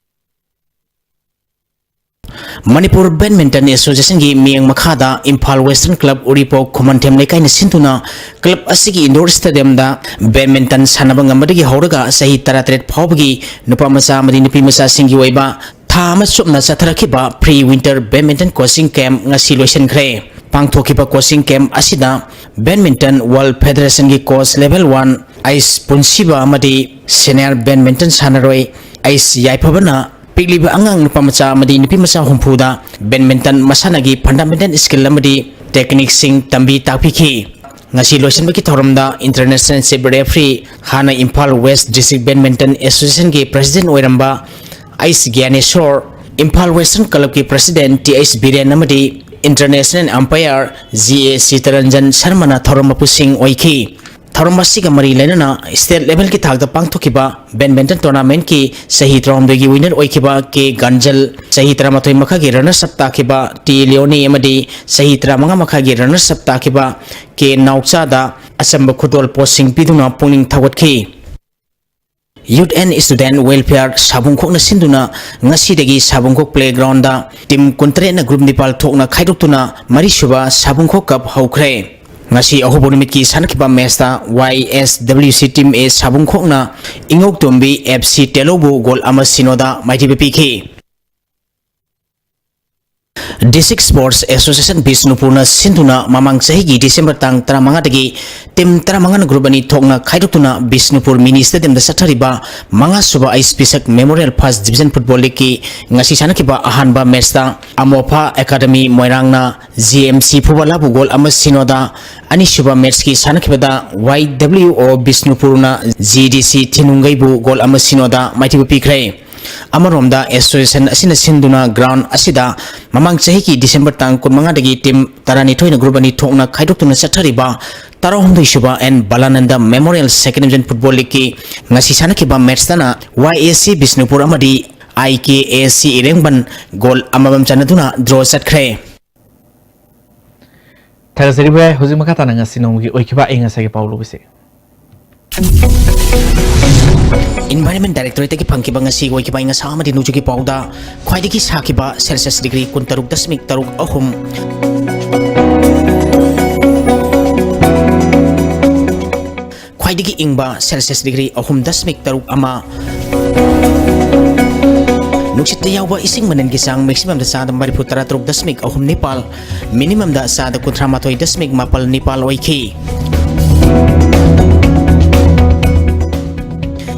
ꯃꯅꯤꯄꯨꯔ Badminton Associationꯒꯤ ꯃꯤꯠꯌꯦꯡ ꯃꯈꯥꯗ ꯏꯝꯐꯥꯜ Western Club ꯎꯔꯤꯄꯣꯛ ꯈꯨꯃꯟꯊꯦꯝ ꯂꯩꯀꯥꯏꯅ ꯁꯤꯟꯗꯨꯅ club ꯑꯁꯤꯒꯤ indoor stadiumꯗ badminton ꯁꯥꯟꯅꯕ ꯉꯝꯕꯗꯒꯤ ꯍꯧꯔꯒ ꯆꯍꯤ ꯇꯔꯥꯇꯔꯦꯠ ꯐꯥꯎꯕꯒꯤ ꯅꯨꯄꯥ ꯃꯆꯥ ꯑꯃꯗꯤ ꯅꯨꯄꯤ ꯃꯆꯥꯁꯤꯡꯒꯤ ꯑꯣꯏꯕ ꯊꯥ ꯑꯃ ꯆꯨꯞꯅ ꯆꯠꯊꯔꯛꯈꯤꯕ pre winter badminton coaching camp ꯉꯁꯤ ꯂꯣꯏꯁꯤꯟꯈ꯭ꯔꯦ꯫ ꯄꯥꯡꯊꯣꯛꯈꯤꯕ coaching camp ꯑꯁꯤꯗ Badminton World Federationꯒꯤ coach level one ꯑꯩꯁ ꯄꯨꯟꯁꯤꯕ ꯑꯃꯗꯤ senior badminton ꯁꯥꯟꯅꯔꯣꯏ ꯑꯩꯁ ꯌꯥꯏꯐꯕꯅ ꯄꯤꯛꯂꯤꯕ ꯑꯉꯥꯡ ꯅꯨꯄꯥ ꯃꯆꯥ ꯑꯃꯗꯤ ꯅꯨꯄꯤ ꯃꯆꯥ ꯍꯨꯝꯐꯨꯗ badminton ꯃꯁꯥꯟꯅꯒꯤ fundamental skill ꯑꯃꯗꯤ techniqueꯁꯤꯡ ꯇꯝꯕꯤ ꯇꯥꯛꯄꯤꯈꯤ꯫ ꯉꯁꯤ ꯂꯣꯏꯁꯤꯟꯕꯒꯤ ꯊꯧꯔꯝꯗ international chief referee, ꯍꯥꯟꯅ Imphal West District Badminton Associationꯒꯤ president ꯑꯣꯏꯔꯝꯕ ꯑꯩꯁ ꯒ꯭ꯌꯥꯅꯦꯁꯣꯔ, Imphal Western Clubꯀꯤ president T H Biren ꯑꯃꯗꯤ international umpire G A ꯁꯤꯇꯔꯟꯖꯟ ꯁꯔꯃꯅ ꯊꯧꯔꯝ ꯃꯄꯨꯁꯤꯡ ꯑꯣꯏꯈꯤ꯫ ꯊꯧꯔꯝ ꯑꯁꯤꯒ ꯃꯔꯤ ꯂꯩꯅꯅ state levelꯒꯤ ꯊꯥꯛꯇ ꯄꯥꯡꯊꯣꯛꯈꯤꯕ badminton tournamentꯀꯤ ꯆꯍꯤ ꯇꯔꯥꯍꯨꯝꯗꯣꯏꯒꯤ winner ꯑꯣꯏꯈꯤꯕ ꯀꯦ ꯒꯥꯟꯖꯜ, ꯆꯍꯤ ꯇꯔꯥꯃꯥꯊꯣꯏ ꯃꯈꯥꯒꯤ runners up ꯇꯥꯈꯤꯕ ꯇꯤ ꯂꯤꯌꯣꯅꯤ ꯑꯃꯗꯤ ꯆꯍꯤ ꯇꯔꯥꯃꯉꯥ ꯃꯈꯥꯒꯤ runners up ꯇꯥꯈꯤꯕ ꯀꯦ ꯅꯥꯎꯆꯥꯗ ꯑꯆꯝꯕ ꯈꯨꯗꯣꯜ ꯄꯣꯠꯁꯤꯡ ꯄꯤꯗꯨꯅ ꯄꯨꯛꯅꯤꯡ ꯊꯧꯒꯠꯈꯤ꯫ Youth and Student Welfare ꯁꯥꯕꯨꯡꯈꯣꯛꯅ ꯁꯤꯟꯗꯨꯅ ꯉꯁꯤꯗꯒꯤ ꯁꯥꯕꯨꯡꯈꯣꯛ playgroundꯗ team ꯀꯨꯟꯇꯔꯦꯠꯅ group ꯅꯤꯄꯥꯜ ꯊꯣꯛꯅ ꯈꯥꯏꯗꯣꯛꯇꯨꯅ ꯃꯔꯤꯁꯨꯕ ꯁꯥꯕꯨꯡꯈꯣꯛ cup ꯍꯧꯈ꯭ꯔꯦ꯫ ꯉꯁꯤ ꯑꯍꯧꯕ ꯅꯨꯃꯤꯠꯀꯤ ꯁꯥꯟꯅꯈꯤꯕ matchꯇ Y S W C team A ꯁꯥꯕꯨꯡꯈꯣꯛꯅ ꯏꯉꯧꯇꯣꯝꯕꯤ F C ꯇꯦꯂꯧꯕꯨ goal ꯑꯃ ꯁꯤꯅꯣꯗ ꯃꯥꯏꯊꯤꯕ ꯄꯤꯈꯤ꯫ District Sports Association ꯕꯤꯁꯅꯨꯄꯨꯔꯅ ꯁꯤꯟꯗꯨꯅ ꯃꯃꯥꯡ ꯆꯍꯤꯒꯤ December ꯇꯥꯡ ꯇꯔꯥꯃꯉꯥꯗꯒꯤ team ꯇꯔꯥꯃꯉꯥꯅ group ꯑꯅꯤ ꯊꯣꯛꯅ ꯈꯥꯏꯗꯣꯛꯇꯨꯅ ꯕꯤꯁꯅꯨꯄꯨꯔ mini stadiumꯗ ꯆꯠꯊꯔꯤꯕ ꯃꯉꯥꯁꯨꯕ ꯑꯩꯁ ꯄꯤꯁꯛ Memorial First Division Football Leagueꯀꯤ ꯉꯁꯤ ꯁꯥꯟꯅꯈꯤꯕ ꯑꯍꯥꯟꯕ matchꯇ ꯑꯃꯣꯐꯥ Academy ꯃꯣꯏꯔꯥꯡꯅ G M C ꯐꯨꯕꯂꯥꯕꯨ goal ꯑꯃ ꯁꯤꯅꯣꯗ, ꯑꯅꯤꯁꯨꯕ matchꯀꯤ ꯁꯥꯟꯅꯈꯤꯕꯗ Y W O ꯕꯤꯁꯅꯨꯄꯨꯔꯅ G D C ꯊꯤꯅꯨꯡꯒꯩꯕꯨ goal ꯑꯃ ꯁꯤꯅꯣꯗ ꯃꯥꯏꯊꯤꯕ ꯄꯤꯈ꯭ꯔꯦ꯫ ꯑꯃꯔꯣꯝꯗ, association ꯑꯁꯤꯅ ꯁꯤꯟꯗꯨꯅ ground ꯑꯁꯤꯗ ꯃꯃꯥꯡ ꯆꯍꯤꯒꯤ December ꯇꯥꯡ ꯀꯨꯟꯃꯉꯥꯗꯒꯤ team ꯇꯔꯥꯅꯤꯊꯣꯏꯅ group ꯑꯅꯤ ꯊꯣꯛꯅ ꯈꯥꯏꯗꯣꯛꯇꯨꯅ ꯆꯠꯊꯔꯤꯕ ꯇꯔꯥꯍꯨꯝꯗꯣꯏ ꯁꯨꯕ N Balananda Memorial Second Division Football Leagueꯀꯤ ꯉꯁꯤ ꯁꯥꯟꯅꯈꯤꯕ matchꯇꯅ Y A C ꯕꯤꯁꯅꯨꯄꯨꯔ ꯑꯃꯗꯤ I K A C ꯏꯔꯦꯡꯕꯟ goal ꯑꯃꯃꯝ ꯆꯟꯅꯗꯨꯅ draw ꯆꯠꯈ꯭ꯔꯦ꯫ ꯊꯥꯒꯠꯆꯔꯤ ꯚꯥꯏ, ꯍꯧꯖꯤꯛ ꯃꯈꯥ ꯇꯥꯅ ꯉꯁꯤ ꯅꯣꯡꯃꯒꯤ ꯑꯣꯏꯈꯤꯕ ꯑꯏꯪ ꯑꯁꯥꯒꯤ ꯄꯥꯎ ꯂꯧꯕꯁꯦ꯫ Environment Directorateꯇꯒꯤ ꯐꯪꯈꯤꯕ ꯉꯁꯤ ꯑꯣꯏꯈꯤꯕ ꯑꯏꯪ ꯑꯁꯥ ꯑꯃꯗꯤ ꯅꯣꯡꯖꯨꯒꯤ ꯄꯥꯎꯗ ꯈ꯭ꯋꯥꯏꯗꯒꯤ ꯁꯥꯈꯤꯕ Celsius degree ꯀꯨꯟꯇꯔꯨꯛ ꯗꯁꯃꯤꯛ ꯇꯔꯨꯛ ꯑꯍꯨꯝ, ꯈ꯭ꯋꯥꯏꯗꯒꯤ ꯏꯪꯕ Celsius degree ꯑꯍꯨꯝ ꯗꯁꯃꯤꯛ ꯇꯔꯨꯛ ꯑꯃ, ꯅꯨꯡꯁꯤꯠꯇ ꯌꯥꯎꯕ ꯏꯁꯤꯡ ꯃꯅꯤꯜꯒꯤ ꯆꯥꯡ maximumꯗ ꯆꯥꯗ ꯃꯔꯤꯐꯨ ꯇꯔꯥ ꯇꯔꯨꯛ ꯗꯁꯃꯤꯛ ꯑꯍꯨꯝ ꯅꯤꯄꯥꯜ, minimumꯗ ꯆꯥꯗ ꯀꯨꯟꯊ꯭ꯔꯥ ꯃꯥꯊꯣꯏ ꯗꯁꯃꯤꯛ ꯃꯥꯄꯜ ꯅꯤꯄꯥꯜ ꯑꯣꯏꯈꯤ꯫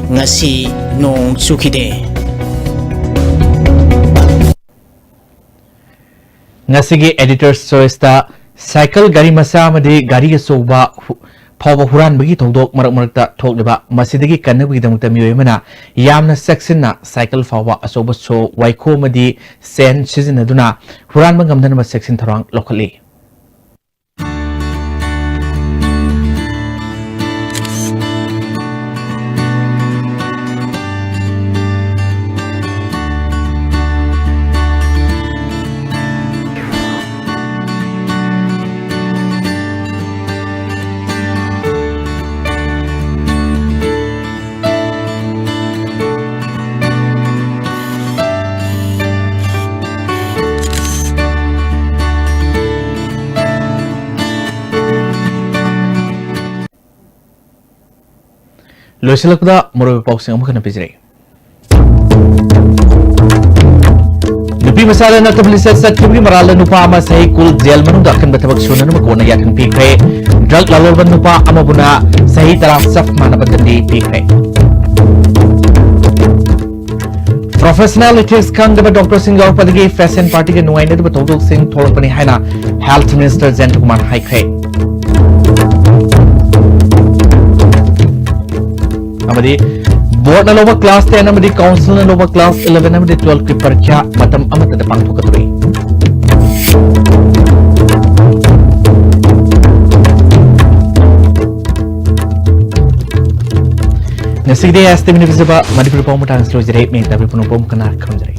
ꯉꯁꯤ ꯅꯣꯡ ꯆꯨꯈꯤꯗꯦ꯫ ꯉꯁꯤꯒꯤ Editor's Choiceꯇ cycle, ꯒꯥꯔꯤ ꯃꯆꯥ ꯑꯃꯗꯤ ꯒꯥꯔꯤ ꯑꯆꯧꯕ ꯍꯨ-, ꯐꯥꯎꯕ ꯍꯨꯔꯥꯟꯕꯒꯤ ꯊꯧꯗꯣꯛ ꯃꯔꯛ ꯃꯔꯛꯇ ꯊꯣꯛꯂꯤꯕ, ꯃꯁꯤꯗꯒꯤ ꯀꯟꯅꯕꯒꯤꯗꯃꯛꯇ ꯃꯤꯑꯣꯏ ꯑꯃꯅ ꯌꯥꯝꯅ ꯆꯦꯛꯁꯤꯟꯅ cycle ꯐꯥꯎꯕ ꯑꯆꯧꯕ ꯁꯣ, ꯋꯥꯏꯈꯣ ꯑꯃꯗꯤ chain ꯁꯤꯖꯤꯟꯅꯗꯨꯅ ꯍꯨꯔꯥꯟꯕ ꯉꯝꯗꯅꯕ ꯆꯦꯛꯁꯤꯟ ꯊꯧꯔꯥꯡ ꯂꯧꯈꯠꯂꯤ꯫ ꯂꯣꯏꯁꯤꯜꯂꯛꯄꯗ ꯃꯔꯨꯑꯣꯏꯕ ꯄꯥꯎꯁꯤꯡ ꯑꯃꯨꯛ ꯍꯟꯅ ꯄꯤꯖꯔꯛꯏ꯫ ꯅꯨꯄꯤ ꯃꯆꯥꯗ ꯅꯠꯇꯕ ꯂꯤꯆꯠ ꯆꯠꯈꯤꯕꯒꯤ ꯃꯔꯥꯜꯗ ꯅꯨꯄꯥ ꯑꯃ ꯆꯍꯤ ꯀꯨꯟ ꯖꯦꯜ ꯃꯅꯨꯡꯗ ꯑꯀꯟꯕ ꯊꯕꯛ ꯁꯨꯅꯅꯕ ꯀꯣꯟꯅ ꯌꯥꯊꯪ ꯄꯤꯈ꯭ꯔꯦ꯫ Drug ꯂꯂꯣꯟꯕ ꯅꯨꯄꯥ ꯑꯃꯕꯨꯅ ꯆꯍꯤ ꯇꯔꯥ ꯆꯞ ꯃꯥꯟꯅꯕ ꯗꯟꯗꯤ ꯄꯤꯈ꯭ꯔꯦ꯫ Professional ethics ꯈꯪꯗꯕ doctorꯁꯤꯡ ꯌꯥꯎꯔꯛꯄꯗꯒꯤ fashion partyꯒ ꯅꯨꯡꯉꯥꯏꯅꯗꯕ ꯊꯧꯗꯣꯛꯁꯤꯡ ꯊꯣꯛꯂꯛꯄꯅꯤ ꯍꯥꯏꯅ Health Minister ꯖꯌꯟꯇ ꯀꯨꯃꯥꯔ ꯍꯥꯏꯈ꯭ꯔꯦ꯫ ꯑꯃꯗꯤ ꯕꯣꯔꯗꯅ ꯂꯧꯕ ꯀ꯭ꯂꯥꯁ ꯇꯦꯟ ꯑꯃꯗꯤ ꯀꯥꯎꯟꯁꯤꯜꯅ ꯂꯧꯕ ꯀ꯭ꯂꯥꯁ ꯏꯂꯦꯚꯦꯟ ꯑꯃꯗꯤ ꯇꯨꯋꯦꯜꯐꯀꯤ ꯄꯔꯤꯈ꯭ꯌꯥ ꯃꯇꯝ ꯑꯃꯠꯇꯗ ꯄꯥꯡꯊꯣꯛꯀꯗꯧꯔꯤ꯫ ꯉꯁꯤꯒꯤꯗꯤ ꯑꯦꯁ ꯇꯤ ꯃꯤꯅꯤꯠ ꯄꯤꯖꯕ ꯃꯅꯤꯄꯨꯔꯤ ꯄꯥꯎ ꯃꯇꯥꯡꯁꯤ ꯂꯣꯏꯖꯔꯦ꯫ ꯃꯤ ꯇꯥꯕꯤ ꯄꯨꯝꯅꯃꯛꯄꯨ ꯑꯃꯨꯛ ꯍꯟꯅ ꯈꯨꯔꯨꯝꯖꯔꯤ꯫